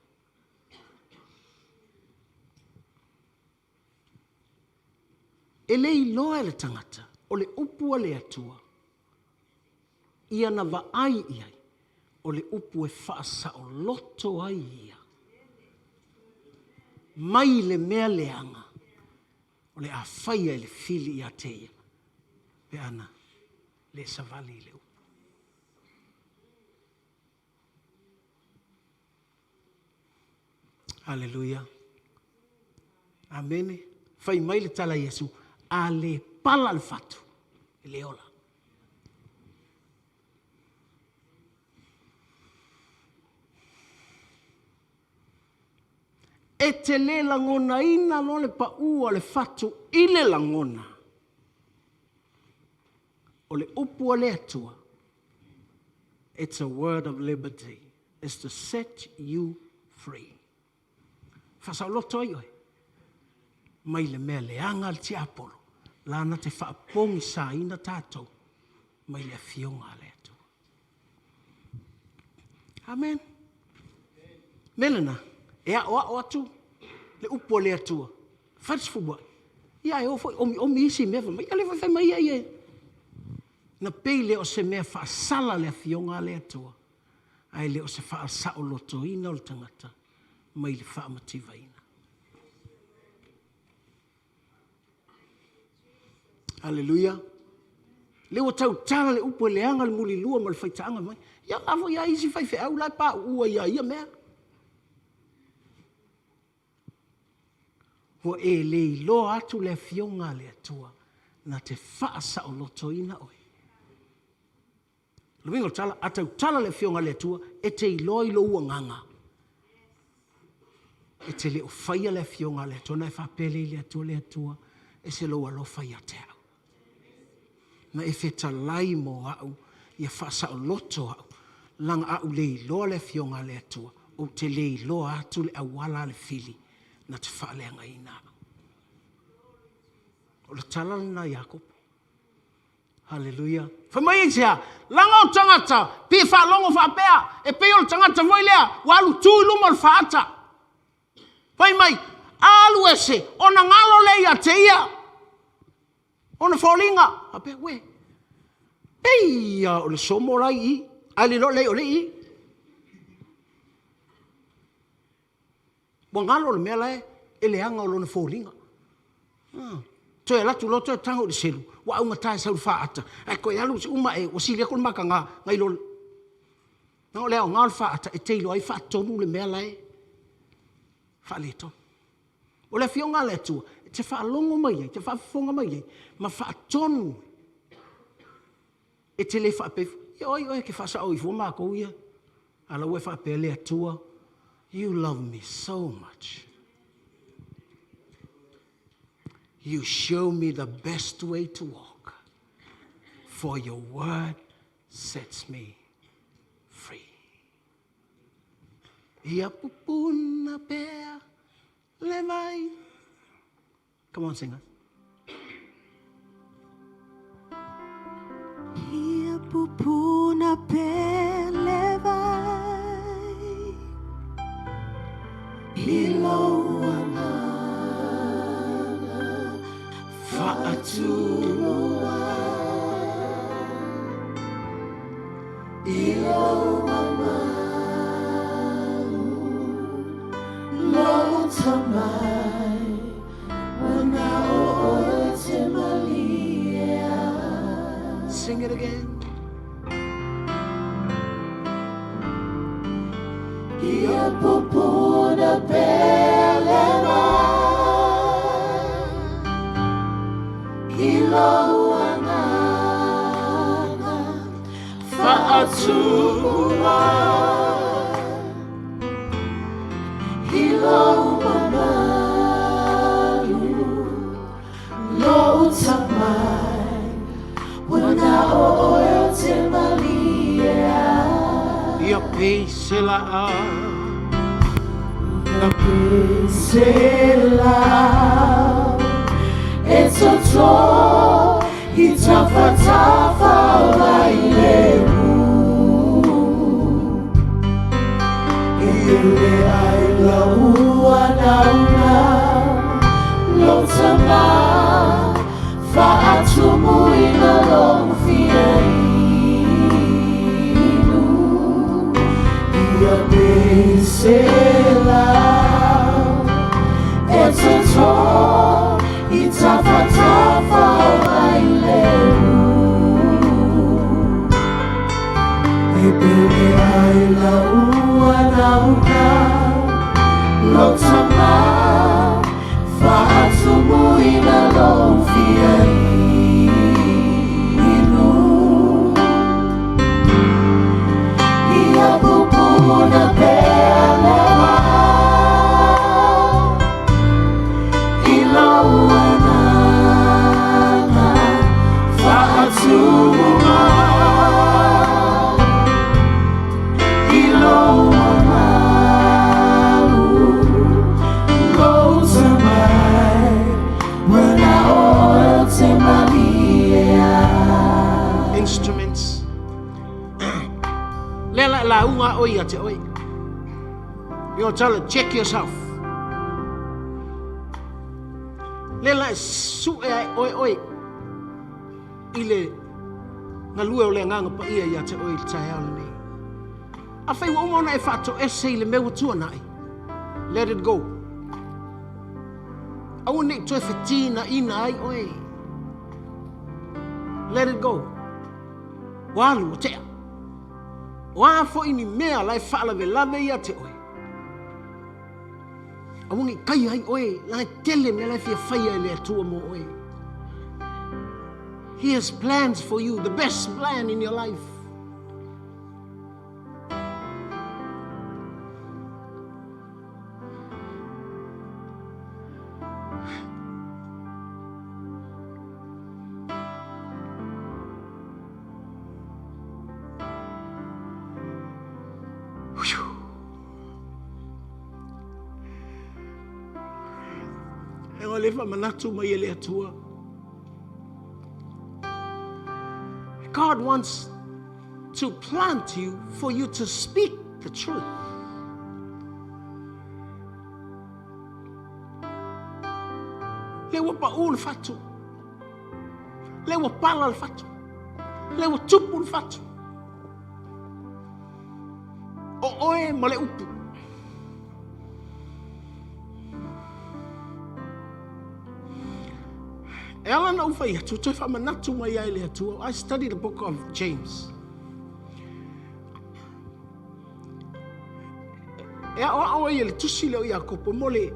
E le iloa e le tagata o le upu a le Atua ia na vaai i ai, o le upu e faasaoloto ai ia mai le mea leaga o le a faia e le fili ia te ia pe ana le savali i le upu. Haleluia. Amene. Fai mai le tala a Iesu, a le pala le fatu, e le ola. E te le lagonaina loa le pau o le fatu i le lagona, o le upu a le Atua. It's a word of liberty. It's to set you free. Faasaoloto ai oe mai le mea leaga a le tiapolo lana te faapogisaina tatou mai le Afioga a le Atua. Amen. Mea lena, e aoao atu le upu a le Atua, fai le sefuluai. Ia ae o foi omiomi isi mea fai mai, ia lea foi fai mai ia ia. Na pei lea o se mea faasala le Afioga a le Atua, ae le o se faasaolotoina o le tagata mai le faamativaina. Aleluia. Lea ua tautala le upu e leaga le mulilua ma le faitaaga mai. Ia a foi a isi faifeau la e pauu ai ia mea. Ua e le iloa atu le Afioga a le Atua na te faasaolotoina oe. O le uiga o le tala, a tautala le Afioga a le Atua, e te iloa i lou agaga, e te le o faia le Afioga a le Atua, ona e faapea lea i le Atua, le Atua, e ese lou alofa ia te au. Na e fetalai mo au, ia faasaoloto au, leaga a ou le iloa le Afioga a le Atua, ou te le iloa atu le auala a le fili na te faaleagaina au. O le tala lena a Iakopo. Haleluia. Fai mai aisea? Leaga o tagata pei e faalogo faapea, e pei o le tagata foi lea ua alu tu i luma o le faata. Fai mai, a alu ese, ona galo lea ia te ia ona foliga. Faapea, uē, pei lava o le somo la i i, ae le iloa lelei o lea e i i. Ua galo le mea la e leaga o lona foliga. Toe alu atu loa toe tago i le selu, ua augata e sau i le faata, ae toe alu uma ae ua sili atu le mataga nai lo... Leaga o le aoga o le faata, e te iloa ai faatonu le mea la e faaletonu. O le Afioga a le Atua, e te faalogo mai ai, e te faafofoga mai ai, ma faatonu. E te le faapea ifo, ia o ai oe e te faasao ai fua matou ia? A o la ua e faapea, Le Atua, you love me so much. You show me the best way to walk, for your word sets me free. Ia pupuna pea le vai. Come on, singers. Ia pupuna pea le vai. I lou agaga faatumu ai. I lou mamalu, lou tamai, ua na o oe ou te malie ai. Sing it again. Ia pupuna pea le vai, i lou agaga faatumu ai. I lou mamalu, lou tamai, ua na o oe ou te malie ai. Ia pei se laau. Ia pei se laau e toto i tafatafa o Vailehu. E pele ai lau anauna, lou tama, faatumuina lou fia inu. Ia pei se laau e toto i tafatafa o Vailehu. E pele ai lau anauna, lou tama, faatumuina lou fia inu. Ia pupuna pea le vai, i lou agaga faatumu mai. comments. Lea la e lauga a oe ia te oe. You tell her, check yourself. Lea la e sue ai oe oe i le galue o le agaga paia ia te oe i le taeao lenei. Afai ua uma ona e faatoese i le mea ua tuanai, let it go. Aua ne i toe fetinaina ai oe. Let it go. Ua alu, ua tea. O a foi ni mea la e faalavelave ia te oe, aua ne i taia ai oe, leaga e tele mea la e fia faia e le Atua mo oe. He has plans for you, the best plan in your life. E ua le faamanatu mai e le Atua. God wants to plant you for you to speak the truth. Le ua paʻū le fatu. Le ua pala le fatu. Le ua tupu le fatu. O oe ma le upu. E ala na ou fai atu, toe faamanatu mai ai le Atua. I study the book of James. E aoao ai e le tusi lea o Iakopo mo le,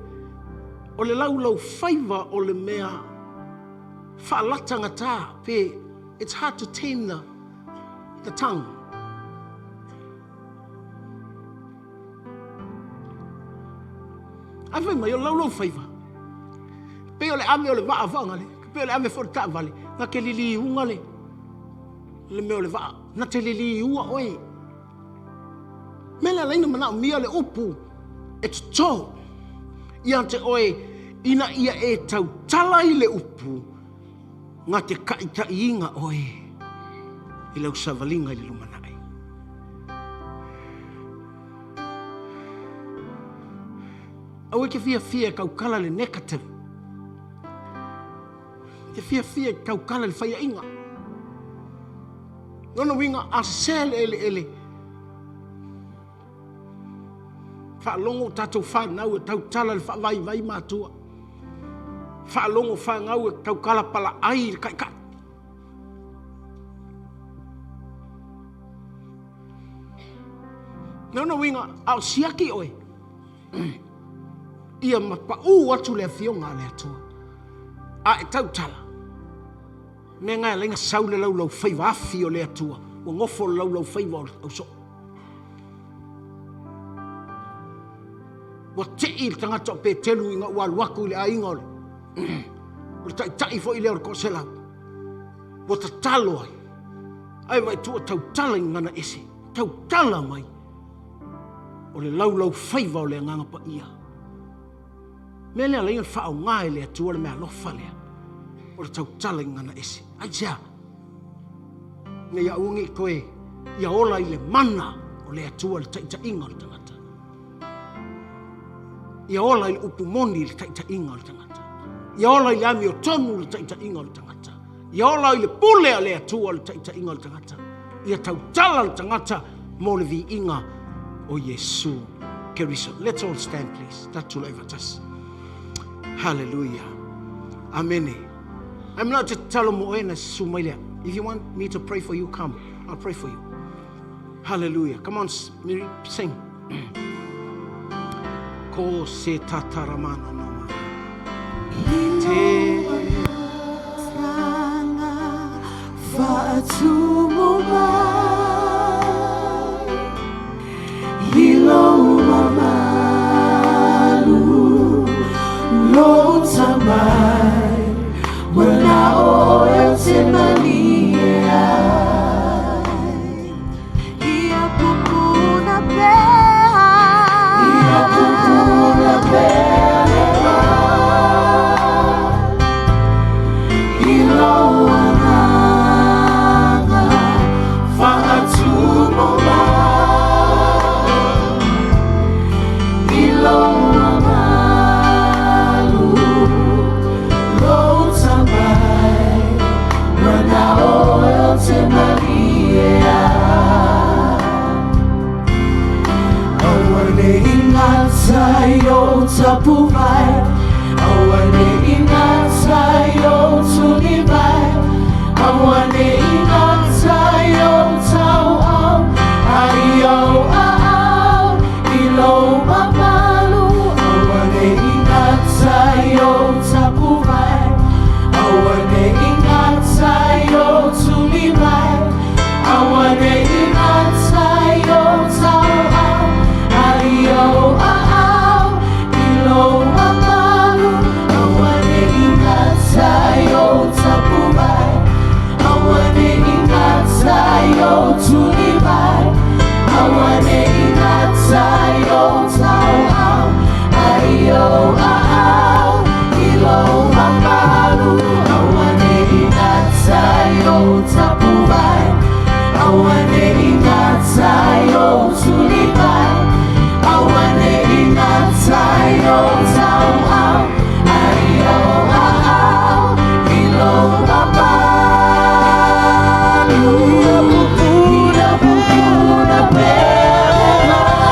o le laulau faiva o le mea faalatagata pe it's hard to tame the, the tongue. Ae fai mai o le laulau faiva, pei o le ave o le vaa faagale, pei o le ave foi o le taavale, na te liliuga le, le mea o le vaa, na te liliua oe. Mea lea laina manaomia le upu e toto ia te oe ina ia e tautala i le upu nga te kaitaiiga oe i lau savaliga i le lumanai. Aua e te fiafia e tautala le negative. Te fiafia e tautala le faiaʻiga. Lona uiga, a sese le eleele, faalogo o tatou fanau e tautala le faavaivai matua. Faalogo fanau e tautala palaai i le taitai. Lona uiga, a o siaki oe, ia mapaʻū atu le Afioga a le Atua, a e tautala, mea na e ala ai ona sau le laulaufaiva afi o le Atua, ua nofo le laulaufaiva o le ausoo. Ua tei le tagata o Petelu ina ua alu atu i le aiga o le, o le taitai foi lea o le toaselau. Ua tatalo ai, ae vaai atu ua tautala i gagana ese, tautala mai o le laulaufaiva o le Agaga Paia. Mea lea ala ai ona faaaoga e le Atua le meaalofa lea o le tautala i gagana ese. Aisea? Ina ia aua ne i toe ia ola i le mana o le Atua le taitaiga o le tagata. Ia ola i le upu moni le taitaiga o le tagata. Ia ola i le amiotonu le taitaiga o le tagata. Ia ola i le pule a le Atua le taitaiga o le tagata. Ia tautala le tagata mo le viiga o Iesu Keriso. Let's all stand please. Tatou tulai faatasi. Hallelujah. Amene. I'm not te tatalo mo oe na susu mai lea. If you want me to pray for you, come. I'll pray for you. Hallelujah. Come on, Mary, sing. Ko se tataramana no ma. Te Whaatumu mai I lou mamalu Lou tamai Mana'o oe ou te malie ai Ia pupuna pea Ia pupuna pea le vai I lou agaga tapuvai. Aua ne i gata i o tulivai. Aua ne i gata i o tauau. Ai au a au i lou mamalu. Aua ne i gata i o tapuvai. Aua ne i gata i o tulivai. Aua ne i gata i o tauau. Ai au a au i lou mamalu. Aua ne i gata i o tapuvai. Aua ne i gata i o tulivai. Aua ne i gata i o tauau. Ai au a au i lou mamalu. Aua ne i gata i o tapuvai. Aua ne i gata i o tulivai. Aua ne i gata i o tauau. Ai au a au i lou mamalu. Ia pupuna pea mai.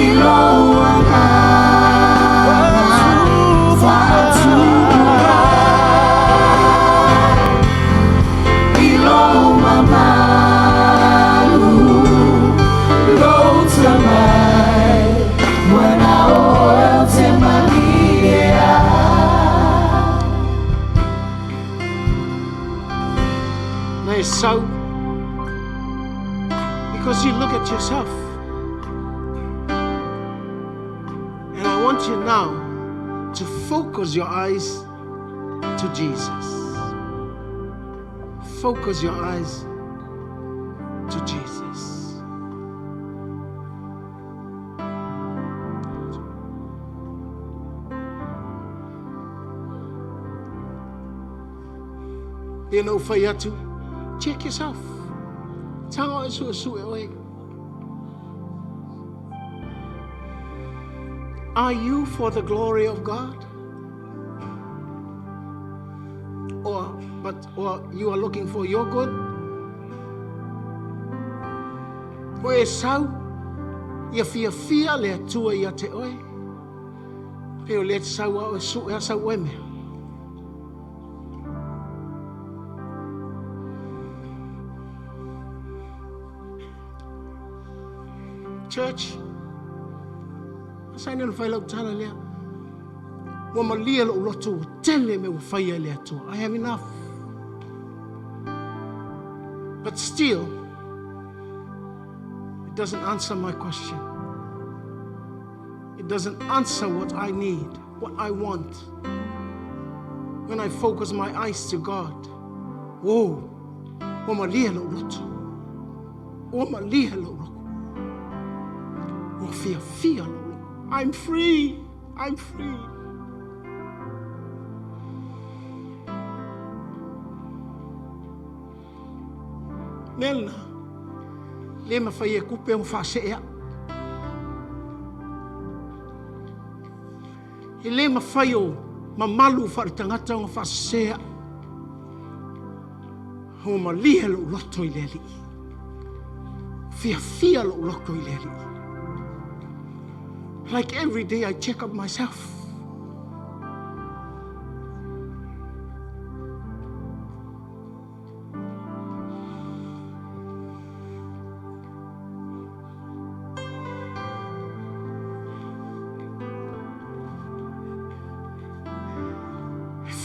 I lou agaga faatupu mai. I lou mamalu, lou tamai, manao oe o te malie ai. Na e sau. Because you look at yourself. And I want you now to focus your eyes to Jesus. Focus your eyes to Jesus. E na ufai atu, check yourself. Tago e sue sue oe. Are you for the glory of God? Or you are looking for your good? O e sau, ia fia fia le atua ia te oe. Pe o le sau a oe su e sau oe mea. Church, asai na whai lau tala lea. Ua malia lou loto ua tele me ua whaia le atua. I have enough. But still, it doesn't answer my question. It doesn't answer what I need, what I want. When I focus my eyes to God, whoa, ua malia lou loto. Ua malia lou loto. Ua fia fia lou loto. I'm free. I'm free. Melna, le mawhai e kupe o whaasea. E le mawhai o mamalu wharitangata o whaasea. O malia lou loto i le alii. Fia fia lou loto i le alii. Like every day I check up myself.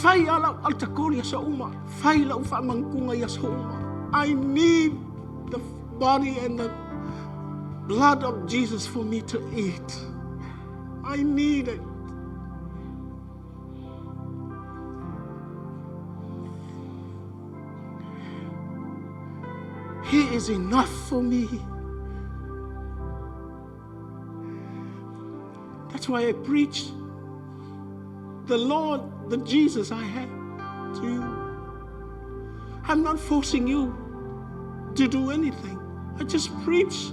Fai ala altakori ia sa uma. Fai lau whamangunga ia sa uma. I need the body and the blood of Jesus for me to eat. I need it. He is enough for me. That's why I preach the Lord, the Jesus I have to you. I'm not forcing you to do anything. I just preach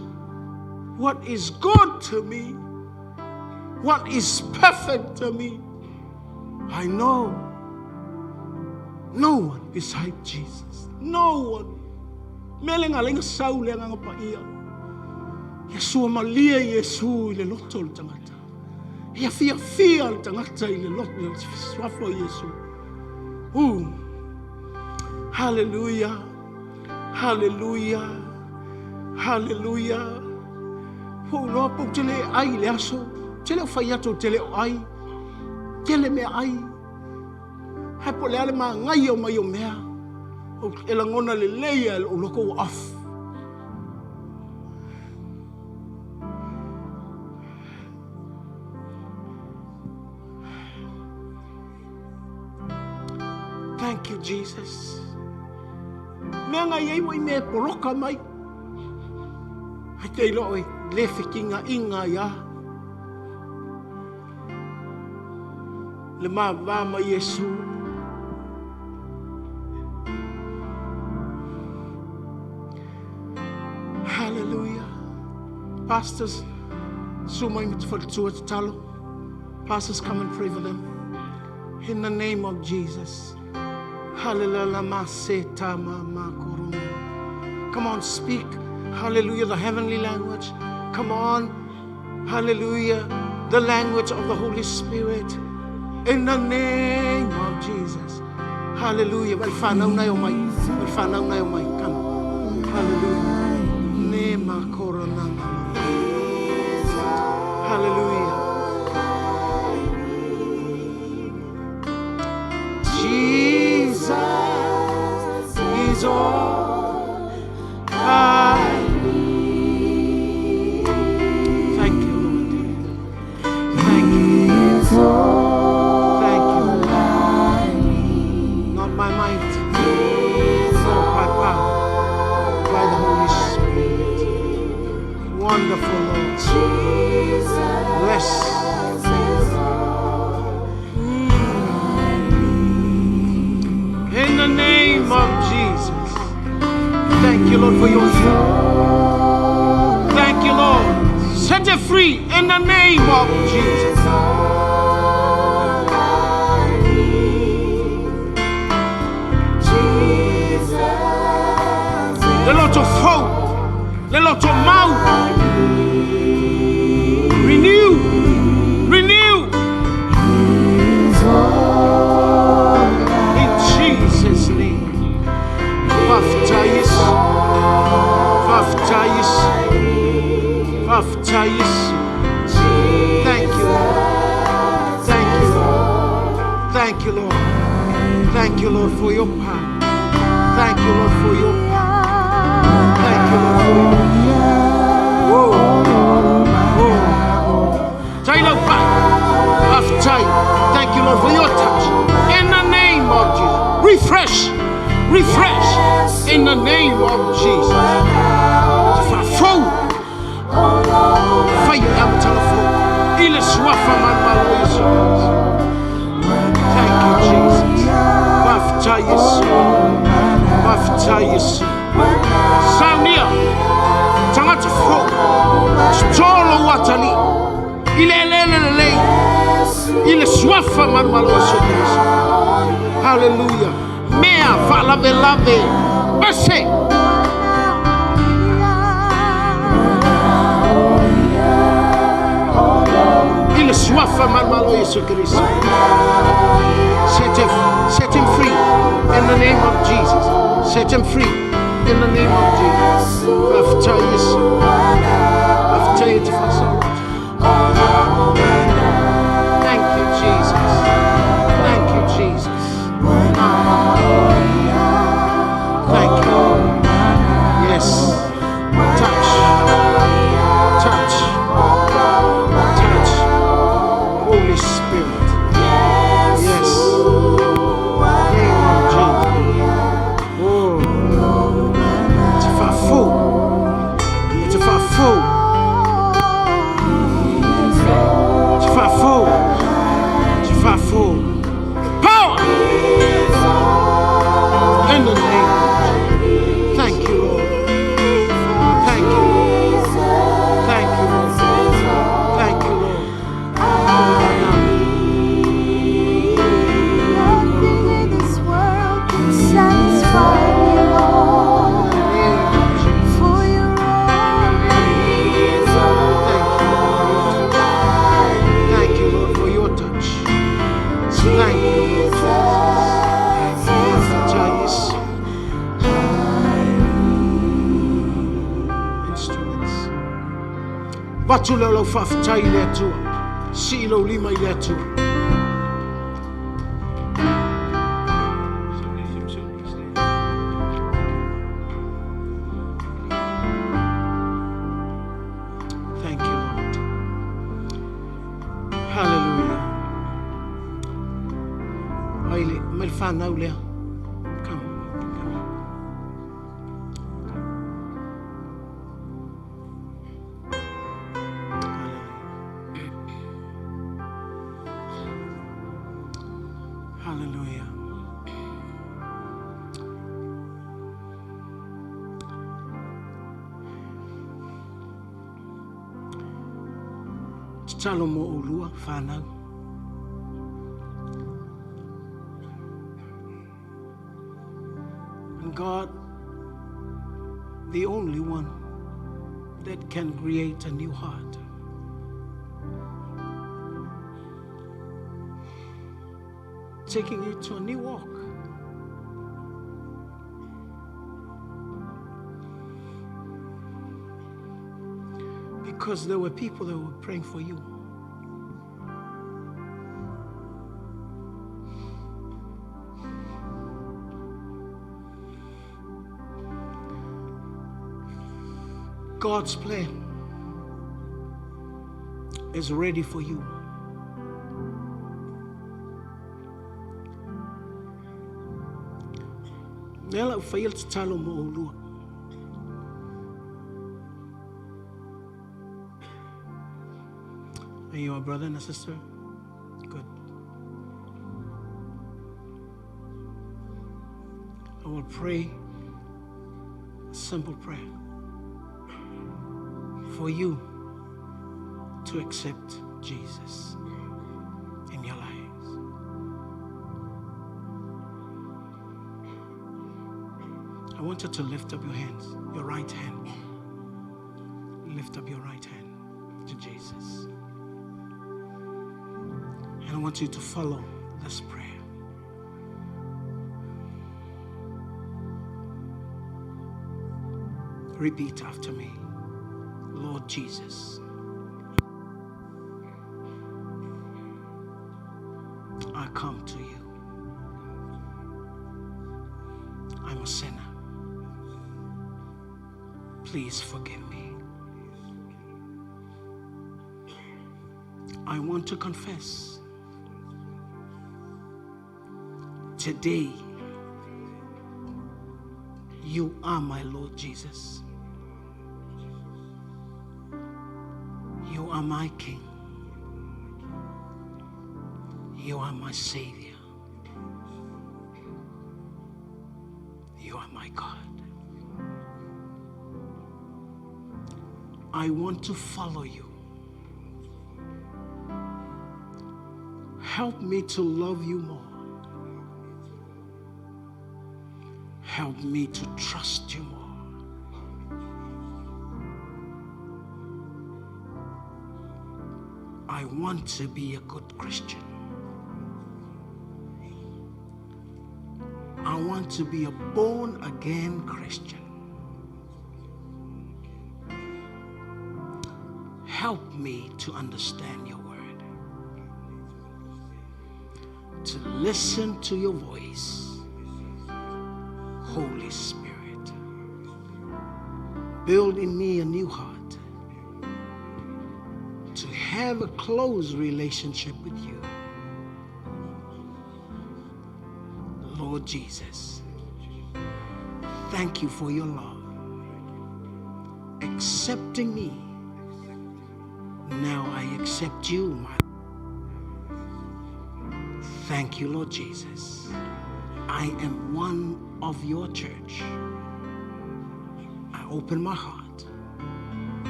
what is good to me, what is perfect to me. I know no one beside Jesus. No one. Mele nga lenga sau le nga pa ia. Ia suamalie Iesu i le loto o le tagata. Ia fiafia le tagata i le loto i le suafa o Iesu. Hallelujah. Hallelujah. Hallelujah. Ua ou iloa pe ou te le ai i le aso. Ou te le o fai atu ou te le o ai. Tele mea ai. Ae po o le a le manaia mai o mea. E lagona lelei lava e lou loto ua off. Thank you, Jesus. Mea ngai ei ua i mea e poloka mai. Ai te iloa oe le fekinga inga ia. Le mava ma Iesu. Hallelujah. Pastors, su mai ma te whakatua te talo. Pastors, come and pray for them. In the name of Jesus. Hallelujah. Come on, speak. Hallelujah, the heavenly language. Come on. Hallelujah, the language of the Holy Spirit. In the name of Jesus. Hallelujah. Well, whanau nei o mai. Well, whanau nei o mai. Come. Hallelujah. Ne ma korona Hallelujah. Jesus is all I need. Thank you, Lord. Thank you. Thank you. Not by might, nor by power, by the Holy Spirit. Wonderful, Lord. Bless. In the name of Jesus. Thank you, Lord, for your healing. Thank you, Lord. Set it free in the name of Jesus. Le loto fou, le loto mau. Renew, renew. In Jesus' name. Baptize, baptize, baptize. Thank you, Lord. Thank you, Lord. Thank you, Lord. Thank you, Lord, for your power. Thank you, Lord, for your power. Thank you, Lord, for your power. Whoa. Whoa. Taylor back. Thank you, Lord, for your touch. In the name of Jesus. Refresh. Refresh. In the name of Jesus. Fou. Fai amtala fou. Ile suafa man malo Yesu. Thank you, Jesus. Baptize. Baptize. Saunia. Tangata fou. Tolo watali. Ile lele lele. Ile suafa man malo Yesu Kristo. Hallelujah. Mea faalave lave. Bese. Ile suafa man malo Yesu Kristo. Set him free in the name of Jesus. Set him free in the name of Jesus. Baptize. Baptize. Thank you, Jesus. Thank you, Jesus. Thank you. Yes. Touch. Touch. Touch. Holy Spirit. Yes. Name of Jesus. Oh. Te whafou. Te whafou. Vatu lea o lau faafetai i le Atua. Sii lou lima i le Atua. Thank you, Lord. Hallelujah. Mai le, mai le whanau lea. Come, come. Hallelujah. Tatalo mo oulua, whanau. And God, the only one that can create a new heart. Taking you to a new walk. Because there were people that were praying for you. God's plan is ready for you. Lea lau whaia le tatalo mo oulua. Are you a brother and a sister? Good. I will pray a simple prayer for you to accept Jesus in your lives. I want you to lift up your hands, your right hand. Lift up your right hand to Jesus. And I want you to follow this prayer. Repeat after me. Lord Jesus, I come to you. I'm a sinner. Please forgive me. I want to confess today you are my Lord Jesus. You are my King. You are my Savior. You are my God. I want to follow you. Help me to love you more. Help me to trust you more. I want to be a good Christian. I want to be a born again Christian. Help me to understand your word, to listen to your voice, Holy Spirit. Build in me a new heart to have a close relationship with you. Lord Jesus, thank you for your love, accepting me. Now I accept you, my. Thank you, Lord Jesus. I am one of your church. I open my heart.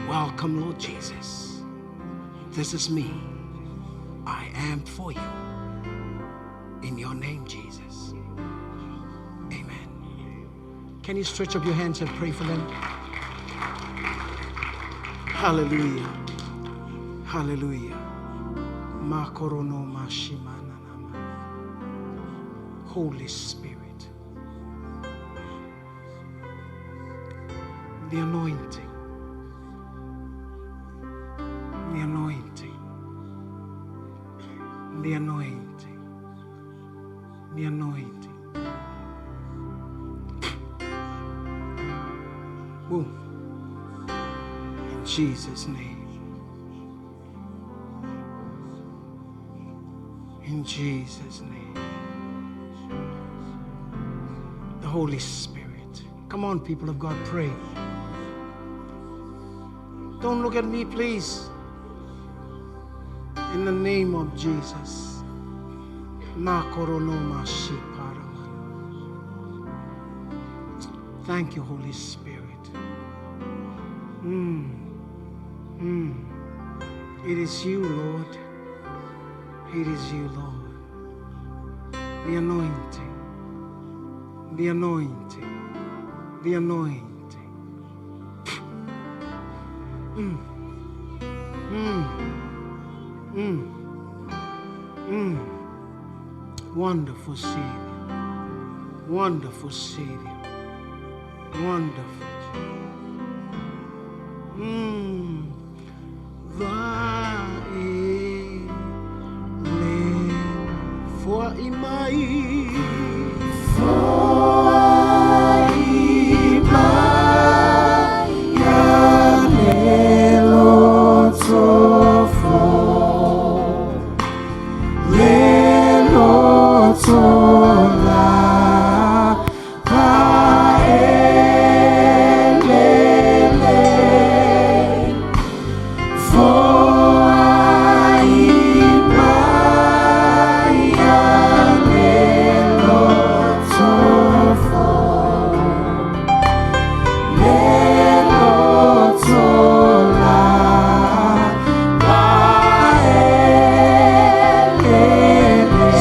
Welcome, Lord Jesus. This is me. I am for you. In your name, Jesus. Amen. Can you stretch up your hands and pray for them? Hallelujah. Hallelujah. Makorono mashimananama. Holy Spirit. The anointing. Womb. In Jesus' name. In Jesus' name. The Holy Spirit. Come on, people of God, pray. Don't look at me, please. In the name of Jesus. Thank you, Holy Spirit. It is you, Lord. It is you, Lord. The anointing. The anointing. The anointing. Wonderful Savior. Wonderful Savior. Wonderful. Vai le foi mai.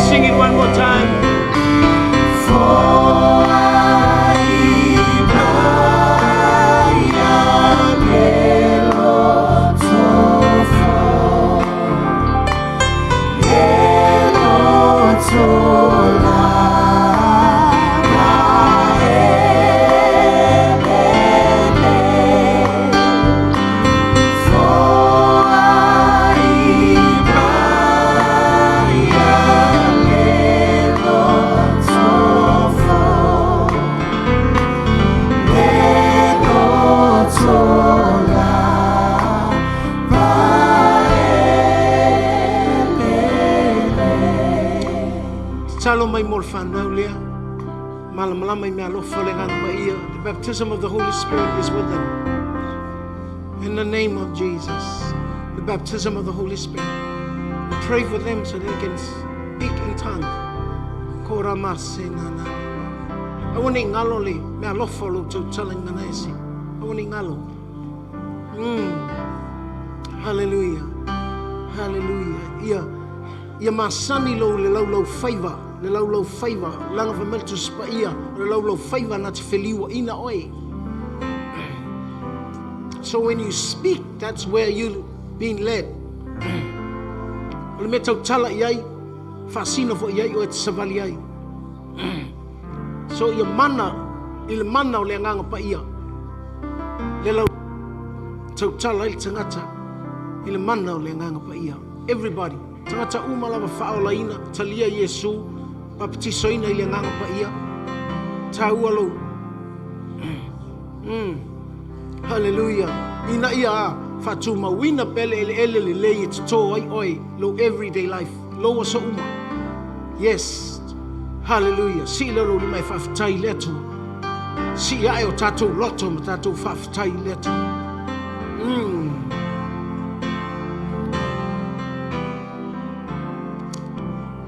Sing it one more time. Talo mai mo le whanau lea. Malamalama i mea alofa le ngana paia. The baptism of the Holy Spirit is with them. In the name of Jesus. The baptism of the Holy Spirit. We pray for them so they can speak in tongues. Kora mase nana. Aua nei ngalo le mea alofa o lo tautala i ngana ese. Aua nei ngalo. Hallelujah. Hallelujah. Ia, ia masani lo le laulau faiva. Le laulau faiva. Langa whamel tu spa ia. Le laulau faiva na te whiliwa ina oe. So when you speak, that's where you being led. O le mea tautala i ai, whaasina fo i ai o e te savali ai. So ia mana, i le mana o le anganga pa ia. Le lau tautala i le tangata, i le mana o le anganga pa ia. Everybody, tangata uma lava whaolaina, talia Yesu, papatisoina i le anganga pa ia. Tā ua lou. Hallelujah. Ina ia a whātūmauina pele ele ele le lei e te tō ai oi lo everyday life. Lo so uma. Yes. Hallelujah. Si le lo lima e whaafetai le atua. Si ae o tātou loto ma tātou whaafetai le atua.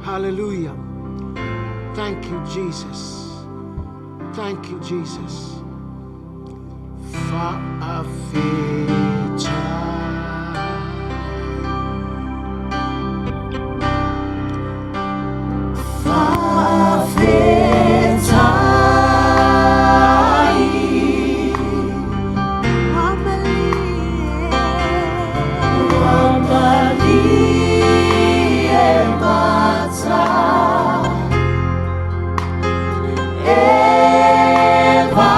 Hallelujah. Thank you, Jesus. Thank you, Jesus. Fa'afetai. Eva.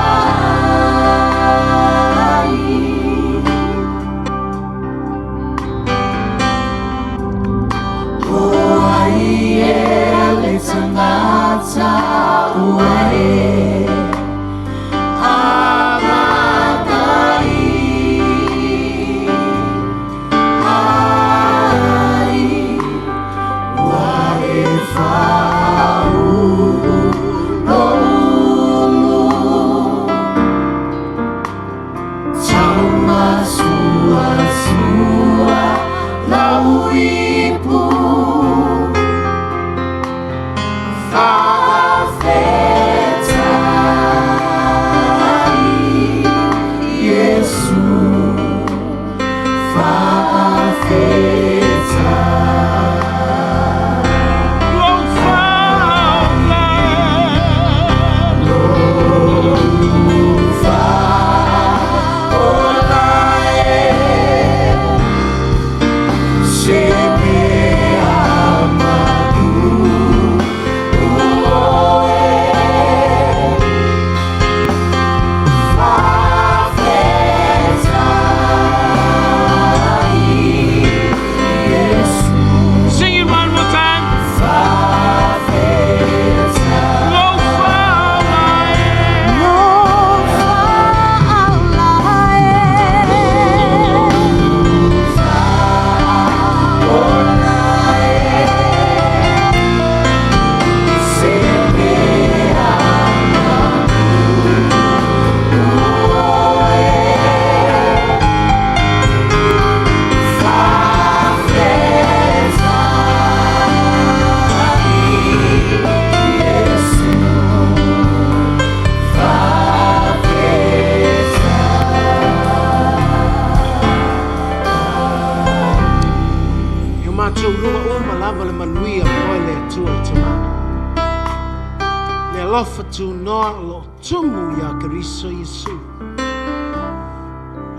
alofa tunoa o lo o tumu iā Keriso Iesu.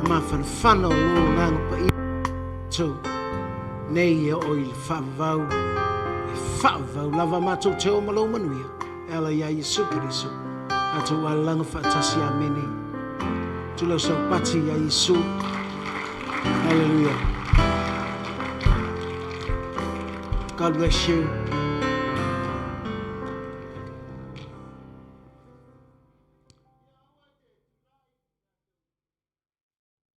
Le mafanafana o lou Agaga Paia matou nei e oo i le faavavau, e faavavau lava matou te oo ma lou manuia, e ala iā Iesu Keriso, tatou alalaga faatasi. Amene. Tuu lau saupati iā Iesu. Hallelujah. God bless you.